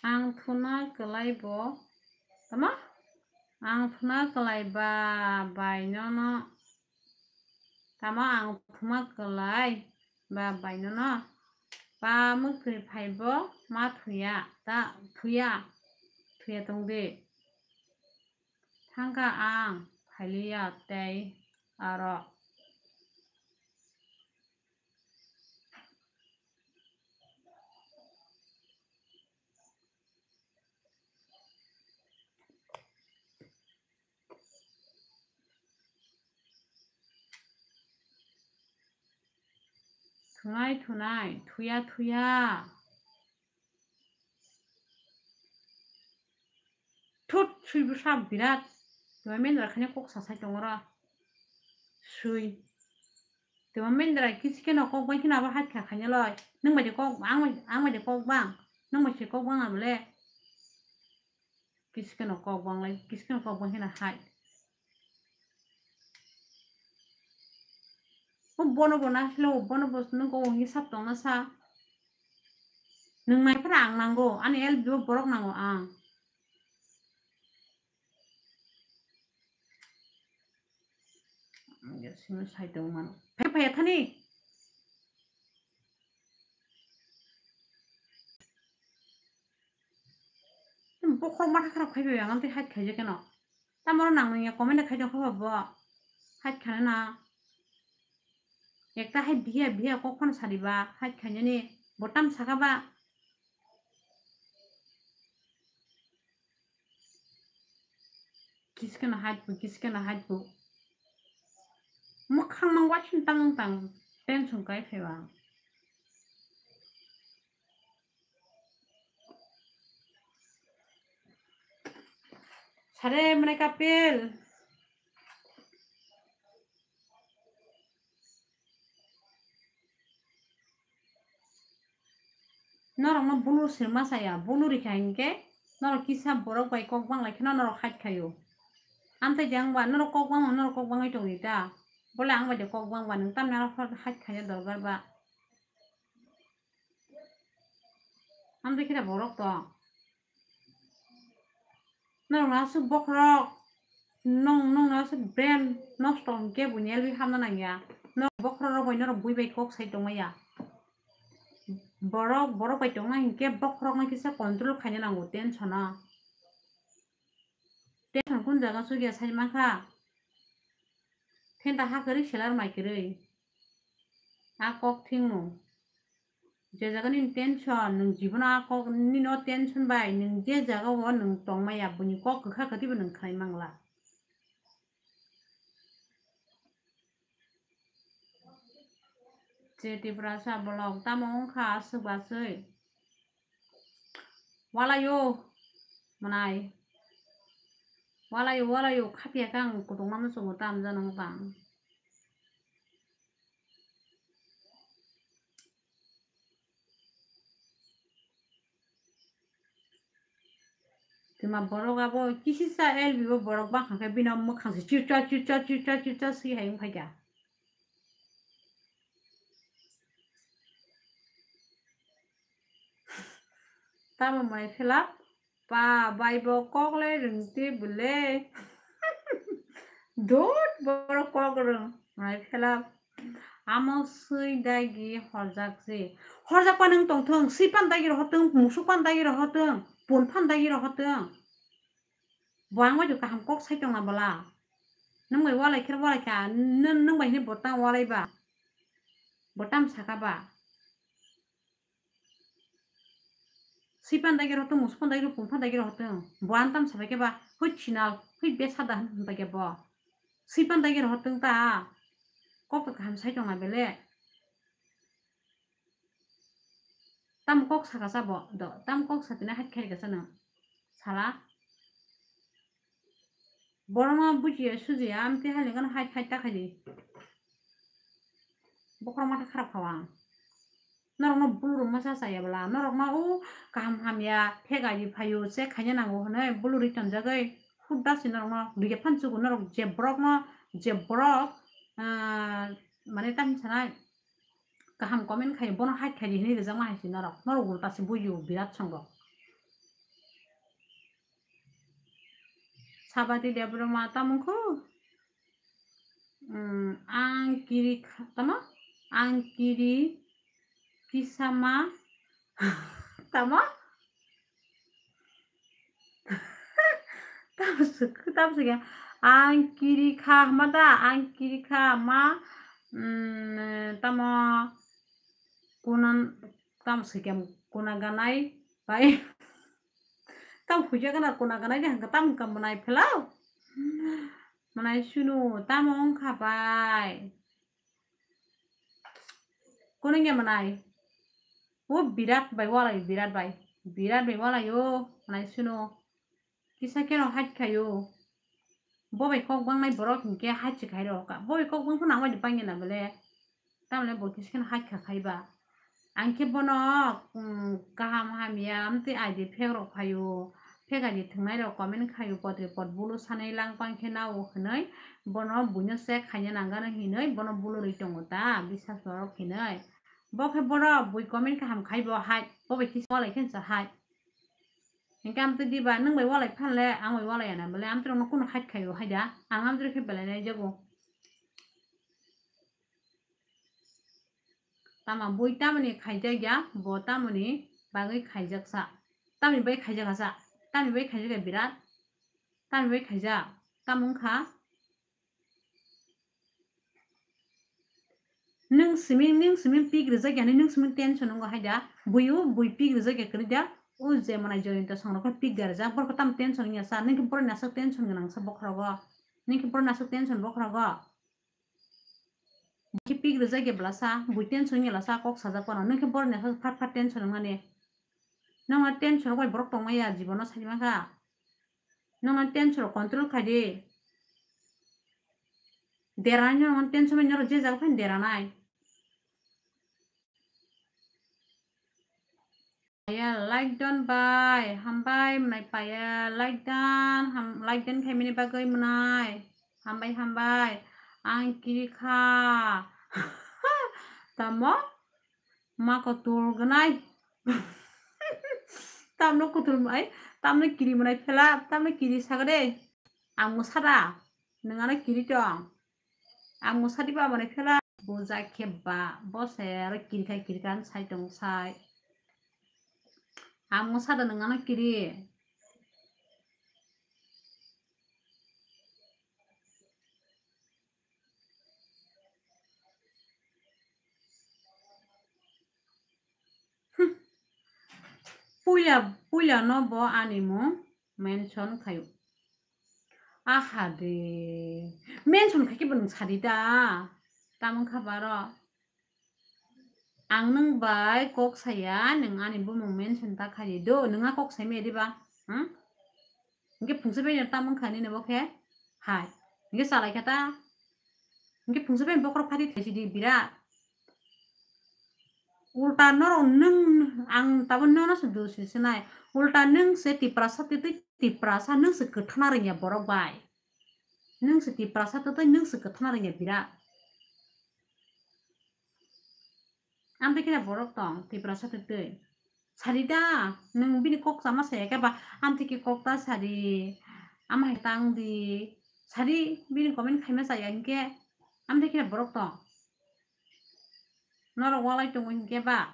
Ang thuna kwlai bo, tama? Ang thuna kwlai ba bai nono, tama ang thuma kwlai ba bai nono, pa mwkhwi phai bo ma thuya, ta thuya, thuya tongdi. Thangkha ang phailiya tei aro. Thunai, thunai, thuya, thuya. Thut, sui bwsa birat. Tuma mendra khaina kok sasai tongora. Sui. Tuma mendra kisi keno kok bai kheno abo hatkha khaina loi. Nung bai de kok, ang bai, ang bai de kok bang. Nung bai se kok bang abole. Kisi keno kok bang lai, kisi keno kok bang kheno hai. O bono bo nasilo, bono bo nung ko wngwi sap tongna sa. Nung nai phara ang nango, ani L B o borok nango ang. Ang ya sino sai tong mano. Phai phai thani. Bokhorok matha kharap khai bai ang tei hait khaijak keno. Tamoro nang nungya comment khai tong kha bo. Hait khana na. Ekta hai biya biya kok phano sari ba hait khainani bo tam saka ba. Kiskeno hait bo, kiskeno hait bo. Mwkhang mang waising tang tang tension kai phai ba. Sare mane kapil. Norokno bulu sirma saya, bulu rikha hinkhe norok kisa borok bai kok bang lai kheno norok hait khaio. Amtwi de wngba norok kok bangma norok kok bangwi tongdi ta. Bole ang bai de kok bangba nwng tamni aro hait khaina dorkar ba. Amtwi khe da borok tong. Norok no aswk bokhorok, nong, nong no aswk brain nosto hinkhe buini L B hamna nangya. Norok bokhorok rok bai norok bui bai kok sai tongmaya. Borok, borok bai tongna hinkhe bokhorok no kisa control khaina nango tension no. Tension kun jaga sugya sai mankha. Thenta ha kwrwi selar mai kwrwi. A kok thwngmung. Je jaga nini tension, nwng jibono a kok nini o tension bai nwng je jaga o nwng tongmaya, buini kok kwkha kwtwi bo nwng khnai mangla. Tiprasa bolong tamo wngkha aswk baswi. Walayo mwnai. Walayo, walayo, khapya khe ang kutung ma muchungo ta hamjano wngkha ang. Twma borok abo kisisa L B o borok bangkha khe bini mwkhang se chircha, chircha, chircha, chircha swi hai wngphai kha. Tamo mai phela pa bai bo kok le rwngti bwle. Dot borok kok rwng mai phela. Amo swi dagi horjak se. Horjak pa nwng tongthwng, swi pan dagi rohotwng, musuk pan dagi rohotwng, pun pan dagi rohotwng. Bo ang bai kaham kok sai tongna bwla. Nwng bai walai khe walai kha, nwng, nwng bai hwnwi bo tang walai ba. Bo tam saka ba. Swi pan dagi rohotwng, musuk pan dagi rohotwng, pun pan dagi rohotwng. Bo ang tam sabai khe ba, hoi chinal, hoi besa da hwn bai khe bo. Swi pan dagi rohotwng ta. Kok to kaham sai tongna bele. Tam kok saka sa bo do, tam kok sa tini hai khai kasa nwng. Sala. Borokno bujiya sujiya amtwi hai lengano hai khai ta khai di. Bokhorok matha kharap kha ang. Norokno bulu rwma cha chaya bwla, norokno o kaham hamya phega di phaio, che khaina nango hwnwi bulu ri tonjagwi hudda se norokno rwya phan chugo norok je borokno, je borok, ah, mane tamo sanai kaham comment khai bono hai khai di hwnwi rijak ma hai se norok, norok ulta se bujiyo birat songo. Sabati Debbarma tamo wngkhu? Hmm, ang kiri kha-, tamo? Ang kiri kisama tamo? Tamo swk-, tamo swkha? Ang kiri kha hama da? Ang kiri kha ma, hmm, tamo kunan, tamo swkha kuna ganai bai. Tamo huja gana kuna ganai de hangka tamo wngkha mwnai phelao. Mwnai sunu tamo wngkha bai. Kunungya mwnai. O birat bai walai, birat bai. Birat bai walai o mwnai sunu. Kisa keno hait khaio. Bo bai kok bangnai borok hinkhe hait se khai rw kha. Bo bai kok bang phano ang bai pangya na bele. Tamle bo kisa keno hait kha khai ba. Ang khe bono, um, kaham hamya amtwi aidi phek rok phaio. Phek aidi thwngnai rok comment khaio, potri pot bulu sanai lang pang khe nao hwnwi. Bono buino check khaina nangano hinwi bono bulu rwi tongo ta, bisas borok hinwi. Bo khe bono bui comment kaham khai bo hai. Bo bai kisa walai khe sa hai. Hinkhe amtwi diba nwng bai walai phanle, ang bai walai ya na bele, amtwi rokno kunu hait khaio hai da. Ang amtwi rok khe belai nai jago. Tama bui tamoni khaijak ya, bo tamoni bagwi khaijak sa. Tamoni bai khaijak sa. Tamoni bai khaijak ya birat. Tamoni bai khaijak. Tamo wngkha? Nwng simi, nwng simi pik rijak ya, nwng simi tension wngkha hai da. Bui o, bui pik rijak ya kwrwi da. O je mwnai Joyanta songrok khe pik da rijak. Borok tam tension wngya sa. Nwng khe borok ni aswk tension gwnang sa bokhorogo. Nwng khe borok ni aswk tension bokhorogo. Bui khe pik rijak ya bwlasa, bui tension ya lasa kok sajak phano. Nwng khe borok ni aswk phat phat tension wngmani. Nwng no tension rok bai borok tongmaya jibono sai mankha. Nwng no tension rok control khai di. Deranai nwng no tension bai norok je jaga phano deranai. Payal, like don bai, hambai mwnai Payal, like dan, ham-, like dan khaimani bagwi mwnai, hambai, hambai, ang kiri kha. Tamo? Ma kotor gwnai. Tamno kotor mwnai, tamno kiri mwnai phela, tamno kiri sagade. Ang mwsada, nwng ano kiri tong. Ang mwsadi ba mwnai phela. Buja khe ba, bo se aro kiri khai kiri khai sai tong sai. Ang mwsada nwng ano kiri. Hmm. Puila, puila no bo ani mung mention khaio. Aha de. Mention khai khe bo nwng sadi da. Tamo wngkha baro. Ang nwng bai kok saya, nwng ani bumung mention ta khaidi do, nwng a kok sai maya diba? Hmm? Hingke phungsa bai tamo wngkha nini bo khe? Hai. Hingke salai kha ta? Hingke phungsa bai bokhorok phari thaisidi birat. Ulta norok nwng, ang tabuk nono se dosi sinai. Ulta nwng se Tiprasa twi twi Tiprasa nwng se kwthana rwngya borok bai. Nwng se Tiprasa twi twi nwng se kwthana rwngya birat. Amtwi khe borok tong Tiprasa twi twi. Sadi da, nwng bini kok sama saya khe ba, amtwi khe kok ta sadi, ama hai tang di, sadi bini comment khaima chaya hinkhe, amtwi khe borok tong. Norok walai tongo hinkhe ba,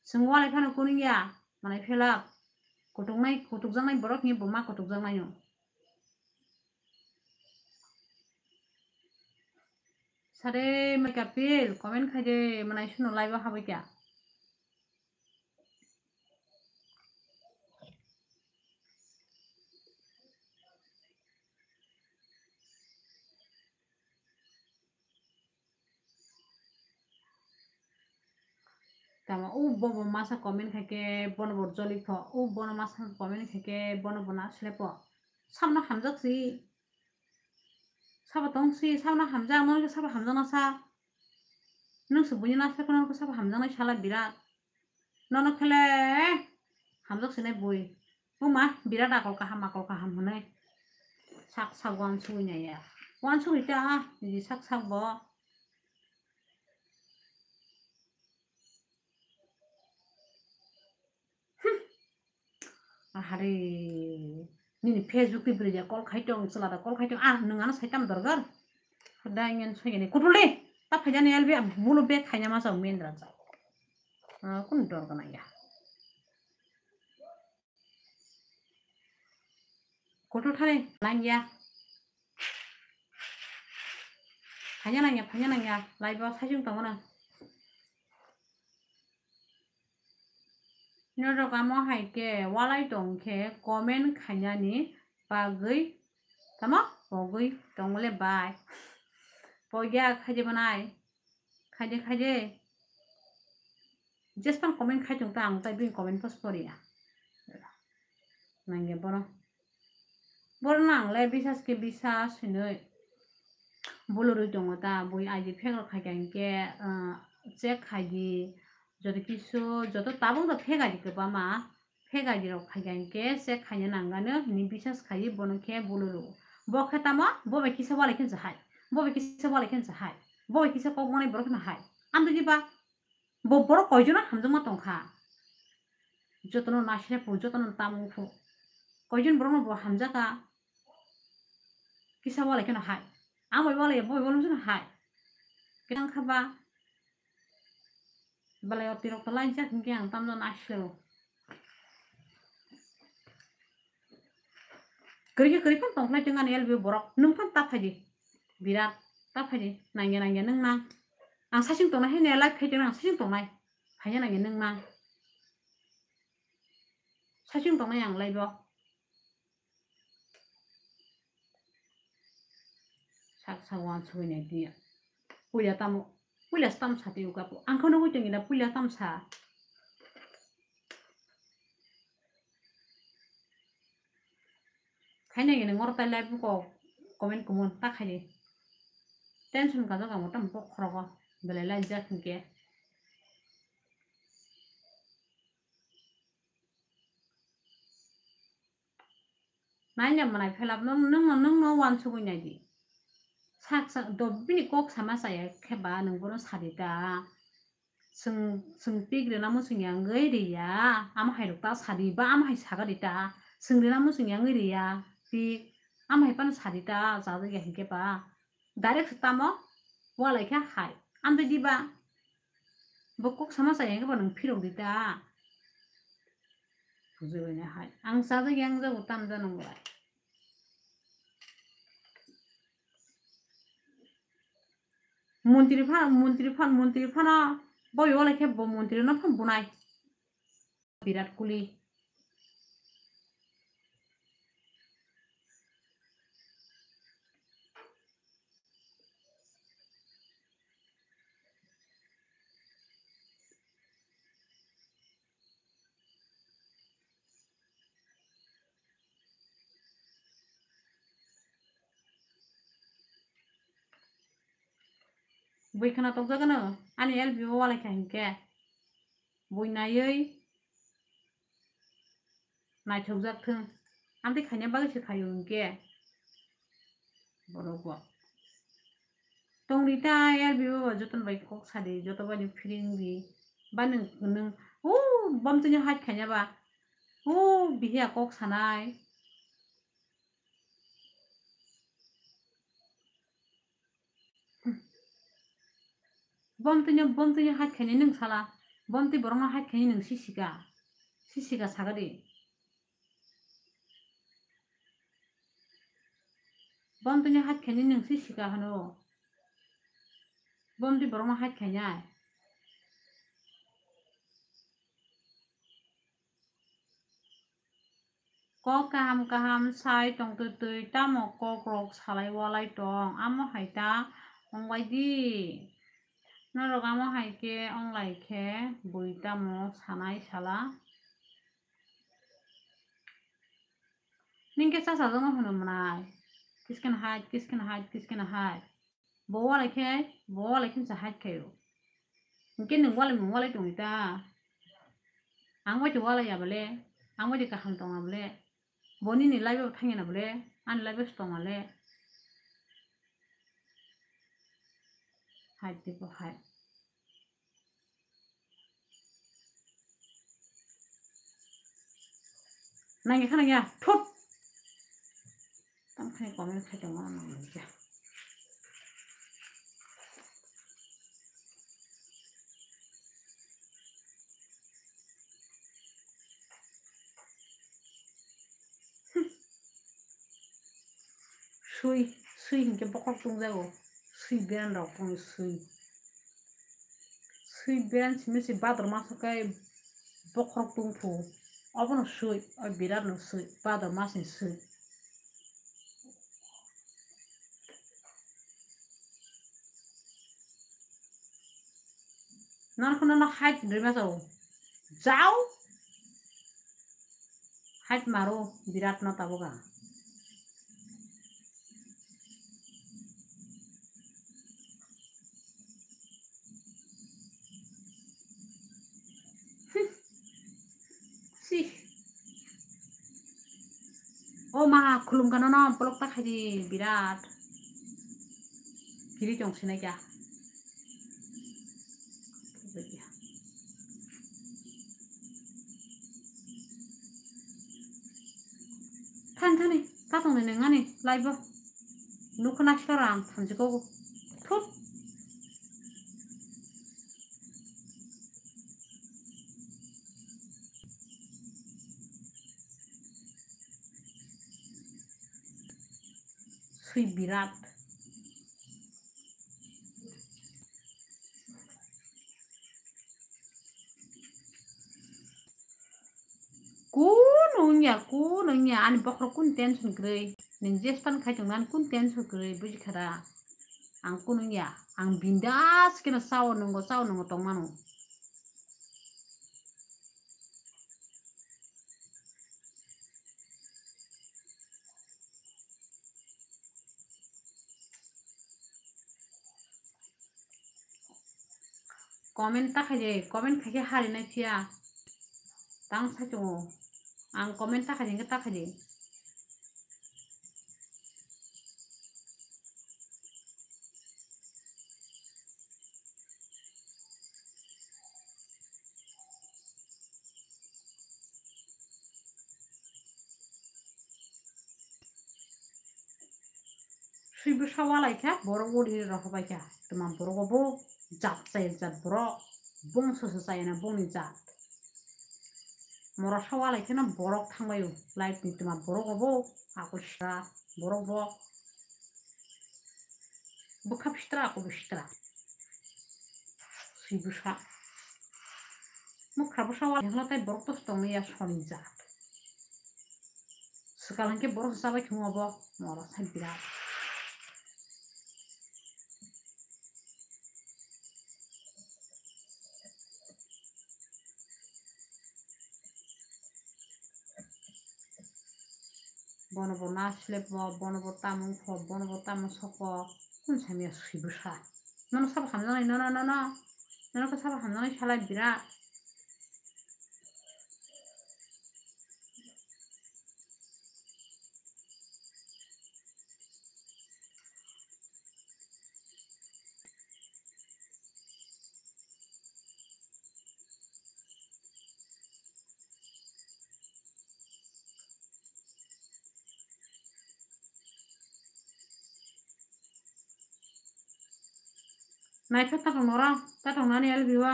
chwng walai phano kunui ya, manai phela, kutuknai, kutukjaknai borok hinkhe bo ma kutukjaknai no. Sade mai kapil, comment khaide, manai suno live o haboi kya. Tamo u bobo masa comment khaikhe bono bo joli pho, u bono masa comment khaikhe bono bo nasle pho. Samno hamjak si. Sabo tong si, sabo na hamjak, nono khe sabo hamjakna sa. Nwng se buini nasle kono khe sabo hamjaknai sala birat. Nono khele hamjak sinai bui. Buma birat akol kaham, akol kaham hwnwi. Sak sak uansugwi naiya. Uansugwi ta, niji sak sak bo. Hmm. Ahare, nini Facebook twi bwrwi ya call khai tong, chwla da call khai tong, ah, nwng ano sai tam dorgar. Dai ngen soi ni kutul de, ta phai jani L B, bulu bag khaina ma chao men ra cha. Ah, kun dorgar na ya. Kutul thani nang ya. Phanya nang ya, phanya nang ya, live o sai jung tong na. Norok amo hai khe walai tong khe comment khainani bagwi tamo pogwi tongole bai. Pogya khaide manai, khaide khaide. Jespan comment khai tong ta ang tai bini comment post poriya. Nangya bono. Borok no ang le bisas khe bisas hinwi bulurwi tongo ta, bui I D fake rok khaikha hinkhe, ah, check khaidi, joto kisu, joto tabuk no fake I D kwbangma, fake I D rok khaikha hinkhe check khaina nangano hinwi bisas khaiwi bono khe buluru. Bo khe tamo, bo bai kisa walai khe jahai, bo bai kisa walai khe jahai, bo bai kisa kok manai borok no hai. Amtwi diba, bo borok koijono hamjakma tongkha. Jotono nasre phu, jotono tamung phu. Koijon borokno bo hamjaka. Kisa walai kheno hai. Ang bai walai ya, bo bai walai kheno hai. Khe tang kha ba. Belai o tirok to laijak hinkhe ang tamjano asle o. Kwrwi khe kwrwi phano tongkhlai tong ani L B borok. Nwng phano ta phaidi. Birat ta phaidi. Nangya nangya nwng nang. Ang sasing tongnai hai ne live khai tong ang sasing tongnai. Phaina nangya nwng nang. Sasing tongnai ang live o. Sak sak uansugwi nai di. Puila tamo, puila se tamo sa twi uka po. Ang khe nugwi tongila puila tamo sa. Khaina gini ngoro tai live ko comment kumun ta khaidi. Tension kajak ang tamo bokhorogo. Belai laijak hinkhe. Naina mwnai phelap no nwng no, nwng no uansugwi nai di. Sak sak do bini kok sama chaya khe ba nwng bono sadi ta. Chwng, chwng pik rwna muchung ya wngwi ri ya. Amo hai rok ta sadi ba amo hai saga di ta. Chwng rwna muchung ya wngwi ri ya. Pik amo hai phano sadi ta, chajak ya hinkhe ba. Direct se tamo walai khe hai. Amtwi diba? Bo kok sama chaya hinkhe bo nwng phirok di ta. Bujui bai nai hai. Ang chajak yang jago tam janang bai. Montri pha, montri pha, montri phano boi walai khe bo montri no phan bunai. Virat Kohli. Bui khna tokjagano, ani L B o walai kha hinkhe. Bui naiwi naithokjak thung. Amtwi khaina bagwi se khaio hinkhe. Borok bo. Tongri ta L B o ba jotono bai kok sadi, joto bai ni phiring di. Ba nwng, nwng, o, bom tini haj khaina ba. O, bihiya kok sanai. Bomtwi no, bomtwi no haj khainai nwng sala. Bomtwi borokno haj khainai nwng sisika. Sisika sagadi. Bomtwi no haj khainai nwng sisika hano. Bomtwi borokno haj khainai. Kok kaham kaham sai tongtwi twi, tamo kokrok salai walai tong, amo hai ta wngbai di. Norok amo hai khe wnglai khe bui tamo sanai sala. Ningkhe chachajakno hwnwi mwnai. Kiskeno hai, kiskeno hai, kiskeno hai. Bo walai khe, bo walai khe cha hai khaio. Hinkhe nwng walai mung walai tongwi ta. Ang bai to walai ya bole, ang bai to kaham tong ya bole. Bo nini life o thangya na bole, ani life o tong ya le. Hai tipo hai. Nangya khana ya, thut. Tamo khai comment khai tongma nangya. Sui, sui hinkhe bokhorok tungjago. Sui beran rok tongwi sui. Sui beran simi se bador maso khe bokhorok tungphu. Obono sui, o birat no sui, bador masni sui. Nono kheno no hide rwima chao. Jao. Hide maro birat no tabuk ang. Si. O ma, khulum kha nono, block ta khai di, birat. Kiri tong sinai kya. Thani thani, ta tong ni nang ani, live o. Nukho nasikha rang, thanjiko. Thut. Sui birat. Kunu wngya, kunu wngya, ani bokhorok kunu tension kwrwi. Nwng jespan khai tongna ani kunu tension kwrwi, buji kha da? Ang kunu wngya, ang bindas kheno chao nwngo, chao nwngo tongmano. Comment ta khai de, comment khai khe hari nai phiya. Tang sai tongo. Ang comment ta khai de, ta khai de. Sui bwsa walai kha, borok uri rohobai kha. Tma borok obo jat chaya jat borok, bongso se chaya na bongni jat. Morasa walai kheno borok thangbai o, life ni tma borok obo, ako sra borok bo. Bwkha bistra, ako bistra. Sui bwsa. Mukha bwsa walai kheno tai borok to tongya soni jat. Swkang hwnkhe borok se chabai thwngma bo, morok sai birat. Bono bo naslep bo, bono bo tamung pho, bono bo tamung soko, kun samya sui bwsa. Nono sabo hamjaknai, nono, nono. Nono khe sabo hamjaknai salai birat. Naikha tatung nora, tatung nani L B o.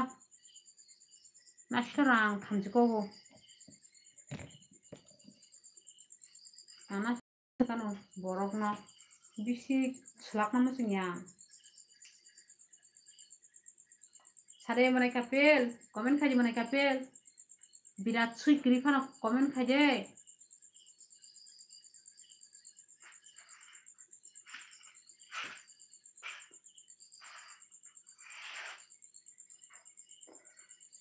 Naisora ang thamchi kogo. Ana kano borokno bisi swlakna muchung ya. Sade manai kapel, comment khaidi manai kapel. Birat sui kwrwi phano comment khaide.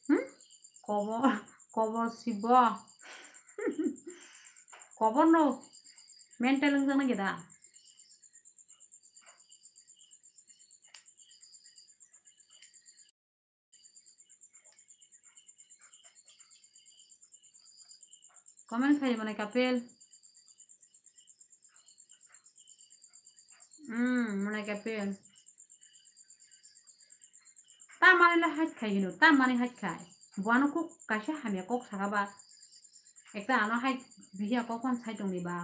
Hmm? Kobor, kobor sibo. Kobor no mental wngjaknai khe da. Comment khai manai kapel. Hmm, manai kapel. Tamani la haj khai hino, tamani haj khai. Buano kok kaisa hamya kok saka ba. Ekta ano hai bihiya kok phan sai tongni ba,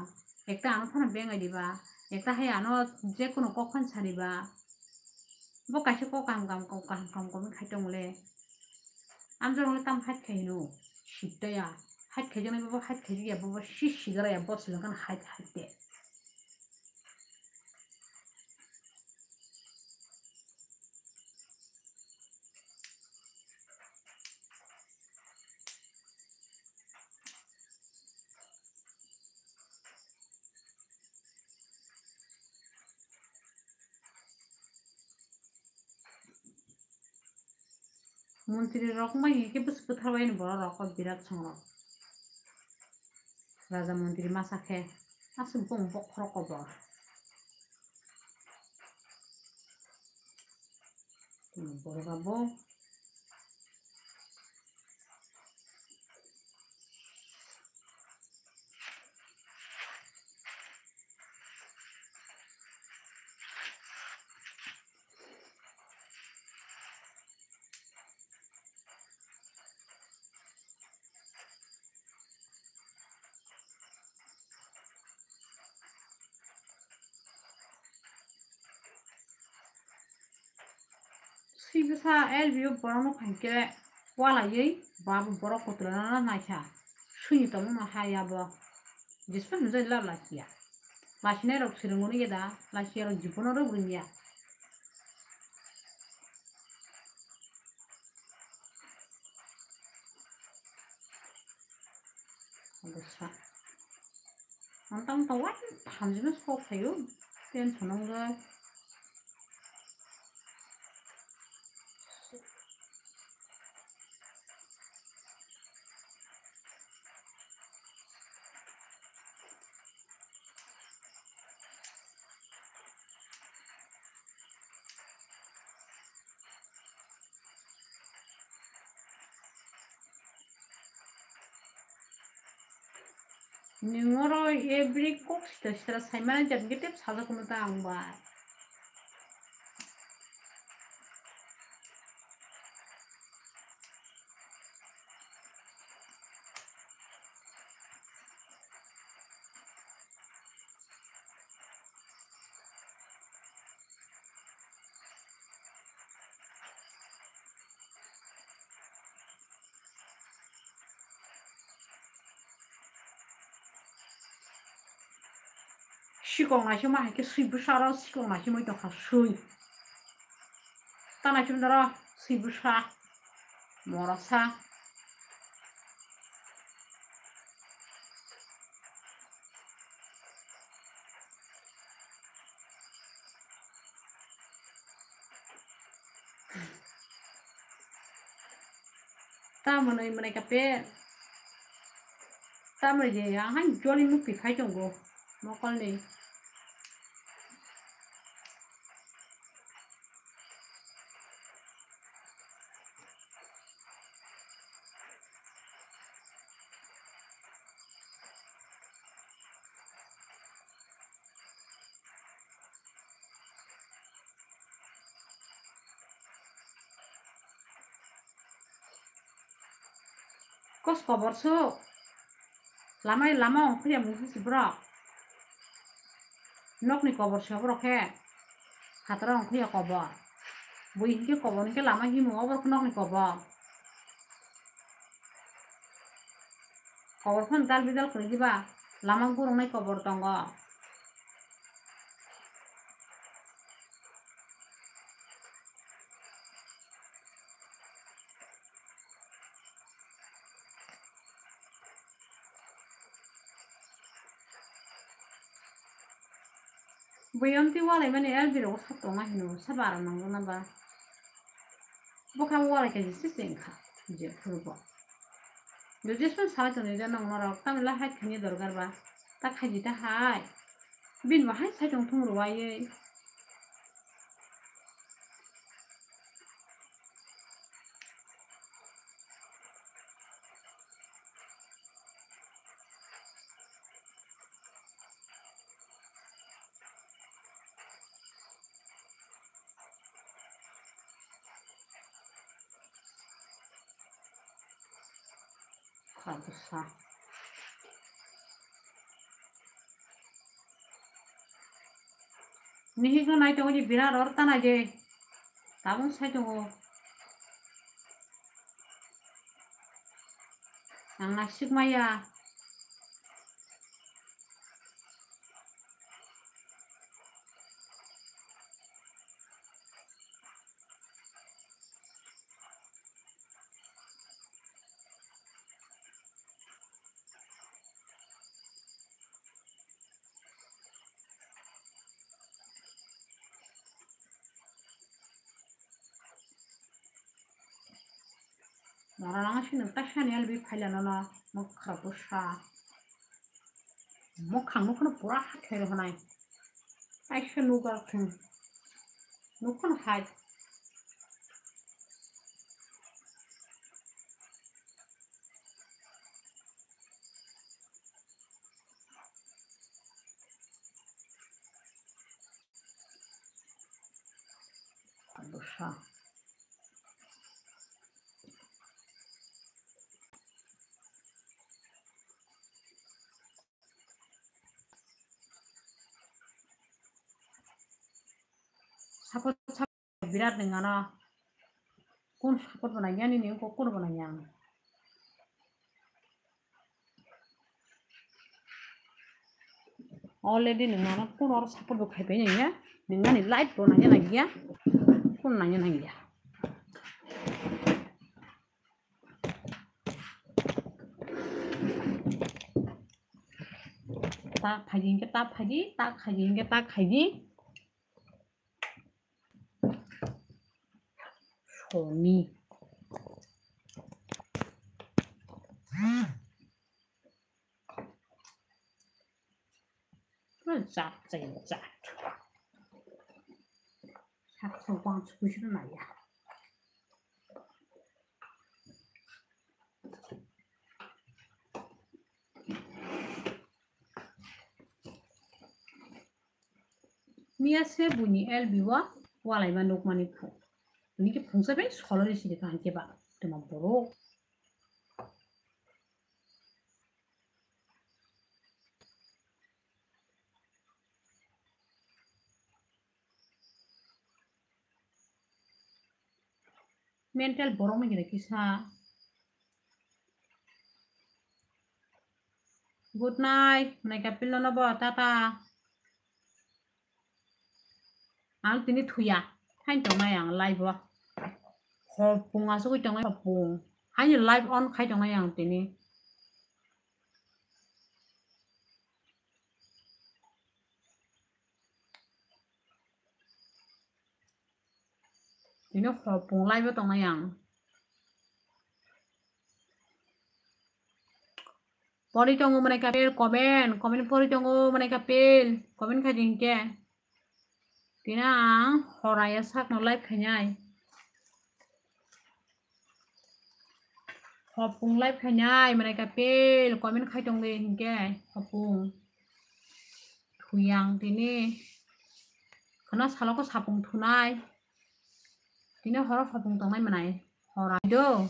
ekta ano phano bengai di ba, ekta hai ano jekono kok phan sani ba. Bo kaisa kok kaham kaham, kok kaham kaham kok khai tong le. Amjorong le tam haj khai hino, sitaya. Haj khai jona bo haj khai ya, bo si sigara ya, bo silang kan haj haj de. Montri rok mai khe bwswk bwtharbaini borok rok o birat songrok. Raja montri masa khe aswk bong bokhorok kobor. Borok abo. Sibisa L B o borokno khankhe walaiwi babo borok kotulano naikha. Swini tongmano hai abo. Jispa hinjai lab lachiya. Lachinairok swrwngmani geda, lachiyarok jibono rwgwimya. Bwsa. Ang tang tang wai hamjino sok phaio. Tension wngwi. Nwng oro every kok sitra sitra saimani jat khe tep sajak hwnwi ta ang bai. Sikok naisima hai khe swi bwsaro sikok naisimwi tongkha swi. Ta naisim doro swi bwsa. Morasa. Tamoni mwnai kape. Tamoni je ahai joli mukti phai tongo mokolni. Kos kobor su. Lama lama ongkhuya mungsa si borok. Nokni kobor se borok khe. Hataro ongkhuya kobor. Bui hinkhe kobor hinkhe lama himu oborok nokni kobor. Kobor phano dal bidal kwrwi diba. Lama gurungnai kobor tongo. Bui amtwi walaimani L B rok sak tongma hino, sabo aram nangjakna ba. Bokha walai khe jesa se wngkha, je phuru bo. Jesa sala chwng rijak nang norok, tamni lai hai thani dorkar ba, ta khaidi ta hai. Bini bo hai saichung thung rwaiwi. Kha bwsa. Nihikno nai tongo je birat oro ta nai je. Tabuk sai tongo. Ang naisik maya. Mora lama sini ta sani albi phaila nono mokra bwsa. Mokhang nukhono pura hakhai rw hwnai. Kaisa nukar thung. Nukhono hai. Bwsa. Support, support birat nung ano. Kun support bo nangya nini, kun bo nangya. Already nung ano kun oro support bo khai pai nangya. Nung ani live bo nangya nangya. Kun nangya nangya. Ta phaidi hingke ta phaidi, ta khaidi hingke ta khaidi. Soni. Jat jai jat. Sak sak bang sukui sukui maya. Miya se buini L B o walaima nukmani phung. Buini khe phungsa bai solori sidi kaham khe ba tuma borok. Mental borok no gina kisa. Good night, mwnai kapil no bo, tata. Ang tini thuya, hain tongnai ang live o. Hopung asugui tongnai hopung. Haini live on khai tongnai ang tini. Tini hopung live o tongnai ang. Pori tongo mwnai kapil comment, comment pori tongo mwnai kapil comment khai di hinkhe. Tini ang horaya sakno live khainai. Hopung live khainai mwnai kapil comment khai tong de hinkhe hopung. Thuyang tini. Khana salo khe sapung thunai. Tini horo hopung tongnai mwnai. Horai do.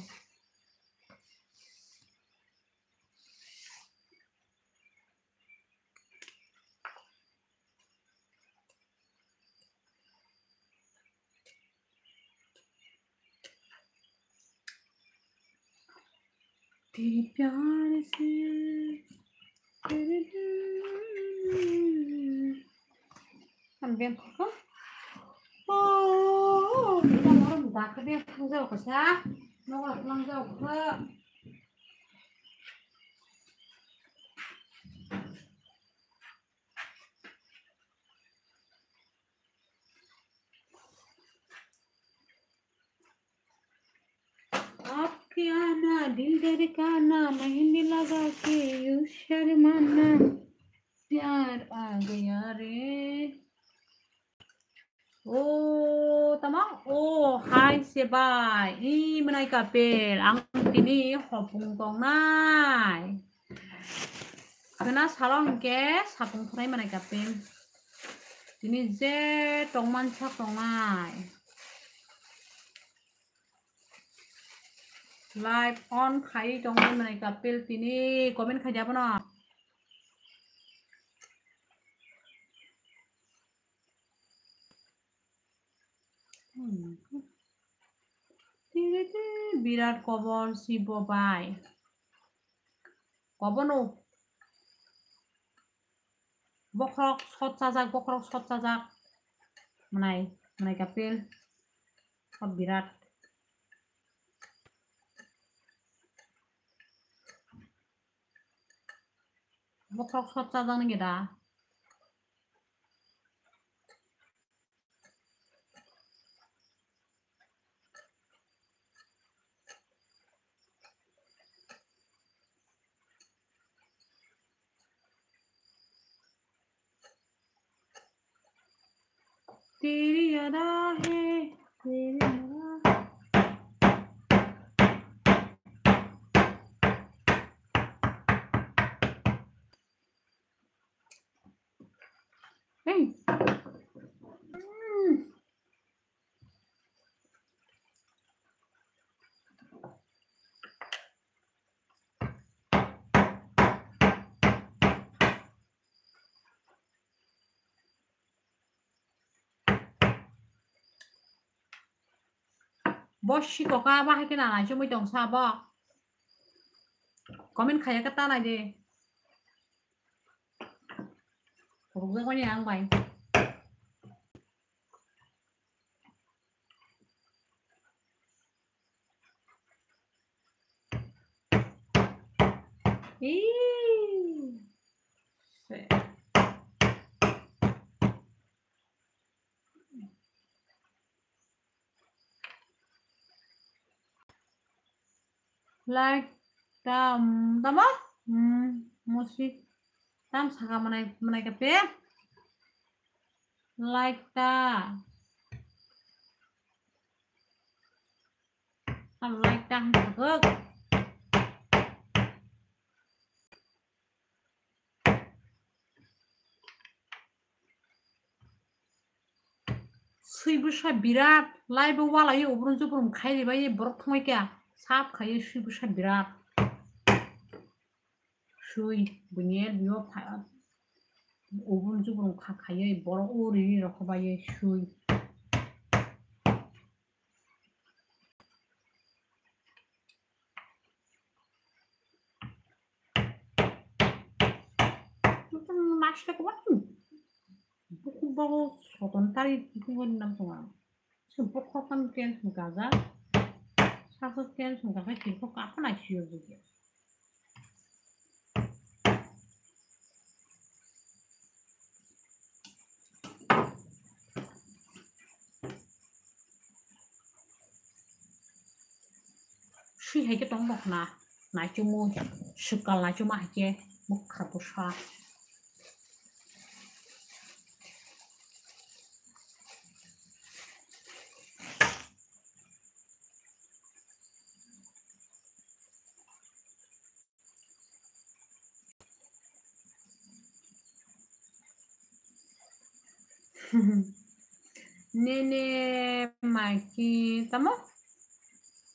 तेरे प्यार से, तेरे हम beng kha. Oh, kita mau dak beng kha jauh kha sa. Mau lang jauh kha. आपके आना दिल धड़काना, मेहंदी लगा के यूं शर्माना, प्यार आ गया रे. Oh, tamo? Oh, hai se bai. I mwnai kapel, ang tini hopung tongnai. Khwna salo hwnkhe sapung thwnai mwnai kapel. Tini je tongmansa tongnai. Live on khai tongwi mwnai kapel tini comment khai di abono. Hmm. Tiri tiri birat kobor si bo bai. Kobono. Bokhorok sot chajak, bokhorok sot chajak. Mwnai, mwnai kapil. Sot birat. Bokhorok sot chajak nini da. तेरी यादा है, तेरी यादा. Hey. Mm. Bo sikoka bahai khe nana chumui tong sa bo. Comment khaya khe ta nai de. Rukjak mani ang bai. Ih. Se. Like ta, mm, tamo? Mm, musi. Tam saka manai, manai kape. Like ta. Tam like ta hwn sakok. Swi bwsa birat, lai bo walai obrum jubrum khai ribai borok thangbai kha, sap khai swi bwsa birat. Swi bunyel bio pha, obrum jubrum kha khai borok o ri ri rok bai swi. Mas na kuat. Buku baru soton tari buku nam sama. Sempok kokan ken sengkaja. Satu ken sengkaja kiko kapan asyik juga. Swi hai khe tong bok na, naichumu, swkal naichuma hai khe bwkha bwsa. Nene maki tamo?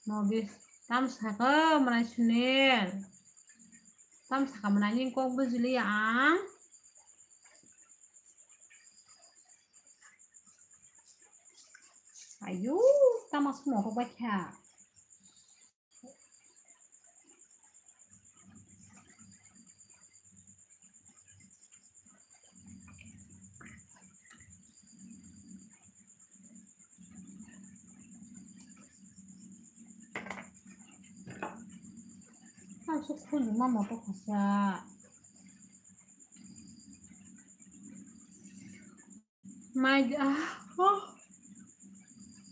Mobi tam saka manai Sunil. Tam saka manai ni kok bujili ang. Ayu, tama sumo kok bacha. Asuk khunjuma moto khasa. Mai, ah, oh.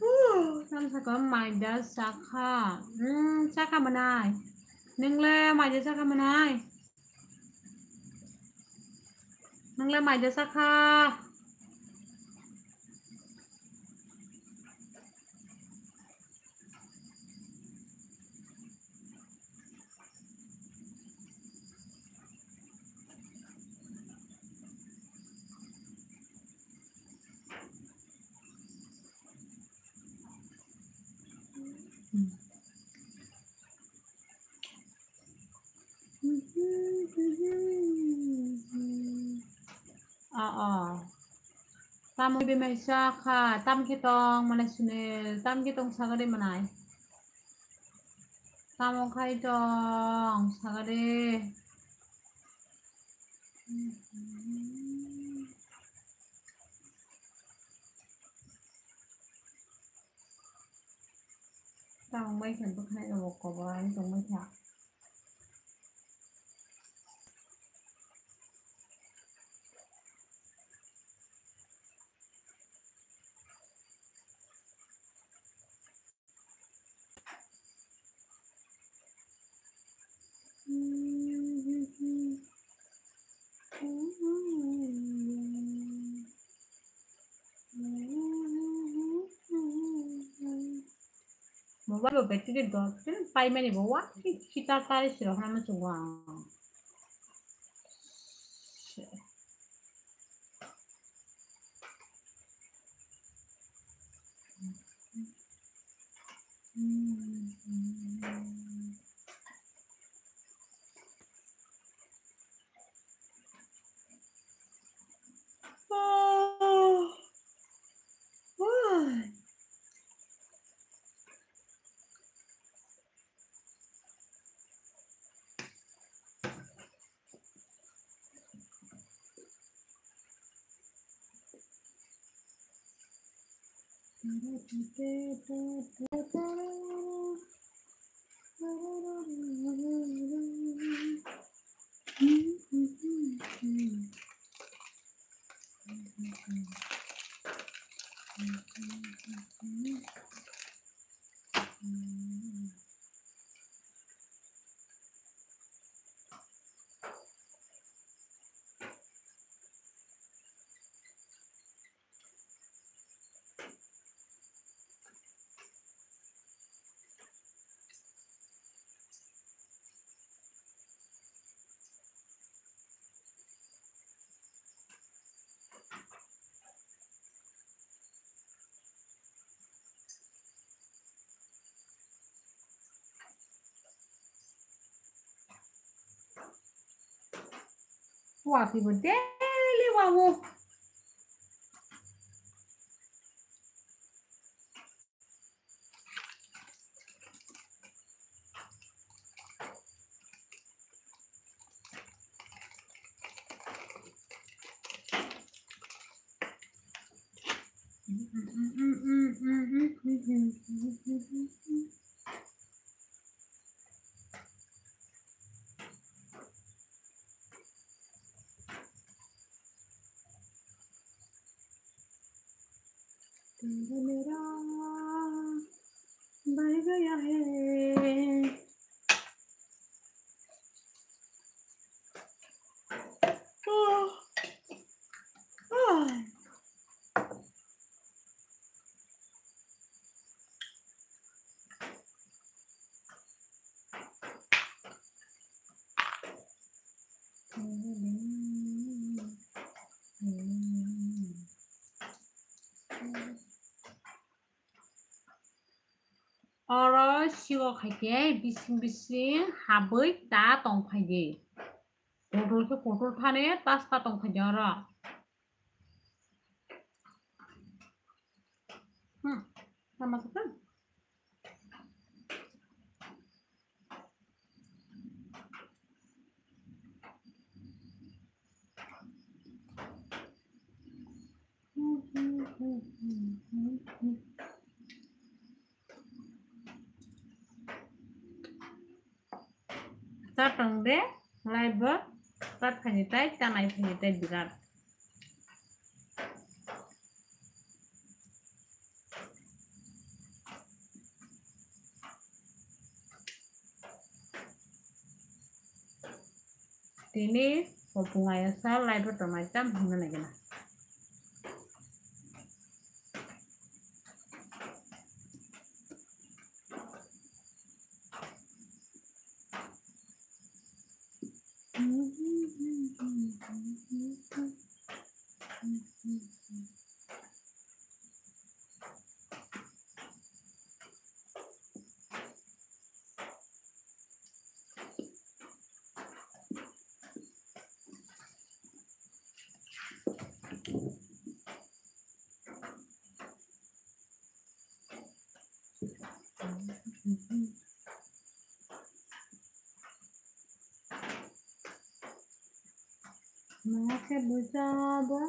Uh, tam saka maida sakha. Hmm, sakha manai. Nungle maida sakha manai. Nungle maida sakha. Ah, ah. Tamo bemai sakha, tam khe tong, manai Sunil, tam khe tong sagade manai. Tamo khai tong, sagade. Tamo bai khe bwkhwnai rok kobo ani tongmai kha. Mobile bo battery dot pin paimani bo wa ki kita tari siro hana muchungo ang. Wa pibo daily wa wo. मेरा बह गया है। Oro sigo khaikhe bising bising habwi ta tongphaidi. Kotor khe kotor thani ta sa tongphaidi oro. Hmm, tama sakha. Chatong de, lai bo, chat khaini tai, chanai khaini tai birat. Tini kopung ayasa lai bo tongnai tam hwnna nai gana. Maya khe bujabo,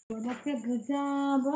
bono khe bujabo.